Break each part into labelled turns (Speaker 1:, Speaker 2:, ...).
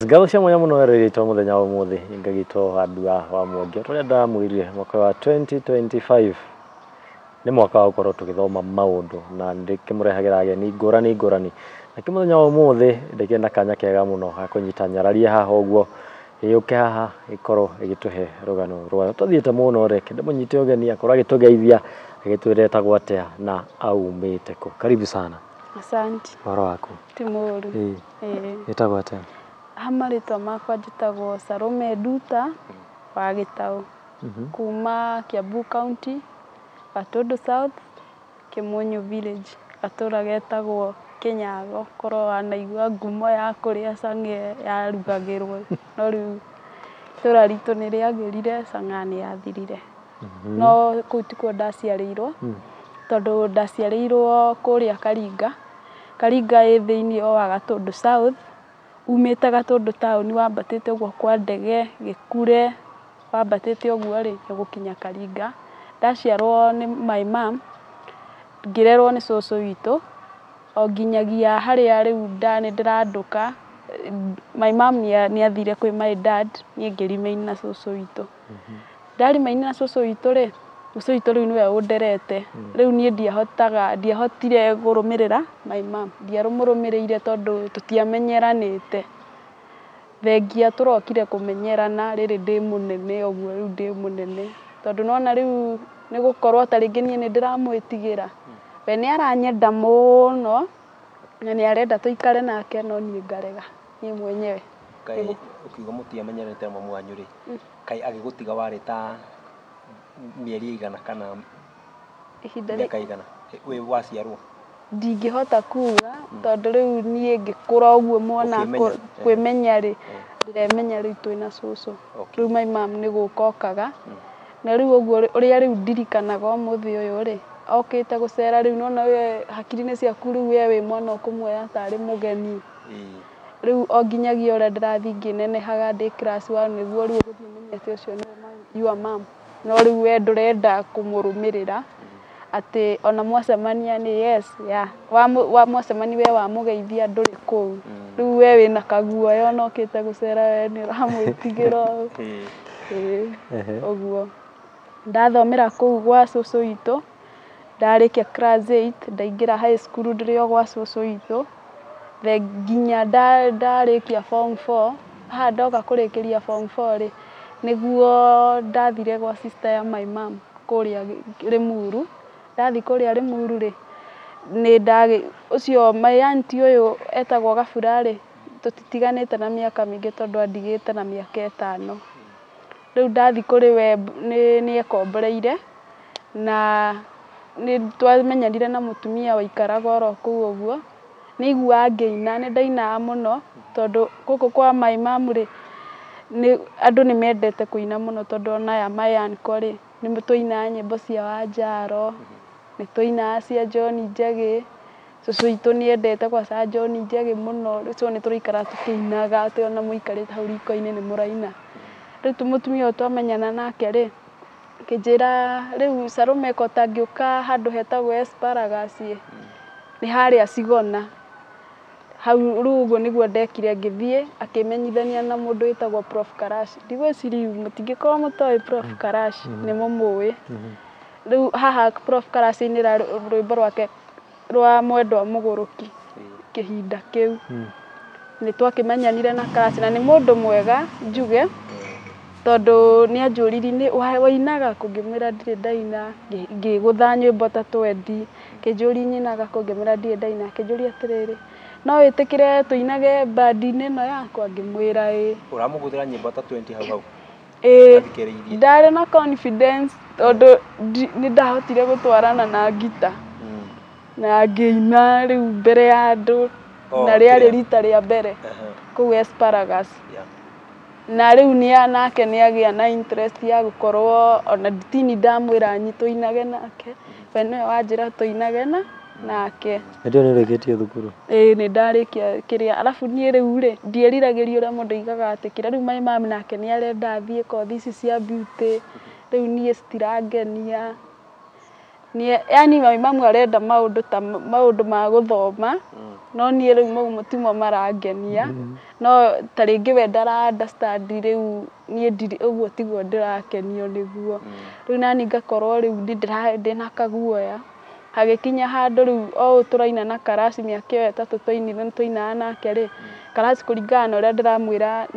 Speaker 1: Ngatho cia mwanya mũno werĩrĩtwo mũthenya wa ũmũthĩ ngagĩtwo Wandua wa Mwangi tũrĩa ndamwĩrire mwaka wa 2025 nĩ mwaka wa gũkorwo tũgĩthoma maũndũ na ndĩkĩmũrehagĩra ageni ngũrani ngũrani. Na mũthenya wa ũmũthĩ ndĩkĩrĩ na kanya kega mũno ga kũnyita nyararia haha ũguo, ĩyũke haha ĩkorwo ĩgĩtũhe rũgano rwayo. Tũthiĩte mũno, reke ndĩmũnyite ũgeni akorwo agĩtũgeithia, agĩtwĩre etagwo atĩa na aumĩte kũ. Karibu sana.
Speaker 2: Asante.
Speaker 1: Ũhoro waku?
Speaker 2: Ti mũũru.
Speaker 1: Ĩĩ.
Speaker 2: Ĩĩ.
Speaker 1: Wĩtagwo atĩa?
Speaker 2: Ha marĩtwa makwa njĩtagwo Salome Nduta wa Gĩtaũ, kuma Kiambu County, Gatundu South, Kĩmunyũ Village, gatũra getagwo Kĩnyago, korwo wanaigua ngumo ya kũrĩa chang'aa yarugagĩrwo, no rĩu itũra ritũ nĩ rĩagĩrire, chang'aa nĩ yathirire. No kũu tikuo ndaciarĩirwo, tondũ ndaciarĩirwo kũrĩa Karinga. Karinga ĩ thĩiniĩ o wa Gatundu South, umĩte Gatundu taũni wambatĩte ũguo kwa ndege, Gĩkure, wambatĩte ũguo rĩ, ũgũkinya Karinga. Ndaciarwo nĩ my mum, ngĩrerwo nĩ cũcũ witũ, o nginyagia harĩa rĩu nĩ ndĩrandũka, my mum nĩ athire kwĩ my dad, niĩ ngĩ remain na cũcũ witũ. Nda remain na cũcũ witũ rĩ, cũcũ witũ rĩu nĩwe ũnderete. Rĩu niĩ ndiahotaga, ndiahotire kũrũmĩrĩra my mum, ndiamũrũmĩrĩire tondũ tũtiamenyeranĩte. Thengia tũrokire kũmenyerana rĩrĩ ndĩ mũnene ũguo, rĩu ndĩ mũnene. Tondũ nĩwona rĩu nĩ gũkorwo ta rĩngĩ niĩ nĩ ndĩramwĩtigĩra. We nĩ aranyenda mũno na nĩ arenda tũikare nake no niĩ ngarega, niĩ mwenyewe.
Speaker 3: Kaĩ ũkiuga mũtiamenyeranĩte na mamu wanyu rĩ, kaĩ agĩgũtiga warĩ ta mĩeri ĩigana kana
Speaker 2: Ihinda
Speaker 3: mĩaka ĩigana wĩ waciarwo?
Speaker 2: Ndingĩhota kuga tondũ rĩu niĩ ngĩkũra ũguo mwana
Speaker 3: Ũkĩmenya.
Speaker 2: Kwĩmenya rĩ, ndĩremenya rĩu twĩna cũcũ. Rĩu my mum nĩ gũka okaga na rĩu ũguo ũrĩa rĩu ndirikanaga ũmũthĩ ũyũ rĩ, okĩte gũcera, rĩu nĩwona we hakiri-inĩ ciaku rĩu we wĩ mwana ũkũmuoya tarĩ mũgeni. Rĩu o nginyagia ũrĩa ndĩrathiĩ ngĩnenehaga ndĩ class one, nĩguo rĩu ũgũthiĩ ũmenye atĩ ũcio nĩwe your mum, no rĩu we ndũrenda kũmũrũmĩrĩra atĩ ona mwacemania nĩ yes yeah, mwacemania we wamũgeithia ndũrĩ kũu. Rĩu we wĩna kaguoya ona ũkĩte gũcera, we nĩ ũramwĩtigĩra ũũ. Ĩĩ, ũguo ndathomera kũu gwa cũcũ witũ, ndarĩkia class 8 ndaingĩra high school ndĩrĩ o gwa cũcũ witũ nginya ndarĩkia form 4. Haha ndoka kũrĩkĩria form 4 rĩ, nĩguo ndathire gwa sister ya my mum kũrĩa Rĩmuru. Ndathiĩ kũrĩa Rĩmuru rĩ, nĩ ũcio my auntie ũyũ etagwo Gabura rĩ, tũtitiganĩte na mĩaka mĩingĩ tondũ andigĩte na mĩaka 5. Rĩu ndathiĩ kũrĩ we nĩ ekomboreire na nĩ twamenyanire na mũtumia waikaraga oro kũu ũguo. Nĩ aiguaga ngĩina, nĩ ndainaga mũno tondũ gũkũ kwa my mum rĩ, nĩ andũ nĩ mendete kũina mũno, tondũ ona aya my uncle rĩ, nĩ twainaga nyĩmbo cia Wanjaro, nĩ twainaga cia John Njagĩ. Cũcũ witũ nĩ endete kwanza John Njagĩ mũno, so nĩ tũraikara tũkĩinaga atĩ ona mũikarĩte hau riko-inĩ nĩ mũraina. Rĩu mũtumia ũyũ twamenyana nake rĩ, akĩnjĩra rĩu Salome ko ũtangĩũka handũ hetagwo Asparagus ĩ, nĩ harĩa Cigona hau. Rĩu ũguo nĩguo ndekire, ngĩthiĩ akĩmenyithania na mũndũ wĩtagwo Prof Karash. Ndigwĩciria mũtingĩkorwo mũtoĩ Prof Karash, nĩ mũmũĩ. Rĩu haha Prof Karash ainĩra rwĩmbo rwake rwa Mwendwa Mũgũrũki kĩhinda kĩu. Nĩ twakĩmenyanire na Karash na nĩ mũndũ mwega njuge, tondũ nĩ anjũririe, "Wainaga kũ?" Ngĩmwĩra ndirĩ ndaina, ngĩgũtha nyĩmbo ta twendi. Akĩnjũria nyinaga kũ? Ngĩmwĩra ndirĩ ndaina. Akĩnjũria atĩrĩrĩ, "No wĩtĩkĩre tũinage band-inĩ ĩno yakwa?" Ngĩmwĩra ĩĩ.
Speaker 3: Ũramũgũthĩra nyĩmbo ta 20 hau hau?
Speaker 2: Ĩĩ.
Speaker 3: Athikĩrĩirie.
Speaker 2: Ndarĩ na confidence tondũ nĩ ndahotire gũtwarana na ngita na ngĩina rĩu mbere ya andũ na rĩarĩ
Speaker 3: kĩrĩa?
Speaker 2: rita rĩa mbere kũu Asparagus. Na rĩu nĩ nake nĩ agĩa na interest ya gũkorwo ona tini ndamwĩra tũinage nake, we nĩwe wanjĩra tũinage na nake.
Speaker 1: Hĩndĩ ĩyo nĩ ũrĩkĩtie thukuru?
Speaker 2: Ĩĩ, nĩ ndarĩkia kĩrĩa. Arabu niĩ rĩu rĩ, ndieriragĩria ũrĩa mũndũ aigaga atĩ kĩrĩa rĩu my mum nake nĩ arenda thiĩ kothi ici cia beauty, rĩu niĩ citirangenia. Yani my mom arenda maũndũ ta maũndũ ma gũthoma, no niĩ rĩu mau timo marangenia. No ta rĩngĩ we ndara understand rĩu niĩ ndirĩ ũguo tiguo ndĩrakenio nĩguo. Rĩu nani ngakorwo rĩu ndĩna kaguoya. Hagĩkinya handũ rĩu o ũũ tũraina na Karaci mĩaka ĩyo 3 twainire twainaga nake rĩ, Karaci kũringana na ũrĩa ndĩramwĩra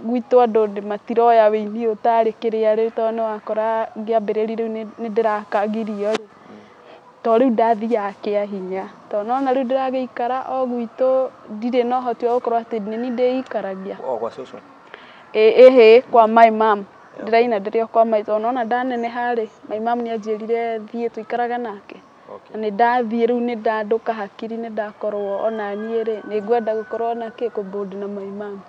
Speaker 2: gwitũ andũ matiroya wĩini ũyũ tarĩ kĩrĩa rĩ, tondũ nĩwakora ngĩambĩrĩria rĩu nĩ ndĩrakagirio rĩ, to rĩu ndathiaga kĩa hinya. Tondũ nona rĩu ndĩragĩikara o gwitũ ndirĩ na ũhoti wa gũkorwo atĩ nĩ niĩ ndĩikaragia.
Speaker 3: O gwa cũcũ?
Speaker 2: Ĩhĩ, kwa my mom. Ndĩraina ndĩrĩ o kwa my, tondũ nona ndaneneha rĩ, my mom nĩ anjĩrire thiĩ tũikarage nake. Na nĩ ndathiĩ rĩu nĩ ndandũka hakiri nĩ ndakorwo ona niĩ rĩ, nĩ ngwenda gũkorwo na kĩ kũbond na my mom.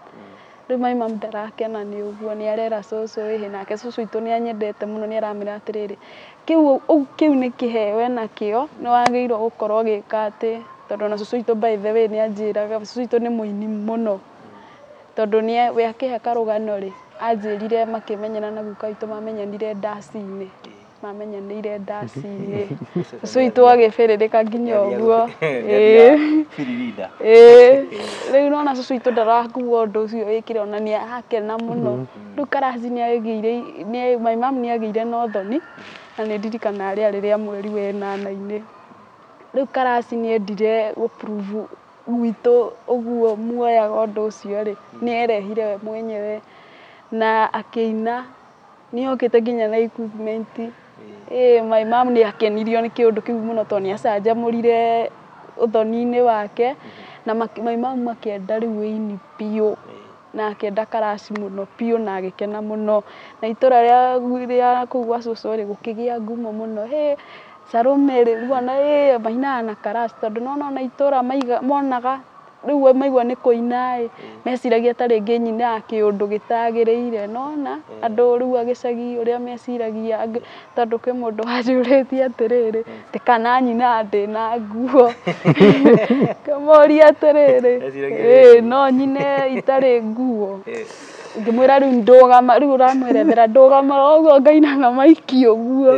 Speaker 2: Rĩu my mom ndarakena nĩ ũguo, nĩ arera cũcũ ĩhĩ, nake cũcũ witũ nĩ anyendete mũno, nĩ aramwĩra atĩrĩrĩ, kĩu nĩ kĩheo enakĩo, nĩ wagĩrĩirwo gũkorwo ũgĩka atĩ, tondũ ona cũcũ witũ by the way nĩ anjĩraga, cũcũ witũ nĩ mũini mũno. Tondũ we akĩhe karũgano rĩ, anjĩrire makĩmenyana na guka witũ mamenyanire ndaci-inĩ. Mamenyanĩire ndaci-inĩ. Cũcũ witũ agĩbĩrĩrĩka nginya ũguo. Rĩu nona cũcũ witũ ndarakua ũndũ ũcio wĩkire ona nĩ arakena mũno. Rĩu Karaci nĩ agĩire, my mom nĩ agĩire na ũthoni, na nĩ ndirikanaga rĩarĩ rĩa mweri wa ĩnana-inĩ. Rĩu Karaci nĩ endire gũ prove gwitũ ũguo muoyaga ũndũ ũcio rĩ, nĩ erehire we mwenyewe na akĩina, nĩ okĩte nginya na equipment. My mom nĩ akenirio nĩ kĩũndũ kĩu mũno tondũ nĩ acanjamũrire ũthoni-inĩ wake, na my mom akĩenda rĩu wĩini biũ, na akĩenda Karaci mũno biũ na agĩkena mũno. Na itũra rĩa kũu gwa cũcũ rĩ, gũkĩgĩa ngumo mũno, hĩ Salome rĩ, rĩu ona mainaga na Karaci, tondũ nĩwona ona itũra monaga rĩu maigua nĩ kũina ĩ, meciragia ta rĩngĩ nyinaga kĩũndũ gĩtagĩrĩire, nĩwona andũ rĩu a gĩcagi ũrĩa meciragia, tondũ kwĩ mũndũ wanjũrĩtie atĩrĩrĩ, atĩ kana nyinaga ndĩna nguo, ngĩmũria atĩrĩrĩ, no nyine itarĩ nguo, ngĩmwĩra rĩu ndũgama, rĩu ũramwerethera ndũgamaga ũguo ngaina na maiki ũguo.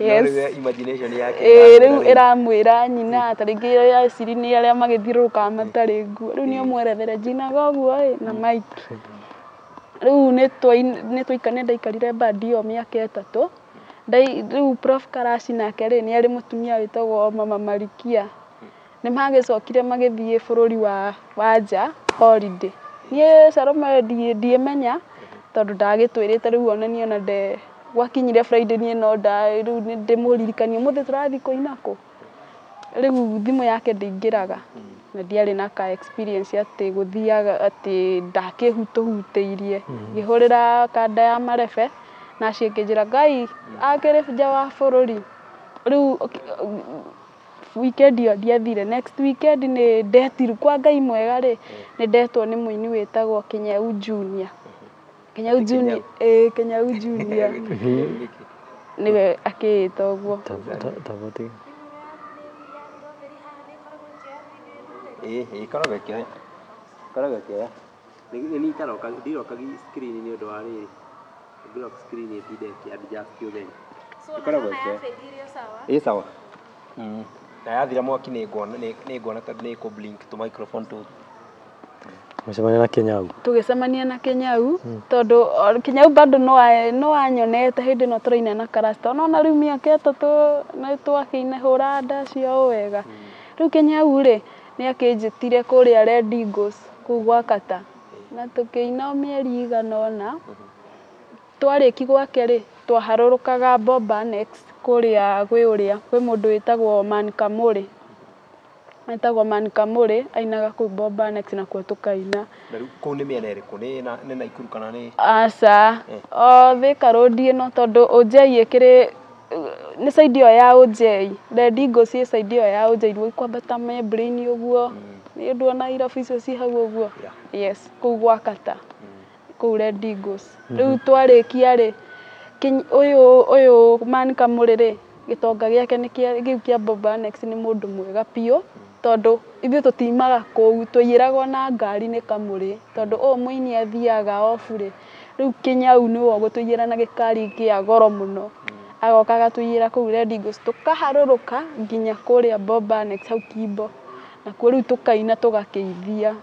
Speaker 3: Yes. Imagination yake.
Speaker 2: Rĩu ĩramwĩra nyina ta rĩngĩ eciri nĩ arĩa magĩthiũrũrũkaga matarĩ nguo, rĩu nĩ ũmwerethere njinaga ũguo ĩ na maiki. Rĩu nĩ ndaikarire bandi ĩyo mĩaka 3. Rĩu Prof Karaci nake rĩ, nĩ arĩ mũtumia wĩtagwo Mama Marikia. Nĩ magĩcokire magĩthiĩ bũrũri wa nja holiday. Niĩ Salome ndiĩmenya tondũ ndagĩtwĩrĩte rĩu ona niĩ ona gwakinyire Friday niĩ no rĩu ndĩmũririkanie ũmũthĩ tũrathiĩ kũina kũ. Rĩu thimũ yake ndĩingĩraga na ndiarĩ na ka experience atĩ gũthiaga atĩ ndakĩhutũhutĩirie. Ngĩhũrĩra kanda ya marebe na acio ĩkĩnjĩra Ngai akĩrĩ nja wa bũrũri. Rĩu weekend ĩyo ndiathire, next weekend nĩ ndetirwo kwa Ngai mwega rĩ, nĩ ndetwo nĩ mũini wĩtagwo Kinyau Junior. Kinyau Junior, Kinyau Junior nĩwe akĩĩta ũguo.
Speaker 3: Ĩkoragwo ĩkĩoya. Ĩkoragwo ĩkĩoya. Nĩ niĩ itaroka, ndiroka screen nĩ ũndũ wa rĩrĩ. Ngĩroka screen ĩtinde ĩkĩ adjust ũtheri. Ĩkoragwo ĩkĩoya. Ĩ sawa. Na yathira mwaki nĩ nguona tondũ nĩ ĩkũ blink tũ microphone tũtũ.
Speaker 1: Mũcemania na Kinyau.
Speaker 2: Tũgĩcemania na Kinyau tondũ Kinyau bado no anyonete hĩndĩ ĩno tũraina na Karaci, tondũ nĩwona rĩu mĩaka 3 nĩ twakĩhũra ndaci o wega. Rĩu Kinyau rĩ, nĩ akĩnjĩtire kũrĩa Red Eagles kũu gwa Kata, na tũkĩina o mĩeri ĩigana ũna. Twarĩki gwake rĩ, twaharũrũkaga Boba Annex kũrĩa kwĩ ũrĩa kwĩ mũndũ wĩtagwo Man Kamũrĩ, etagwo Man Kamũrĩ ainaga kũu Boba Annex nakuo tũkaina.
Speaker 3: Na rĩu kũu nĩ mĩena ĩrĩkũ? Nĩ Naikuru kana nĩ?
Speaker 2: Aca, o Thika Road ĩno tondũ Ũnjei ĩkĩrĩ nĩ side ĩyo ya Ũnjei, Red Eagles ĩ side ĩyo ya Ũnjei rĩu kwambata Membrain ũguo, nĩ nduona irabu icio ci hau ũguo. Yes, kũu gwa Kata, kũu Red Eagles. Rĩu twarĩkia rĩ, ũyũ Man Kamũrĩ rĩ, gĩtonga gĩake nĩ kĩu kĩa Boba Annex nĩ mũndũ mwega biũ, tondũ ithuĩ tũtiumaga kũu, twaiyĩragwo na ngari nĩ Kamũrĩ, tondũ ũyũ mũini athiaga off rĩ, rĩu Kinyau nĩwe ũgũtũiyĩra na gĩkari kĩa goro mũno. Agoka agatũiyĩra kũu Red Eagles tũkaharũrũka nginya kũrĩa Bomba Annex hau Kimbo. Nakuo rĩu tũkaina tũgakĩithia.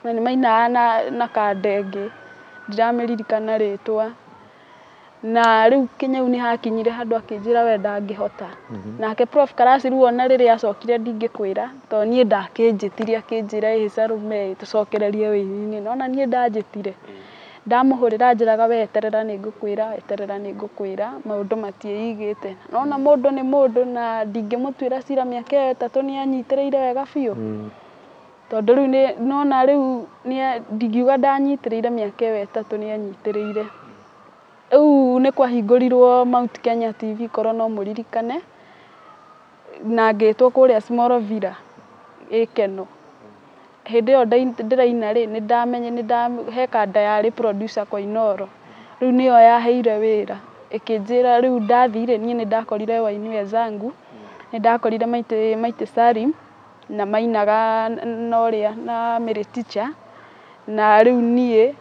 Speaker 2: Na nĩ mainaga na kanda ĩngĩ ndiramĩririkana rĩtwa. Na rĩu Kĩnyau nĩ hakinyire handũ akĩnjĩra we ndangĩhota. Nake Prof Karasi rĩu ona rĩrĩa acokire ndingĩkwĩra tondũ niĩ ndakĩnjĩtire akĩnjĩra ĩ Salome tũcokererie wĩini-inĩ. Nĩwona niĩ ndanjĩtire. Ndamũhũrĩra anjĩraga we eterera nĩ ngũkwĩra, eterera nĩ ngũkwĩra, maũndũ matiĩigĩte. Nĩwona mũndũ nĩ mũndũ na ndingĩmũtuĩra cira mĩaka ĩyo 3 nĩ anyitĩrĩire wega biũ. Tondũ rĩu nĩwona rĩu ndingiuga ndanyitĩrĩire mĩaka ĩyo 3 nĩ anyitĩrĩire. Rĩu nĩ kwahingũrirwo Mount Kenya TV korwo no mũririkane, na ngĩtwo kũrĩa Small Villa Gĩkeno. Hĩndĩ ĩyo ndĩraina rĩ, he kanda yarĩ producer Koinoro, rĩu nĩyo yaheire wĩra, ĩkĩnjĩra rĩu ndathire niĩ nĩ ndakorire waini wenzangu, nĩ ndakorire Maitĩ Salim na mainaga na ũrĩa na Mary Teacher, na rĩu niĩ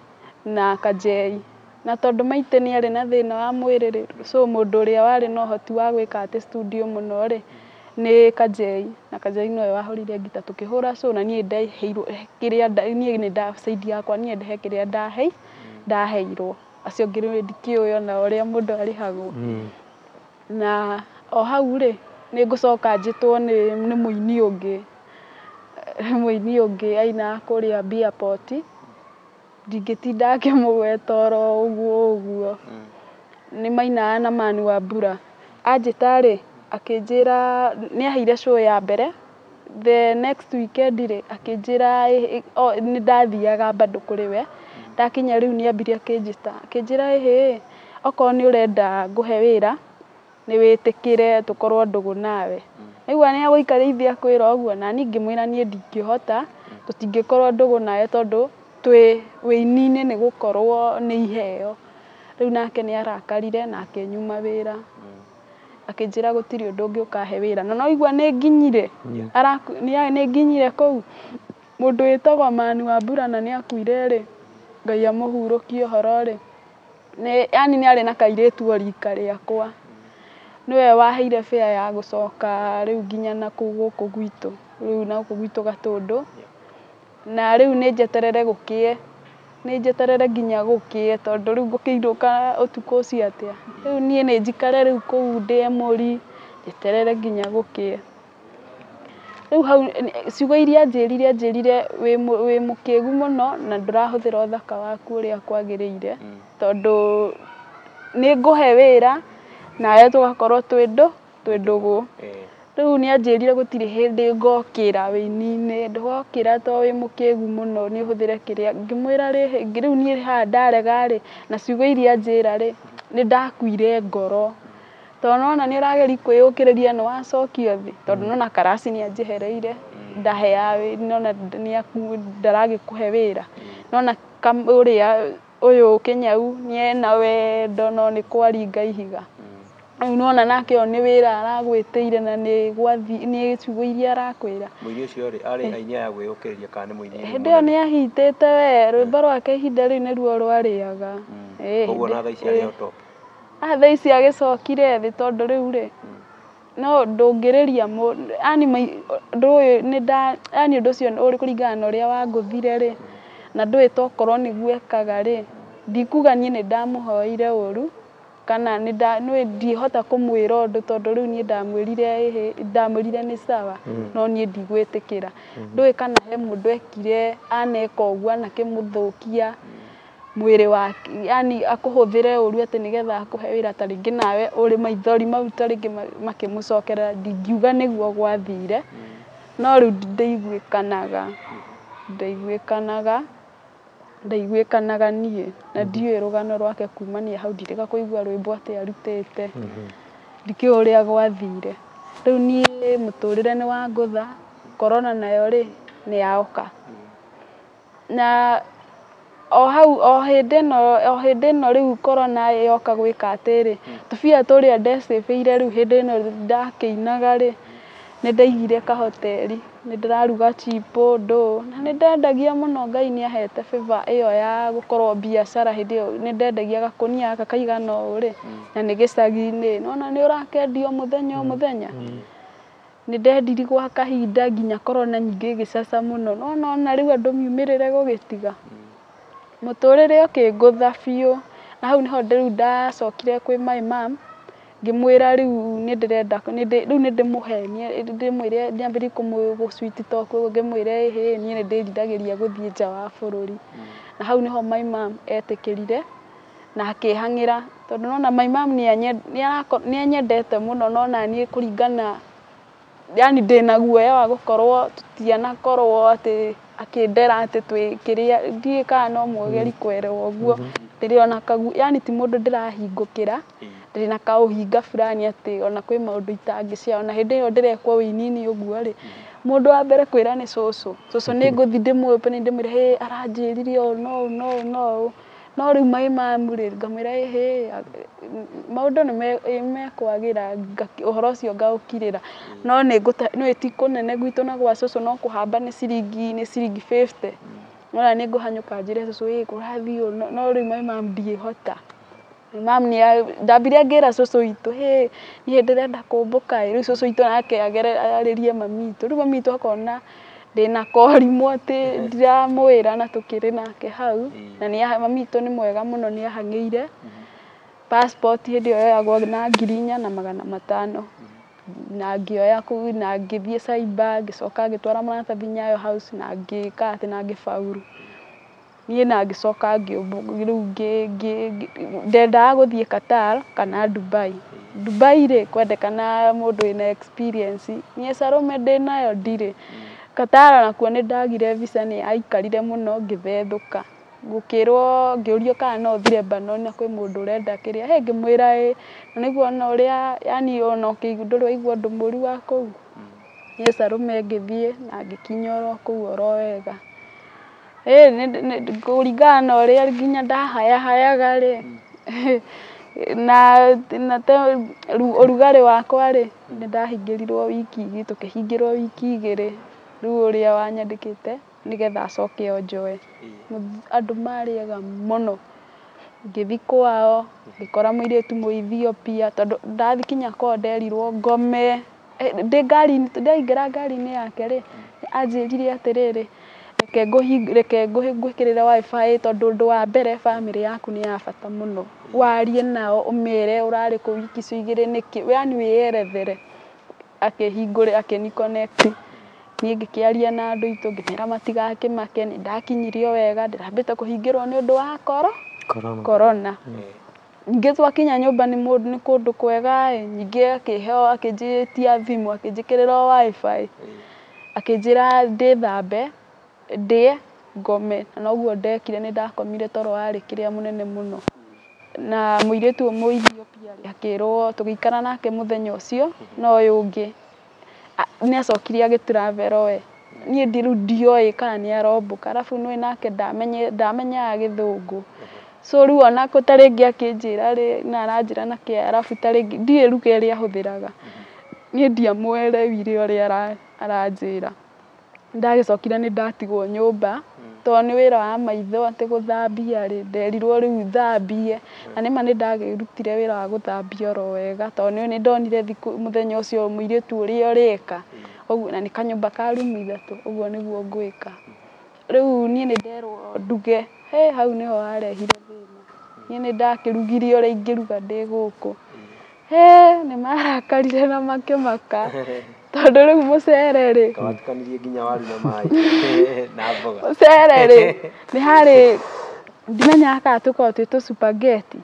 Speaker 2: na Kajei. Na tondũ Maitĩ nĩ arĩ na thĩna wa mwĩrĩ rĩ, so mũndũ ũrĩa warĩ na ũhoti wa gwĩka atĩ studio mũno rĩ, nĩ Kajei. Na Kajei nowe wahũrire ngita tũkĩhũra show na niĩ ndaheirwo kĩrĩa niĩ nĩ nda side yakwa niĩ he kĩrĩa ndaheirwo. Acio angĩ rĩu ndikĩũĩ ona ũrĩa mũndũ arĩhagwo. Na o hau rĩ, nĩ ngũcoka njĩtwo nĩ mũini ũngĩ, mũini ũngĩ ainaga kũrĩa Beerport. Ndingĩtinda ngĩmũgweta oro ũguo ũguo. Nĩ mainaga na Manu Wambura. Anjĩta rĩ, akĩnjĩra nĩ aheire show ya mbere, the next weekend rĩ, akĩnjĩra nĩ ndathiaga bado kũrĩ we. Ndakinya rĩu nĩ ambire akĩnjĩta, akĩnjĩra ĩhĩ, okorwo nĩ ũrenda ngũhe wĩra, nĩ wĩtĩkĩre tũkorwo ndũgũ nawe. Nĩaigua nĩ agũikarĩire akwĩra ũguo, na niĩ ngĩmwĩra niĩ ndingĩhota, tũtingĩkorwo ndũgũ nawe tondũ twĩ wĩini-inĩ nĩ gũkorwo nĩ iheo. Rĩu nake nĩ arakarire na akĩnyuma wĩra. Akĩnjĩra gũtirĩ ũndũ ũngĩ ũkahe wĩra. Na no igua nĩ nginyire, nĩ nginyire kũu. Mũndũ wĩtagwo Manu Wambura na nĩ akuire rĩ, Ngai amũhurũkie ũhoro rĩ, yani nĩ arĩ na kairĩtu o rika rĩakwa. Nĩwe waheire fare ya gũcoka rĩu nginya nakũu gũkũ gwitũ, rĩu nagũkũ gwitũ Gatũndũ. Na rĩu nĩ njeterere gũkĩe, nĩ njeterere nginya gũkĩe tondũ rĩu ngũkĩinũka ũtukũ ũcio atĩa. Rĩu niĩ nĩ njikare rĩu kũu ndĩe mũri, njeterere nginya gũkĩe. Rĩu hau ciugo iria anjĩrire wĩ mũkĩgu mũno na ndũrahũthĩra ũthaka waku ũrĩa kwagĩrĩire, tondũ nĩ ngũhe wĩra nawe tũgakorwo twĩ ndũgũ. Rĩu nĩ anjĩrire gũtirĩ hĩndĩ ngokĩra wĩini-inĩ, ndũgokĩra tondũ wĩ mũkĩgu mũno nĩ ũhũthĩre kĩrĩa. Ngĩmwĩra rĩu niĩ haha ndarega rĩ, na ciugo iria anjĩra rĩ, nĩ ndakuire ngoro. Tondũ nĩwona nĩ ũrageria kwĩyũkĩrĩria nĩ wacokio thĩ, tondũ nĩwona Karasi nĩ anjehereire, ndaheaga nĩwona ndaragĩkũhe wĩra. Nĩwona ũrĩa ũyũ Kĩnyau ena wendo no nĩ kwaringa ihiga. Rĩu nĩwona nake ũyũ nĩ wĩra aragwĩtĩire na nĩ ciugo iria arakwĩra.
Speaker 3: Mũini ũcio rĩ, arĩ aini aya gwĩyũkĩrĩria kana nĩ mũini
Speaker 2: Hĩndĩ ĩyo nĩ ahitĩte we, rwĩmbo rwake ihinda rĩu nĩruo rwarĩaga.
Speaker 3: Koguo na thaa ici arĩ o top.
Speaker 2: Thaa ici agĩcokire thĩ tondũ rĩu rĩ, no ndũngĩrĩria yani ndũĩ yani ũndũ ũcio ũrĩ kũringana na ũrĩa wangũthire rĩ, na ndũĩ tokorwo nĩguo ekaga rĩ, ndikuga niĩ nĩ ndamũhoeire ũru, kana nĩ ndihota kũmwĩra ũndũ tondũ rĩu niĩ ndamwĩrire ĩhĩ, ndamwĩrire nĩ sawa, no niĩ ndigwĩtĩkĩra. Ndũĩ kana he mũndũ ekire aneka ũguo anakĩmũthũkia mwĩrĩ wake, yani akũhũthĩre ũru atĩ nĩgetha akũhe wĩra ta rĩngĩ nawe ũrĩ maithori mau ta rĩngĩ makĩmũcokerera, ndingiuga nĩguo gwathire, no rĩu ndaiguĩkanaga niĩ na ndiũĩ rũgano rwake kumania hau ndirĩga kũigua rwĩmbo atĩ arutĩte, ndikĩũĩ ũrĩa gwathire. Rĩu niĩ mũtũrĩre nĩ wangũtha, korona nayo rĩ, nĩ yoka. Na o hau o hĩndĩ ĩno rĩu korona yoka gwĩka atĩrĩ, tũbia tũrĩa ndecĩbĩire rĩu hĩndĩ ĩno ndakĩinaga rĩ, Nĩ ndaigire kahoteri, nĩ ndĩraruga chipo ndũ, na nĩ ndendagia mũno. Ngai nĩ ahete favor ĩyo ya gũkorwo biacara. Hĩndĩ ĩyo nĩ ndendagia gakũnia gaka kaigana ũũ rĩ, na nĩ gĩcagi-inĩ, nona nĩ ũrakendia o mũthenya o mũthenya. Nĩ ndendiri gwa kahinda nginya corona nyingĩ ĩgĩcaca mũno, nona ona rĩu andũ miumĩrĩre gũgĩtiga mũtũrĩre ũkĩngũtha biũ. Na hau nĩho rĩu ndacokire kwĩ my mum, ngĩmwĩra rĩu nĩ ndĩrenda, rĩu nĩ ndĩmũhenie, ndĩmwĩre, nyambĩrĩrie kũmũ sweet talk ũguo, ngĩmwĩre ĩhĩ, niĩ nĩ ndĩriragĩria gũthiĩ nja wa bũrũri. Na hau nĩho my mum etĩkĩrire na akĩhang'ĩra, tondũ nona my mum nĩ anyendete mũno, no naniĩ kũringana, yani ndĩna guoya wa gũkorwo tũtianakorwo atĩ akĩndera atĩ twĩ kĩrĩa, ndiũĩ kana no mũgeri kwerwo ũguo. Ndĩrĩ ona kagu, yani ti mũndũ ndĩrahingũkĩra, ndĩrĩ na kaũhinga fulani atĩ ona kwĩ maũndũ itangĩ share. Ona hĩndĩ ĩyo ndĩrekwo wĩinini ũguo rĩ, mũndũ wa mbere kwĩra nĩ cũcũ. Cũcũ nĩ ngũthiĩ ndĩmũ ndĩmwĩre, hĩ, aranjĩrire ũũ na ũũ na ũũ na ũũ. No rĩu my mum rĩ, ngamwĩra ĩhĩ, maũndũ nĩ mekwagĩra, ũhoro ũcio ngaũkirĩra. No nĩ nĩ ti kũnene gwitũ na gwa cũcũ, no kũhamba nĩ ciringi 50. Nona nĩ ngũhanyũka njĩre cũcũ, ĩ kũrathiĩ ũũ, no rĩu my mum ndingĩhota. Mum nĩ ndambire ngĩra cũcũ witũ, hĩ, niĩ ndĩrenda kũmbũka ĩ, rĩu cũcũ witũ nake arĩrie mami witũ. Rĩu mami witũ akona ndĩna korimũ atĩ ndiramwĩra na tũkĩrĩ nake hau. Na nĩ mami witũ nĩ mwega mũno, nĩ ahang'ĩire passport. Hĩndĩ ĩyo yoyagwo na 4500, na ngĩoya kũu na ngĩthiĩ cyber, ngĩcoka ngĩtwara maratathi Nyayo House na ngĩka atĩ na ngĩbauru niĩ, na ngĩcoka rĩu ndendaga gũthiĩ Qatar kana Dubai. Dubai rĩ, kwendekana mũndũ wĩna experience, niĩ Salome ndĩnayo? Ndirĩ. Qatar nakuo nĩ ndagire visa, nĩ yaikarire mũno, ngĩthethũka. Gũkĩrwo, ngĩũrio kana no thiĩ Lebanon na kwĩ mũndũ ũrenda kĩrĩa, hĩ, ngĩmwĩra ĩ, na nĩguo ona ũrĩa, yani ona ndũrĩ waigua ũndũ mũru wa kũu. Niĩ Salome ngĩthiĩ na ngĩkinya oro kũu oro wega. Kũringana na ũrĩa nginya ndahayahayaga rĩ, na ũrugarĩ wakwa rĩ, nĩ ndahingĩrirwo wiki igĩrĩ, tũkĩhingĩrwo wiki 2, rĩu ũrĩa wanyandĩkĩte nĩgetha acoke onjoe. Andũ marĩ ega mũno. Ngĩthiĩ kwao, ngĩkora mũirĩtu Mũethiopia, tondũ ndathiĩ kwao nderirwo ngome ndĩ ngari-inĩ. Ndaingĩra ngari-inĩ yake rĩ, anjĩrire atĩrĩrĩ, reke ngwĩkĩrĩre WiFi, tondũ ũndũ wa mbere bamĩrĩ yaku nĩ ya bata mũno, warie nao ũmere ũrarĩ kũ wiki icio 2 nĩkĩ, yani wĩyerethere. Akĩhingũrĩra, akĩni connect. Niĩ ngĩkĩaria na andũ aitũ, ngĩmera matigakĩmake, nĩ ndakinyirio wega, ndĩrambĩte kũhingĩrwo nĩ ũndũ wa
Speaker 1: Corona.
Speaker 2: Corona. Ningĩ twakinya nyũmba, nĩ mũndũ nĩ kũndũ kwega ĩ, ningĩ akĩhe, akĩnjĩtia thimũ, akĩnjĩkĩrĩra o WiFi, akĩnjĩra ndĩthambe, ndĩe, ngome, na noguo ndekire. Nĩ ndakomire toro warĩ kĩrĩa mũnene mũno. Na mũirĩtu ũyũ Mũethiopia rĩ, akĩrwo tũgĩikara nake mũthenya ũcio, na ũyũ ũngĩ nĩ acokire agĩ travel we. Niĩ rĩu ndioĩ kana nĩ arombũka, arabu nĩũĩ nake ndamenyaga Gĩthũngũ, so rĩu ona ta rĩngĩ akĩnjĩra rĩ, na aranjĩra na Kĩarabu, ta rĩngĩ ndiũĩ lugha ĩrĩa ahũthĩraga, niĩ ndiamwerewire ũrĩa aranjĩra. Ndagĩcokire nĩ ndatigwo nyũmba, tondũ nĩ wĩra wa maitho atĩ gũthambia rĩ, nderirwo rĩu thambie, na nĩma nĩ ndakĩrutire wĩra wa gũthambia oro wega, tondũ nĩ ndonire thikũ mũthenya ũcio mũirĩtu ũrĩa ũreka ũguo, na nĩ kanyũmba ka rumu 3, ũguo nĩguo ngwĩka. Rĩu niĩ nĩ nderwo nduge, hĩ, hau nĩho harehire thĩna. Niĩ nĩ ndakĩrugire ũrĩa ingĩruga ndĩ gũkũ, hĩ, nĩ marakarire na makĩmaka, tondũ rĩu mũcere rĩ,
Speaker 3: Watukanirie nginya waru na maĩ na mboga.
Speaker 2: Mũcere rĩ, nĩ harĩ ndimenyaga kana tũkoragwo twĩ tũ spaghetti,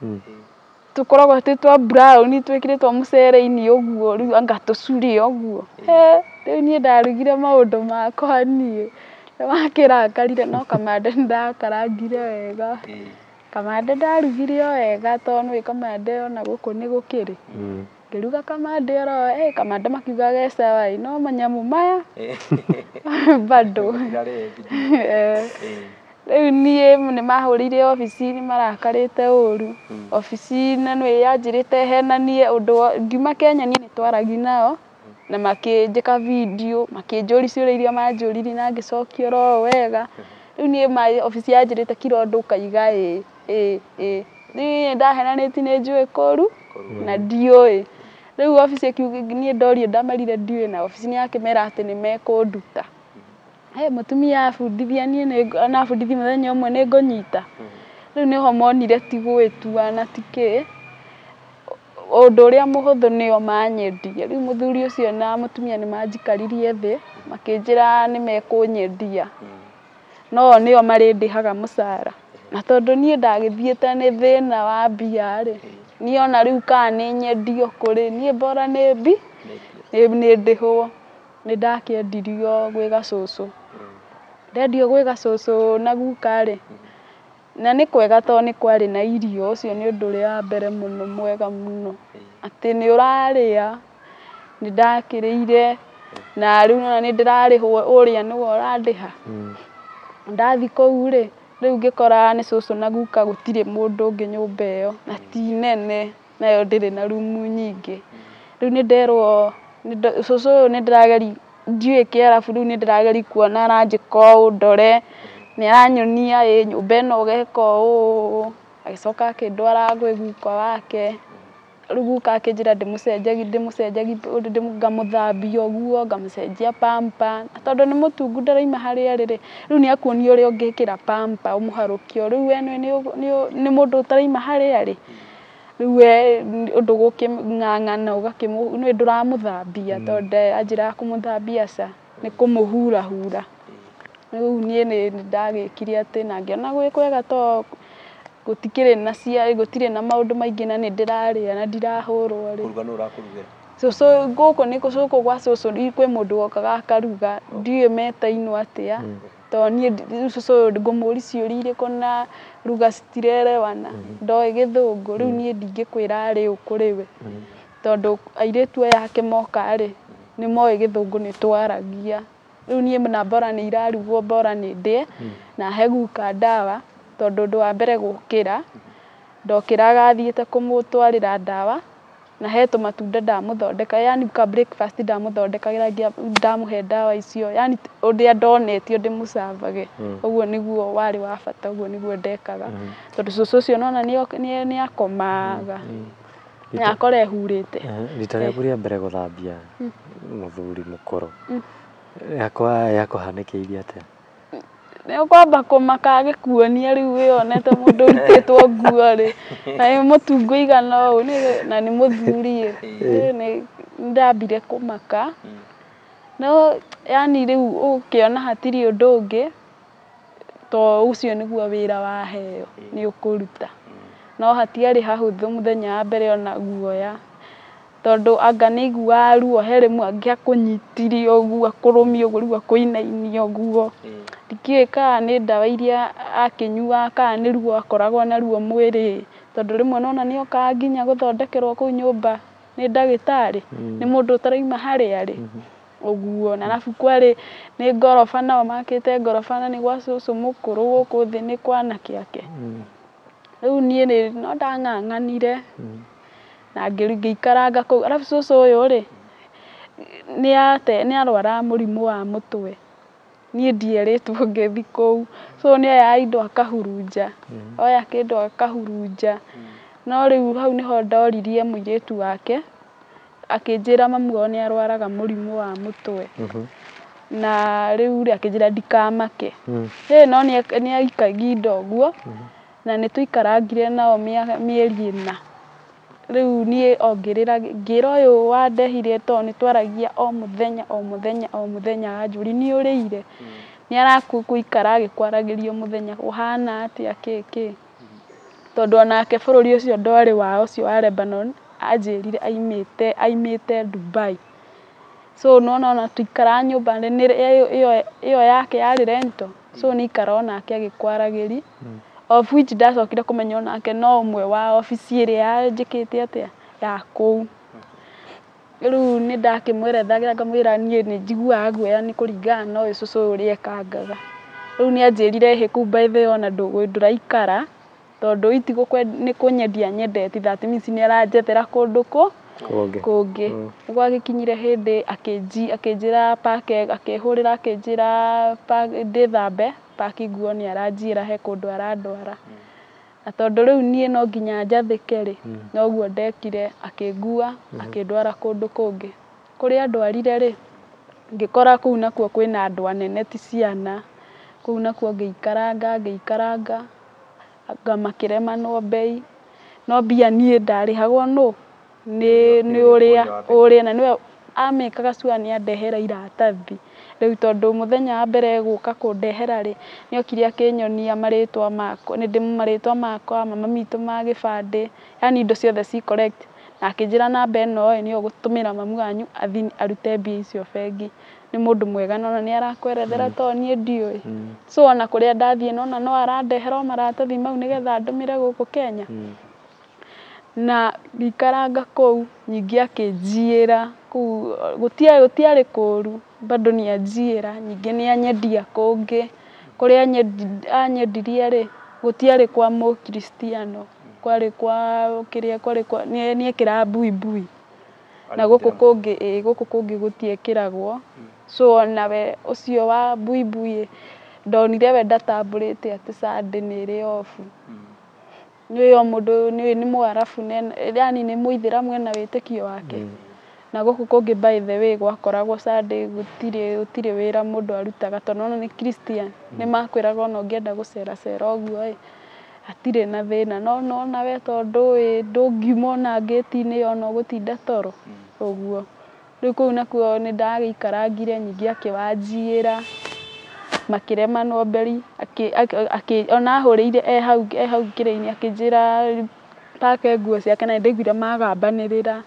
Speaker 2: tũkoragwo twĩ twa brown twĩkĩrĩtwo mũcere-inĩ ũguo, rĩu anga tũcuria ũguo. Hĩ, rĩu niĩ ndarugire maũndũ makwa, niĩ nĩ makĩrakarire, no kamande nĩ ndakarangire wega. Kamande ndarugire o wega, tondũ nĩũĩ kamande ona gũkũ nĩ gũkĩrĩ. Ngĩruga kamande oro, ĩ, kamande makiuga ge sawa ĩ, no manyamũ maya bado. Rĩu niĩ nĩ mahũrĩire obici, nĩ marakarĩte ũru obici, na nĩ yanjĩrĩte henanie ũndũ ngiuma Kenya. Niĩ nĩ twaragia nao. Na makĩnjĩka video, makĩnjũria ciũria iria manjũririe na ngĩcokia oro wega. Rĩu niĩ ma obici yanjĩrĩte kila ũndũ ũkaiga ĩĩ ĩĩ ĩĩ. Niĩ ndahenanĩtie nĩ njũĩ kũru na ndiũĩ. Rĩu obici ĩkiuga niĩ ndorio ndamerire ndiũĩ na obici nĩ yakĩmera atĩ nĩ mekũnduta. He mũtumia abundithia niĩ nĩ ona abundithia mũthenya ũmwe nĩ ngũnyita. Rĩu nĩho monire ti gwĩtua na ti kĩ. Ũndũ ũrĩa mũhũthũ nĩo manyendie. Rĩu mũthuri ũcio na mũtumia nĩ manjikaririe thĩ, makĩnjĩra nĩ mekũnyendia. No o nĩo marĩndĩhaga mũcara. Na tondũ niĩ ndagĩthiĩte nĩ thĩna wa mbia rĩ, niĩ ona rĩu kana nĩ nyendio kũrĩ, niĩ bora nĩ mbi, nĩ ndĩhwo. Nĩ ndakĩendirio gwĩ gacũcũ. Ndendio gwĩ gacũcũ na guka rĩ, na nĩ kwega tondũ nĩ kwarĩ na irio, ũcio nĩ ũndũ ũrĩa wa mbere mũno mwega mũno. Atĩ nĩ ũrarĩa, nĩ ndakĩrĩire, na rĩu nĩwona nĩ ndĩrarĩhwo ũrĩa nĩwe ũrandĩha. Ndathiĩ kũu rĩ, rĩu ngĩkora nĩ cũcũ na guka gũtirĩ mũndũ ũngĩ nyũmba ĩyo, na ti nene, nayo ndĩrĩ na rumu nyingĩ. Rĩu nĩ nderwo, cũcũ ũyũ nĩ ndĩrageria ndiũĩ kĩarabu rĩu nĩ ndĩrageria kuona aranjĩka ũũ ndore, nĩ aranyonia ĩ nyũmba ĩno ũgeka ũũ, agĩcoka akĩndwara gwĩ guka wake. Rĩu guka akĩnjĩra ndĩmũcenjagie ngamũthambia ũguo, ngamũcenjia pamper, na tondũ nĩ mũtungu ndarauma harĩa arĩ rĩ, rĩu nĩ akuonia ũrĩa ũngĩkĩra pamper ũmũharũkie ũũ, rĩu we nĩ mũndũ ũtarauma harĩa arĩ. Rĩu we ũndũ ũgũkĩng'ang'ana nĩ ndũramũthambia tondũ anjĩraga kũmũthambia aca, nĩ kũmũhurahura. Rĩu niĩ nĩ ndagĩkire atĩ na ngĩona gwĩ kwega tondũ gũtikĩrĩ na gũtirĩ na maũndũ maingĩ na nĩ ndĩrarĩa na ndirahũrwo rĩ.
Speaker 3: Kũruga nũ ũrakũrugĩra?
Speaker 2: Cũcũ gũkũ nĩ gũkũ gwa cũcũ kwĩ mũndũ wokaga akaruga, ndiũĩ metainwo atĩa, tondũ niĩ rĩu cũcũ ũyũ ngũmũria ciũria irĩkũ na ruga citirerewana, ndoĩ gĩthũngũ, rĩu niĩ ndingĩkwĩra arĩ ũ kũrĩ we. Tondũ airĩtu aya ake moka rĩ, nĩ moĩ gĩthũngũ nĩ twaragia. Rĩu niĩ na bora nĩ irarugwo bora nĩ ndĩe, na he guka ndawa, tondũ ũndũ wa mbere gũkĩra, ndokĩraga thiĩte kũmũtwarĩra ndawa, na he tũmatunda ndamũthondeka, yani ka breakfast ndamũthondekagĩra ndamũhe ndawa icio, yani ũrĩa ndonetio ndĩmũcabage. Ũguo nĩguo warĩ wa bata, ũguo nĩguo ndekaga. Tondũ cũcũ ũcio nĩwona nĩ akomaga, na akora ehurĩte.
Speaker 1: Rita rĩaku rĩa mbere gũthambia mũthuri mũkũrũ, yakũhanĩkĩirie atĩa?
Speaker 2: Nĩ ũkwamba kũmaka agĩkuonia rĩu wĩyonete mũndũ ũrutĩtwo nguo rĩ, na nĩ mũtungu ũigana ũũ na nĩ mũthuri ĩ, nĩ ndambire kũmaka. No yani rĩu ũkĩona hatirĩ ũndũ ũngĩ, to ũcio nĩguo wĩra waheo nĩ ũkũruta. No hatiarĩ hahũthũ mũthenya wa mbere ona guoya, tondũ anga nĩ aiguaga ruo he rĩmwe angĩakũnyitirie ũguo akũrũmie ũguo rĩu akũinainie ũguo. Ndikĩũĩ kana nĩ ndawa iria akĩnyuaga kana nĩ ruo akoragwo naruo mwĩrĩ, tondũ rĩmwe nĩwona nĩ okaga nginya gũthondekerwo kũu nyũmba nĩ ndagĩtarĩ, nĩ mũndũ ũtarauma harĩa arĩ, ũguo. Na arabu kwarĩ nĩ ngoroba nao makĩte ngoroba na nĩ gwa cũcũ mũkũrũ gũkũ thĩ nĩ kwa anake ake. Rĩu niĩ no ndang'ang'anire na ngĩikaranga kũu. Arabu cũcũ ũyũ rĩ, nĩ arwaraga mũrimũ wa mũtwe. Niĩ ndierĩtwo ngĩthiĩ kũu. So nĩ oyaga indo akahurunja, oya kĩndũ akahurunja. No rĩu hau nĩho ndoririe mũirĩtu wake, akĩnjĩra mamu wao nĩ arwaraga mũrimũ wa mũtwe. Na rĩu rĩ, akĩnjĩra ndikamake. Ĩ no nĩ aikagia indo ũguo, na nĩ twaikarangire nao mĩeri ĩna. Rĩu niĩ o ngĩrĩra, ngĩra ũyũ wandehire tondũ nĩ twaragia o mũthenya o mũthenya o mũthenya akanjũria nĩ ũrĩire? Nĩ arakũikara agĩkwaragĩria o mũthenya ũhana atĩa kĩ kĩ. Tondũ onake bũrũri ũcio ndwarĩ wao ũcio wa Lebanon, anjĩrire aimĩte Dubai. So nĩwona ona twaikaraga nyũmba ĩyo yake yarĩ rental, so nĩ aikaraga onake agĩkwaragĩria. Of which ndacokire kũmenya onake no ũmwe wa obici ĩrĩa yanjĩkĩte atĩa, ya kũu. Rĩu nĩ ndakĩmwerethagĩra ngamwĩra niĩ nĩ njiguaga guoya nĩ kũringana na ũyũ cũcũ ũyũ ũrĩa ekangaga. Rĩu nĩ anjĩrire ĩhĩ kũu by the way ona ndũraikara, tondũ nĩ kũnyendia anyendetie that means nĩ aranjethera kũndũ kũ
Speaker 1: Kũngĩ.
Speaker 2: Kũngĩ. Gwagĩkinyire hĩndĩ akĩnjĩra pake, akĩhũrĩra akĩnjĩra ndĩthambe paki nguo nĩ aranjĩra he kũndũ arandwara. Na tondũ rĩu niĩ no nginya njathĩke rĩ, noguo ndekire, akĩngua akĩndwara kũndũ kũngĩ. Kũrĩa andwarire rĩ, ngĩkora kũu nakuo kwĩna andũ anene ti ciana. Kũu nakuo ngĩikaranga ngĩikaranga, anga makĩremanwo mbei, no mbia niĩ ndarĩhagwo nũ? Nĩ ũrĩa na nĩwe amĩkaga sure nĩ andehera iratathi. Rĩu tondũ mũthenya wa mbere gũka kũndehera rĩ, nĩ okire akĩnyonia marĩtwa makwa, nĩ marĩtwa makwa, mama witũ ma gĩbandĩ, yani indo ciothe ci correct. Na akĩnjĩra namba ĩno ĩ, nĩyo ũgũtũmĩra mamu wanyu athiĩ arute mbia icio bengi. Nĩ mũndũ mwega nona nĩ arakwerethera to niĩ ndiũĩ. So ona kũrĩa ndathiĩ nona no arandehera o maratathi mau nĩgetha ndũmĩre gũkũ Kenya. Na ngĩikaranga kũu, ningĩ akĩnjiĩra kũu gũtiarĩ kũru, bado nĩ anjiĩra, ningĩ nĩ anyendia kũngĩ. Kũrĩa anyendirie rĩ, gũtiarĩ kwa mũkristiano, kwarĩ kwa kĩrĩa kwarĩ kwa nĩ ekĩraga buibui. Na gũkũ kũngĩ ĩĩ gũkũ kũngĩ gũtiĩkĩragwo. So onawe ũcio wa buibui ndonire we ndatambũrĩte atĩ Sunday nĩ ĩrĩ off. Nĩ o mũndũ nĩ mũarabu yani nĩ mũithĩramu ena wĩtĩkio wake. Na gũkũ kũngĩ by the way gwakoragwo Sunday gũtirĩ wĩra mũndũ arutaga tondũ nĩwona nĩ Christian. Nĩ makwĩraga ona ũngĩenda gũceracera ũguo ĩ, hatirĩ na thĩna. No nĩwona we tondũ ndũĩ ndũngiuma ona ngĩti-inĩ ĩyo ona ũgũtinda toro ũguo. Rĩu kũu nakuo nĩ ndagĩikarangire ningĩ akĩwanjiĩra, makĩremanwo mbei, ona ahũrĩire e hau kĩrĩa-inĩ akĩnjĩra pake nguo ciake na nĩ ndaiguire magambanĩrĩra,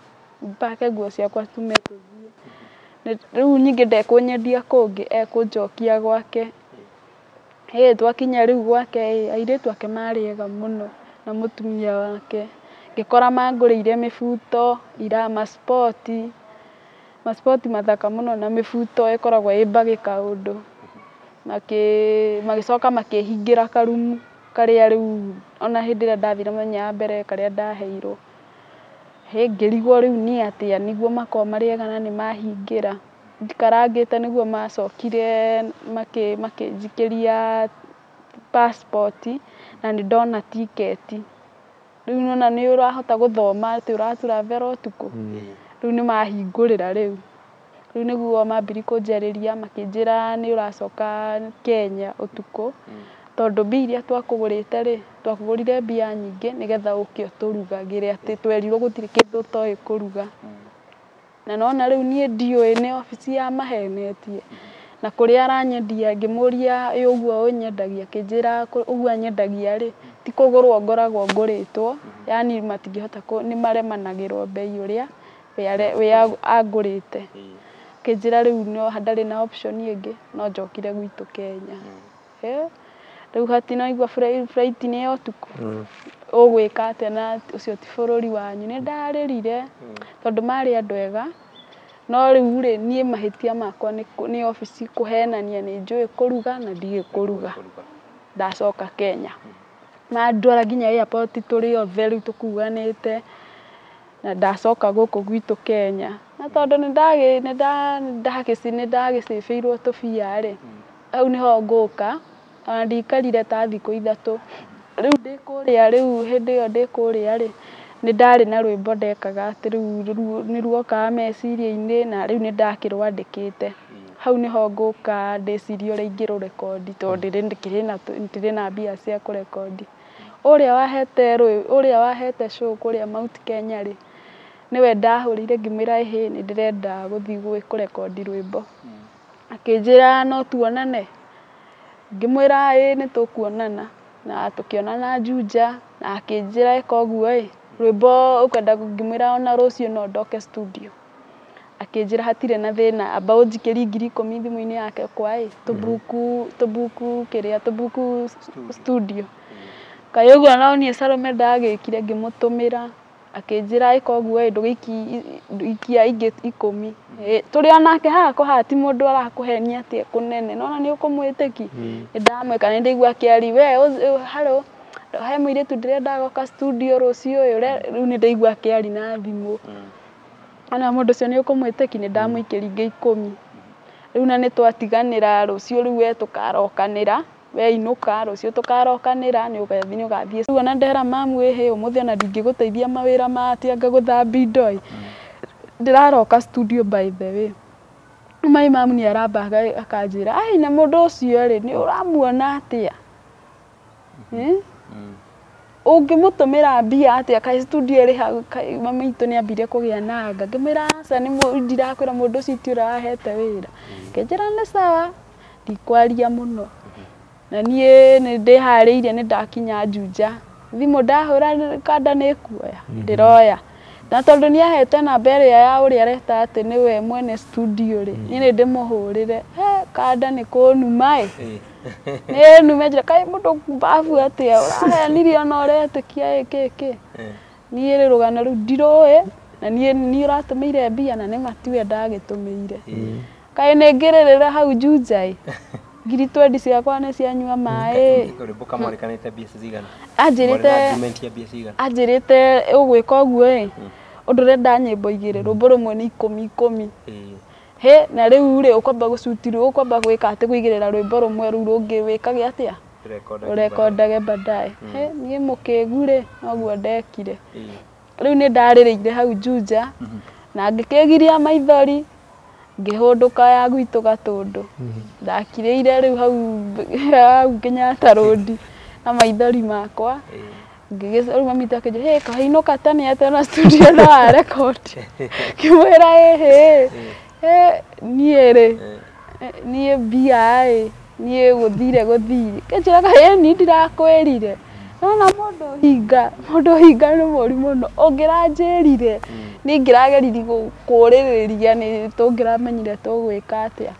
Speaker 2: pake nguo ciakwa tume tũthiĩ. Rĩu ningĩ ndekũnyendia kũngĩ, ekũnjokia gwake. Ĩ twakinya rĩu gwake ĩ, airĩtu ake marĩ ega mũno na mũtumia wake. Ngĩkora mangũrĩire mĩbuto, macipoti, macipoti mathaka mũno na mĩbuto ĩkoragwo ĩ mbagĩ kaũndũ. Magĩcoka makĩhingĩra karumu karĩa rĩu ona hĩndĩ ĩrĩa ndathire mũthenya wa mbere karĩa ndaheirwo. Hĩ ngĩrigwo rĩu nĩ atĩa nĩguo makoragwo marĩ ega na nĩ mahingĩra. Njikarangĩte nĩguo macokire makĩnjikĩria passport na nĩ ndona tiketi. Rĩu nĩwona nĩ ũrahota gũthoma atĩ ũra travel ũtukũ. Rĩu nĩ mahingũrĩra rĩu. Rĩu nĩguo mambirie kũnjarĩria makĩnjĩra nĩ ũracoka Kenya ũtukũ, tondũ mbia iria twakũgũrĩte rĩ, twakũgũrire mbia nyingĩ nĩgetha ũke ũtũrugagĩre atĩ twerirwo gũtirĩ kĩndũ ũtoĩ kũruga. Na nĩwona rĩu niĩ ndiũĩ nĩ obici ya mahenetie. Na kũrĩa aranyendia ngĩmũria ĩ ũguo ũnyendagia, akĩnjĩra ũguo anyendagia rĩ, ti kũgũrwo ngoragwo ngũrĩtwo, yani matingĩhota nĩ maremanagĩrwo mbei ũrĩa we angũrĩte. Akĩnjĩra rĩu no ndarĩ na option ĩngĩ no njokire gwitũ Kenya. Rĩu hatinaigua flight nĩ ya ũtukũ, ũgwĩka atĩa na ũcio ti bũrũri wanyu. Nĩ ndarĩrire tondũ marĩ andũ ega, no rĩu rĩ, niĩ mahĩtia makwa nĩ obici kũhenania nĩ njũĩ kũruga na ndiũĩ kũruga. Ndacoka Kenya. Mandwara nginya airport tũrĩ othe rĩu tũkuanĩte, na ndacoka gũkũ gwitũ Kenya. Na tondũ nĩ ndagĩcĩbĩirwo tũbia rĩ, hau nĩho ngũka, ona ndikarire ta thikũ 3. Rĩu ndĩ kũrĩa rĩu hĩndĩ ĩyo ndĩ kũrĩa rĩ, nĩ ndarĩ na rwĩmbo ndekaga atĩ rĩu nĩ ruokaga meciria-inĩ na rĩu nĩ ndakĩrwandĩkĩte. Hau nĩho ngũka ndĩcirie ũrĩa ingĩrũrekondi tondũ ndĩrĩ na mbia cia kũrekondi. Ũrĩa wahete show kũrĩa Mount Kenya rĩ, nĩwe ndahũrĩire ngĩmwĩra ĩhĩ nĩ ndĩrenda gũthiĩ kũrekondi rwĩmbo. Akĩnjĩra no tuonane, ngĩmwĩra ĩĩ nĩ tũkuonana, na tũkĩonana Juja, na akĩnjĩra ĩka ũguo ĩ, rwĩmbo ũkwenda, ngĩmwĩra ona rũciũ no ndoke studio. Akĩnjĩra hatirĩ na thĩna, amba ũnjikĩrie 10,000 thimũ-inĩ yake kwa ĩ, tũbuku kĩrĩa tũbuku studio. Kaĩ ũguo no niĩ Salome ndagĩkire ngĩmũtũmĩra, akĩnjĩra ĩka ũguo ĩ, ndũgĩikia ingĩ 10. Tũrĩ onake haha kũhaha ti mũndũ arakũhenia atĩ ekũnene, nĩwona nĩ ũkũmwĩtĩki. Nĩ ndamwĩka nĩ ndaigua akĩaria we hello, he mũirĩtu ndĩrenda agoka studio rũciũ ĩ, rĩu nĩ ndaigua akĩaria na thimũ. Ona mũndũ ũcio nĩ ũkũmwĩtĩki nĩ ndamũikĩria 10,000. Rĩu na nĩ twatiganĩra rũciũ rĩu we tũkarokanĩra we inũka rũciũ tũkarokanĩra nĩ ũgathiĩ. Rĩu ona ndera mamu ĩhĩ ũmũthĩ ona ndingĩgũteithia mawĩra ma atĩ anga gũthambia indo ĩ. Ndĩraroka studio by the way. My mom nĩ aramba akanjĩra ai na mũndũ ũcio rĩ nĩ ũramuona atĩa? Ũngĩmũtũmĩra mbia atĩa kaĩ studio ĩrĩ hau kaĩ mami witũ nĩ ambire kũgĩa na anga ngĩmwĩra aca nĩ ndirakwĩra mũndũ ũcio ti ũrĩa wahete wĩra. Akĩnjĩra nĩ sawa ndikwaria mũno. Na niĩ nĩ ndĩharĩirie nĩ ndakinya Juja thimũ ndahũra kanda nĩ ĩkuoya ndĩroya. Na tondũ nĩ ahete namba ĩrĩa ya ũrĩa areta atĩ nĩwe mwene studio rĩ niĩ nĩ ndĩmũhũrĩre he kanda nĩ kũnuma ĩ nĩ nume njĩra kaĩ mũndũ mbabu atĩa ũrahenirie ona ũretĩkia ĩ kĩ kĩ niĩ rĩ rũgano rũu ndirũĩ na niĩ niĩ ũratũmĩire mbia na nĩ ma tiwe ndagĩtũmĩire kaĩ nĩ ngĩrĩrĩra hau Juja ĩ 20,000 ciakwa nĩ cianyua maĩ.
Speaker 3: Rwĩmbo kamwandĩkanĩte mbia cigana?
Speaker 2: Anjĩrĩte ũgwĩka ũguo ĩ ũndũ ũrenda nyĩmbo igĩrĩ rwĩmbo rũmwe nĩ 10 10. Hĩ na rĩu rĩ ũkwamba gũcutirwo ũkwamba gwĩka atĩ kũigĩrĩra rwĩmbo rũmwe rũu rũngĩ wĩkage atĩa ũrekondage baadaye. Hĩ niĩ mũkĩgu rĩ noguo ndekire. Rĩu nĩ ndarĩrĩire hau Juja na ngĩkĩgiria maithori ngĩhũndũka ya gwitũ Gatũndũ. Ndakirĩire rĩu hau Kenyatta Road na maithori makwa. Rĩu mami witũ akĩnjĩra hĩ kainũka tene atĩa na studio no arekondi. Ngĩmwĩra ĩhĩ niĩ rĩ niĩ mbia ĩ niĩ gũthire gũthire. Kĩnjĩra kaĩ niĩ ndirakwĩrire. Nona mũndũ hinga nĩ mũru mũno ũngĩranjĩrire niĩ ngĩrageririe kũũrĩrĩria nĩ tũngĩramenyire tũgwĩka atĩa.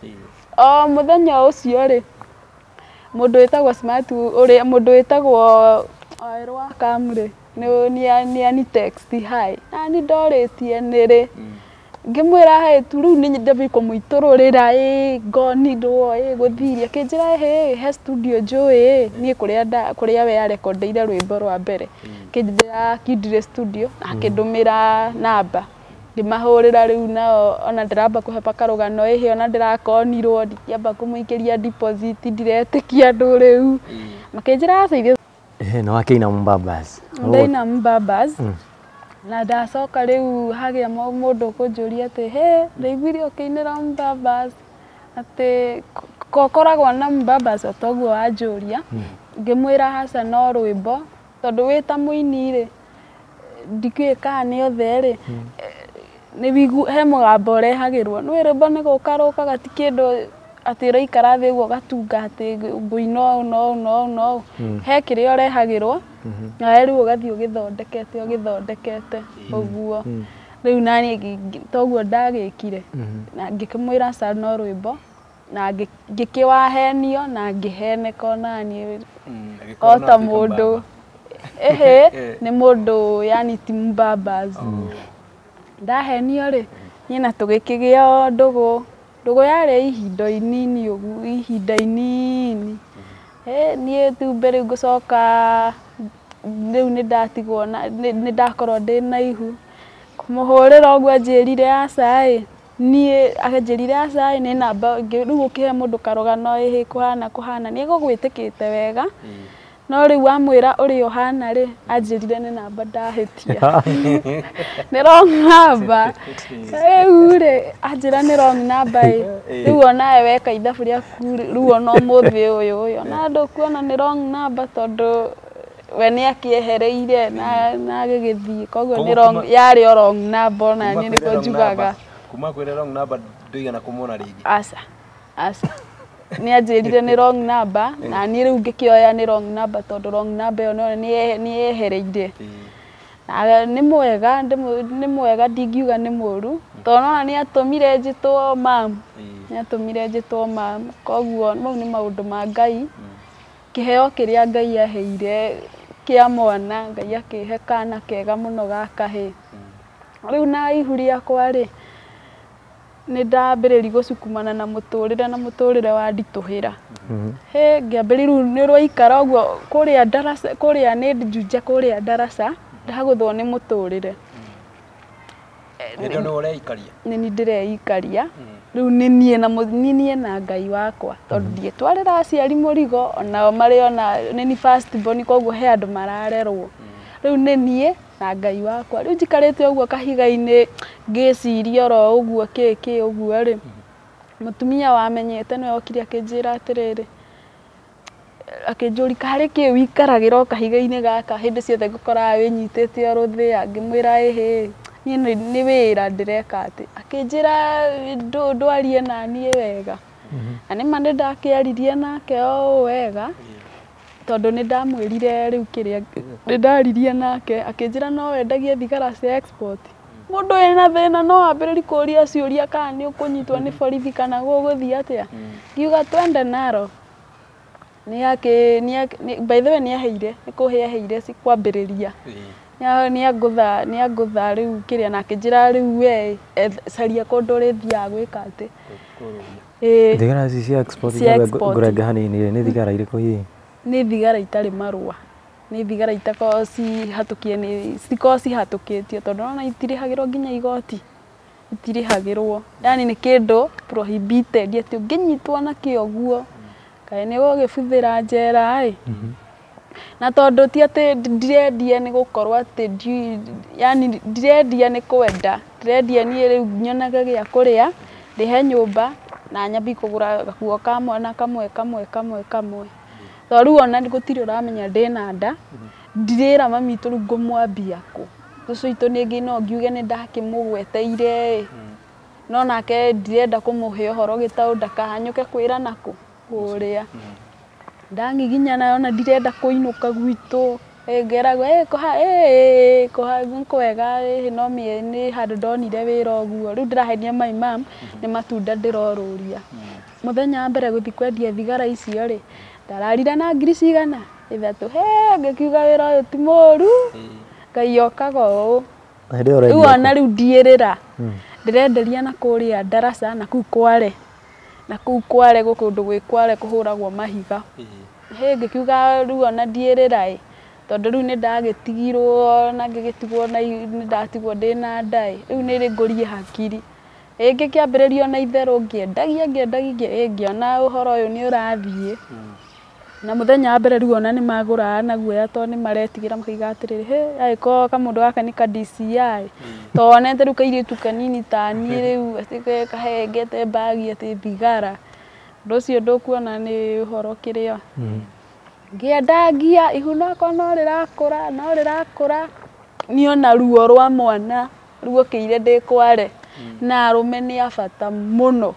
Speaker 2: O mũthenya ũcio rĩ mũndũ wĩtagwo Smart ũrĩa mũndũ wĩtagwo Wawerũ wa Kam rĩ nĩ ani text hi na niĩ ndorĩtie nĩ rĩ ngĩmwĩra hĩ tu rĩu nĩ ndambia kũmũitũrũrĩra ĩ ngonirwo ĩ gũthirie akĩnjĩra hĩ he studio njũĩ niĩ kũrĩa we arekondeire rwĩmbo rwa mbere akĩnjĩra Kindire studio na akĩndũmĩra namba ngĩmahũrĩra rĩu nao ona ndĩramba kũhe karũgano ĩhĩ ona ndĩrakonirwo ndingĩamba kũmũikĩria deposit ndiretĩkia andũ rĩu makĩnjĩra aca ithuĩ.
Speaker 1: Nĩ wakĩina Mbabas.
Speaker 2: Ndaina Mbabas. Na ndacoka rĩu hagĩa mũndũ ũkũnjũria atĩ hĩ ndaiguire ũkĩinĩra Mbabas atĩ kokoragwo na Mbabas o toguo wanjũria. Ngĩmwĩra haca no rwĩmbo tondũ wĩ ta mũini rĩ ndikĩũĩ kana nĩ othe rĩ nĩ he mũgambo ũrehagĩrwo nĩ rwĩmbo nĩ gũka rũkaga ti kĩndũ atĩ ũraikara thĩ ũguo ũgatunga atĩ ngũina ũũ na ũũ na ũũ na ũũ he kĩrĩa ũrehagĩrwo nawe rĩu ũgathiĩ ũgĩthondekete ũgĩthondekete ũguo rĩu naniĩ toguo ndagĩkire na ngĩkĩmwĩra aca no rwĩmbo na ngĩkĩwahenio na ngĩheneka onaniĩ o ta mũndũ ĩhĩ nĩ mũndũ yani ti Mbabas. Ndahenio rĩ niĩ na tũgĩkĩgĩa ndũgũ ndũgũ yarĩ ihinda inini ũguo ihinda inini. Niĩ tu mbere ngũcoka rĩu nĩ ndatigwo nĩ ndakorwo ndĩ na ihu kũmũhũrĩra ũguo anjĩrire aca ĩ niĩ anjĩrire aca ĩ nĩ namba rĩu ũkĩhe mũndũ karũgano ĩhĩ kũhana kũhana nĩ egũgwĩtĩkĩte wega no rĩu wamwĩra ũrĩa ũhana rĩ anjĩrire nĩ namba ndahĩtia nĩ wrong number rĩu rĩ anjĩra nĩ wrong number ĩ rĩu onawe weka ithabu rĩaku rĩu ona ũmũthĩ ũyũ ũyũ ona ndũkuona nĩ wrong number tondũ we nĩ akĩehereire na agĩgĩthiĩ koguo nĩ wrong yarĩ o wrong number ona niĩ nĩguo njugaga.
Speaker 3: Kuma kwĩra wrong number ndũigana kũmuona rĩngĩ?
Speaker 2: Aca aca nĩ anjĩrire nĩ wrong number na niĩ rĩu ngĩkĩoya nĩ wrong number tondũ wrong number ĩyo nĩ yehereire. Na nĩ mwega nĩ mwega ndingiuga nĩ mũru tondũ nona nĩ atũmire njĩtwo mam nĩ atũmire njĩtwo mam koguo mau nĩ maũndũ ma Ngai kĩheo kĩrĩa Ngai aheire kĩa mwana Ngai akĩhe kana kega mũno ga kahĩĩ. Rĩu na ihu rĩakwa rĩ nĩ ndambĩrĩria gũcukumana na mũtũrĩre wanditũhĩra. Hĩ ngĩambĩrĩria rĩu nĩ ũraikara ũguo kũrĩa ndaraca kũrĩa nĩ Juja kũrĩa ndaraca ndagũthwo nĩ mũtũrĩre.
Speaker 3: Nĩ nĩ ũreikaria.
Speaker 2: Nĩ niĩ ndĩreikaria. Rĩu nĩ niĩ na nĩ niĩ na Ngai wakwa, tondũ ndiĩtwarĩra aciari mũrigo, onao marĩ ona nĩ niĩ first born, koguo he andũ mararerwo. Rĩu nĩ niĩ na Ngai wakwa. Rĩu njikarĩte ũguo kahiga-inĩ ngĩciria oro ũguo kĩ kĩ ũguo rĩ, mũtumia wamenyete nĩwe okire akĩnjĩra atĩrĩrĩ, akĩnjũria karĩ kĩ wĩikaragĩra o kahiga-inĩ gaka hĩndĩ ciothe ngũkoraga wĩnyitĩte o rũthĩa. Ngĩmwĩra ĩhĩ, niĩ nĩ wĩra ndĩreka atĩ. Akĩnjĩra ndwarie na niĩ wega. Na nĩma nĩ ndakĩaririe nake o ũũ wega, tondũ nĩ ndamwĩrire rĩu kĩrĩa nĩ ndaririe nake, akĩnjĩra no wendagie thigara cia export. Mũndũ wĩna thĩna no ambĩrĩrie kũria ciũria kana nĩ ũkũnyitwo nĩ borithi kana gũgũthiĩ atĩa. Ngiuga twende naro. By the way nĩ aheire, nĩ kũhe aheire kwambĩrĩria. Nĩ angũtha rĩu kĩrĩa, na akĩnjĩra rĩu we caria kũndũ ũrĩthiaga gwĩka atĩ.
Speaker 1: Thigara ici cia export,
Speaker 2: Cia export.
Speaker 1: Ngũrenge hanini, nĩ thigara irĩkũ hihi?
Speaker 2: Nĩ thigara itarĩ marũa. Nĩ thigara itakoragwo cihatũkie, nĩ citikoragwo cihatũkĩtio, tondũ nĩwona itirĩhagĩrwo nginya igoti. Itirĩhagĩrwo. Yani nĩ kĩndũ prohibited atĩ ũngĩnyitwo nakĩo ũguo, kaĩ nĩ ũgũgĩbuthĩra njera ĩ. Na tondũ ti atĩ ndirendia nĩ gũkorwo atĩ yani ndirendia nĩ kwenda, ndĩrendia niĩ rĩu nyonaga gĩa kũrĩa, ndĩhe nyũmba na nyambie kũgũra gakuo ka mwana kamwe kamwe kamwe kamwe. Tondũ rĩu ona gũtirĩ ũramenya ndĩna nda, ndirĩra mami witũ rĩu ngũmwambia kũ. Cũcũ witũ ningĩ no ngiuge nĩ ndakĩmũgweteire ĩ, no nake ndirenda kũmũhe ũhoro gĩtaũ ndakahanyũke kwĩra nakũ kũrĩa. Ndangiginyana ona ndirenda kũinũka gwitũ, ngeragwo nĩ kwega, no nĩ handũ ndonire wĩra ũguo. Rĩu ndĩrahenia my mum nĩ matunda ndĩrorũria. Mũthenya wa mbere gũthiĩ kwendia thigara icio rĩ, ndararire na ngiri cigana? 3. He, ngĩkiuga wĩra ũyũ ti mũru, Ngai okaga ũũ.
Speaker 1: Hĩndĩ ĩyo
Speaker 2: Rĩu
Speaker 1: ũrendia
Speaker 2: ona rĩu ndiĩrĩra, ndĩrenderia na kũrĩa ndaraca na kũu Kware. Na kũu Kware gwĩ kũndũ gwĩ Kware kũhũragwo mahiga. Hĩ, ngĩkiuga rĩu ona ndiĩrĩra ĩ, tondũ rĩu nĩ ndagĩtigirwo na ngĩgĩtigwo na nĩ ndatigwo ndĩna nda ĩ, rĩu nĩ ngũrie hakiri. Ĩ ngĩkĩambĩrĩria ona itherũ ngĩendagia ngĩendagia, ngĩona ũhoro ũyũ nĩ ũrathiĩ. Na mũthenya wa mbere rĩu ona nĩ magũraga na guoya tondũ nĩ maretigĩra makauga atĩrĩrĩ, hĩ, angĩkorwo kamũndũ gaka nĩ ka DCI, tondũ wonete rĩu kairĩtu kanini ta niĩ rĩu atĩ kahengete mbagi atĩ thigara. Ũndũ ũcio ndũkuona nĩ ũhoro kĩrĩa. Ngĩendagia ihu nakwa no rĩrakũra, no rĩrakũra. Niĩ ona ruo rwa mwana ruokĩire ndĩ Kware, na arũme nĩ a bata mũno,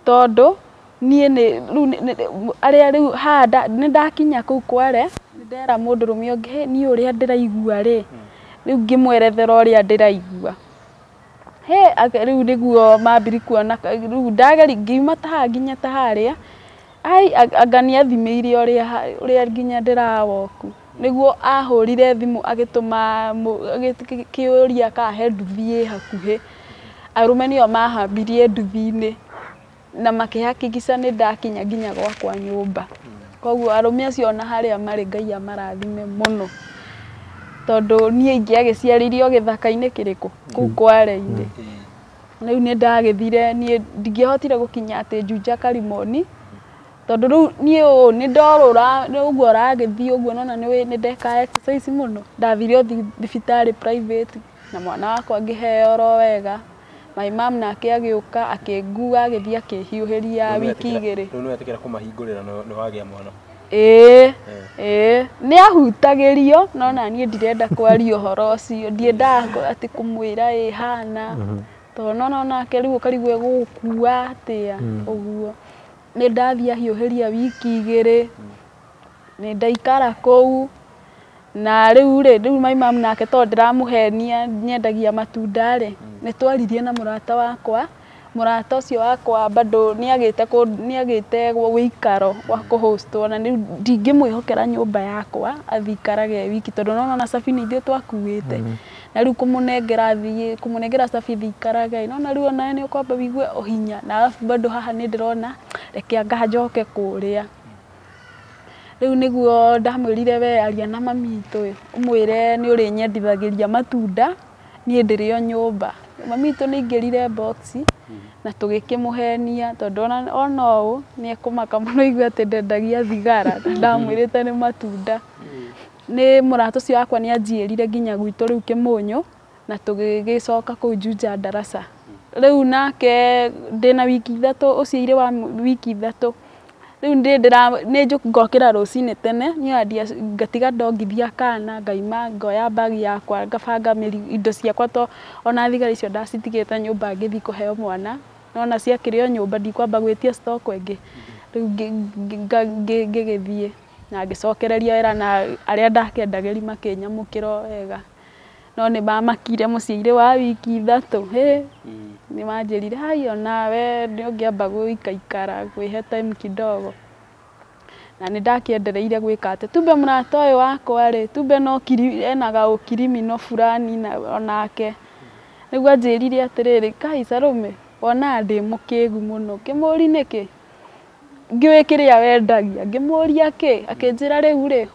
Speaker 2: tondũ niĩ nĩ rĩu arĩa rĩu haha nĩ ndakinya kũu Kware, nĩ ndera mũndũrũme ũngĩ, hĩ, niĩ ũrĩa ndĩraigua rĩ, rĩu ngĩmwerethera ũrĩa ndĩraigua. Hĩ, rĩu nĩguo mambirie kuona, rĩu ndageria ngiuma ta haha nginya ta harĩa, ai, anga nĩ athimĩire ũrĩa nginya ndĩrawoku. Nĩguo ahũrire thimũ agĩtũma kĩũria kana he nduthi ĩ hakuhĩ. Arũme nĩo mahambirie nduthi-inĩ na makĩhakikica nĩ ndakinya nginya gwakwa nyũmba. Koguo arũme acio ona harĩa marĩ Ngai amarathime mũno, tondũ niĩ ingĩagĩciarĩire o gĩthaka-inĩ kĩrĩkũ? Kũu Kware-inĩ. Rĩu nĩ ndagĩthire, niĩ ndingĩahotire gũkinya atĩ Juja Karimoni, tondũ rĩu niĩ ũũ nĩ ndorũra ũguo ũragĩthiĩ ũguo nĩwona nĩ ndeka exercise mũno. Ndathire o thibitarĩ private na mwana wakwa ngĩheo oro wega. My mum nake agĩũka akĩngua agĩthiĩ akĩhiũhĩria wiki 2.
Speaker 3: Rĩu nĩ wetĩkĩra kũmahingũrĩra nĩ wagĩa mwana?
Speaker 2: Ĩĩ, ĩĩ, nĩ ahutagĩrio no na niĩ ndirenda kwaria ũhoro ũcio, ndiendaga atĩ kũmwĩra ĩ hana, tondũ nĩwona onake rĩu ũkarigwo egũgũkua atĩa ũguo. Nĩ ndathiĩ ahiũhĩria wiki 2, nĩ ndaikara kũu, na rĩu rĩ, rĩu my mum nake tondũ ndĩramũhenia nyendagia matunda rĩ, nĩ twaririe na mũrata wakwa. Mũrata ũcio wakwa bado nĩ agĩte wĩikaro wa kũhostwo, na rĩu ndingĩmwĩhokera nyũmba yakwa athiĩ aikarage e wiki, tondũ nĩwona ona cabi nĩ ithuĩ twakuĩte, na rĩu kũmũnengera athiĩ kũmũnengera cabi athiĩ aikarage, nĩwona rĩu onawe nĩ ũkwamba wĩigue ũhinya, na arabu bado haha nĩ ndĩrona reke anga njoke kũrĩa. Rĩu nĩguo ndamwĩrire we aria na mami witũ ĩ, ũmwĩre nĩ ũrĩnyendithagĩria matunda niĩ ndĩrĩ o nyũmba. Mami witũ nĩ aingĩrire box na tũgĩkĩmũhenia tondũ ona ũũ nĩ ekũmaka mũno aigue atĩ ndendagia thigara na ndamwĩrĩte nĩ matunda. Nĩ mũrata ũcio wakwa nĩ anjiyĩrire nginya gwitũ rĩu Kĩmũnyũ na tũgĩgĩcoka kũu Juja Darasa. Rĩu nake ndĩna wiki ithatũ ũciairĩ wa wiki ithatũ rĩu nĩ ngokĩra rũcinĩ tene niĩ ngatiga ndongithia kana ngaima ngoya mbagi yakwa ngabanga indo ciakwa to ona thigara icio ndacitigĩte nyũmba ngĩthiĩ kũheo mwana nona ciakĩrĩ o nyũmba ndikwamba gwĩtia stock ĩngĩ. Rĩu ngĩgĩthiĩ na ngĩcokereria wĩra na arĩa ndakĩendagĩria makĩnyamũkĩra o wega. No nĩ mamakire mũciairĩ wa wiki ithatũ hĩ nĩ manjĩrire hai onawe nĩ ũngĩamba gũikaikara kwĩhe time kidogo. Na nĩ ndakĩendereire gwĩka atĩ tumbe mũrata ũyũ wakwa rĩ tumbe no ena gaũkirimino fulani na onake nĩguo anjĩrire atĩrĩrĩ Kai Salome wonaga ndĩ mũkĩgu mũno ngĩmũria nĩkĩ ngĩũĩ kĩrĩa wendagia ngĩmũria kĩ akĩnjĩra rĩu rĩ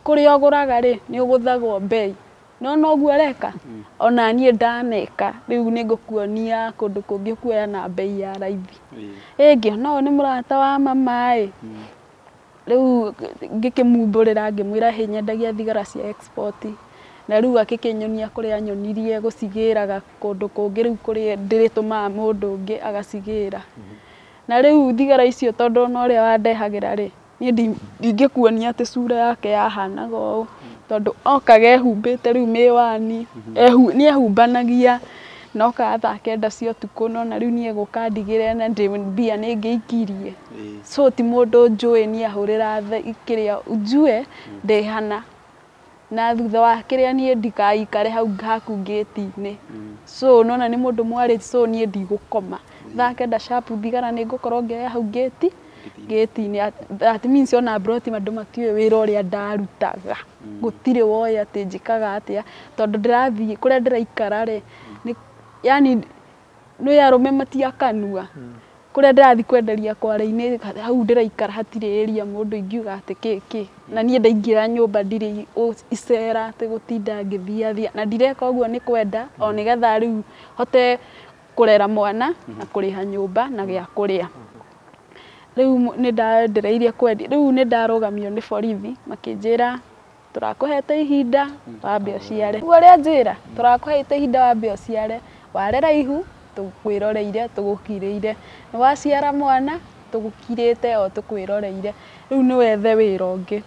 Speaker 2: kũrĩa ũgũraga rĩ nĩ ũgũthagwo mbei nĩwona ũguo ũreka ona niĩ ndaneka rĩu nĩ ngũkuonia kũndũ kũngĩ ũkuoya na mbei ya raithi. Ĩ ngĩona ũyũ nĩ mũrata wa mama ĩ rĩu ngĩkĩmumbũrĩra ngĩmwĩra hĩ nyendagia thigara cia export na rĩu agĩkĩnyonia kũrĩa anyonirie gũcigĩraga kũndũ kũngĩ rĩu kũrĩa ndĩrĩtũmaga mũndũ ũngĩ agacigĩra. Na rĩu thigara icio tondũ ona ũrĩa wandehagĩra rĩ niĩ ndingĩkuonia atĩ cura yake yahanaga ũũ tondũ okaga ehumbĩte rĩu mĩwani nĩ ehumbanagia na okaga thaa kenda cia ũtukũ nona rĩu niĩ egũka ndigĩre na mbia nĩ ngĩikirie. So ti mũndũ njũĩ niĩ ahũrĩra kĩrĩa njue ndĩhana na thutha wa kĩrĩa niĩ ndikaikare hau haku ngĩti-inĩ. So nona nĩ mũndũ mwarĩ so niĩ ndigũkoma thaa kenda sharp thigara nĩ ngũkorwo ngĩoya hau ngĩti-inĩ. That means ona mburoti andũ matiũĩ wĩra ũrĩa ndarutaga gũtirĩ woĩ atĩ njĩkaga atĩa tondũ ndĩrathiĩ kũrĩa ndĩraikara rĩ yani nĩ arũme matiakanua kũrĩa ndĩrathiĩ kwenderia kware-inĩ hau ndĩraikara hatirĩ area mũndũ ingiuga atĩ kĩ kĩ na niĩ ndaingĩra nyũmba ndirĩ icera atĩ gũtinda ngĩthiathia na ndireka ũguo nĩ kwenda o nĩgetha rĩu hote kũrera mwana na kũrĩha nyũmba na gĩa kũrĩa. Rĩu nĩ ndendereirie kwendia rĩu nĩ ndarũgamio nĩ borithi makĩnjĩra tũrakũhete ihinda wambe ũciare. Ũguo ũrĩa njĩra tũrakũhete ihinda wambe ũciare warera ihu tũkwĩroreire tũgũkirĩire nĩ waciara mwana tũgũkirĩte o tũkwĩroreire rĩu nĩ wethe wĩra ũngĩ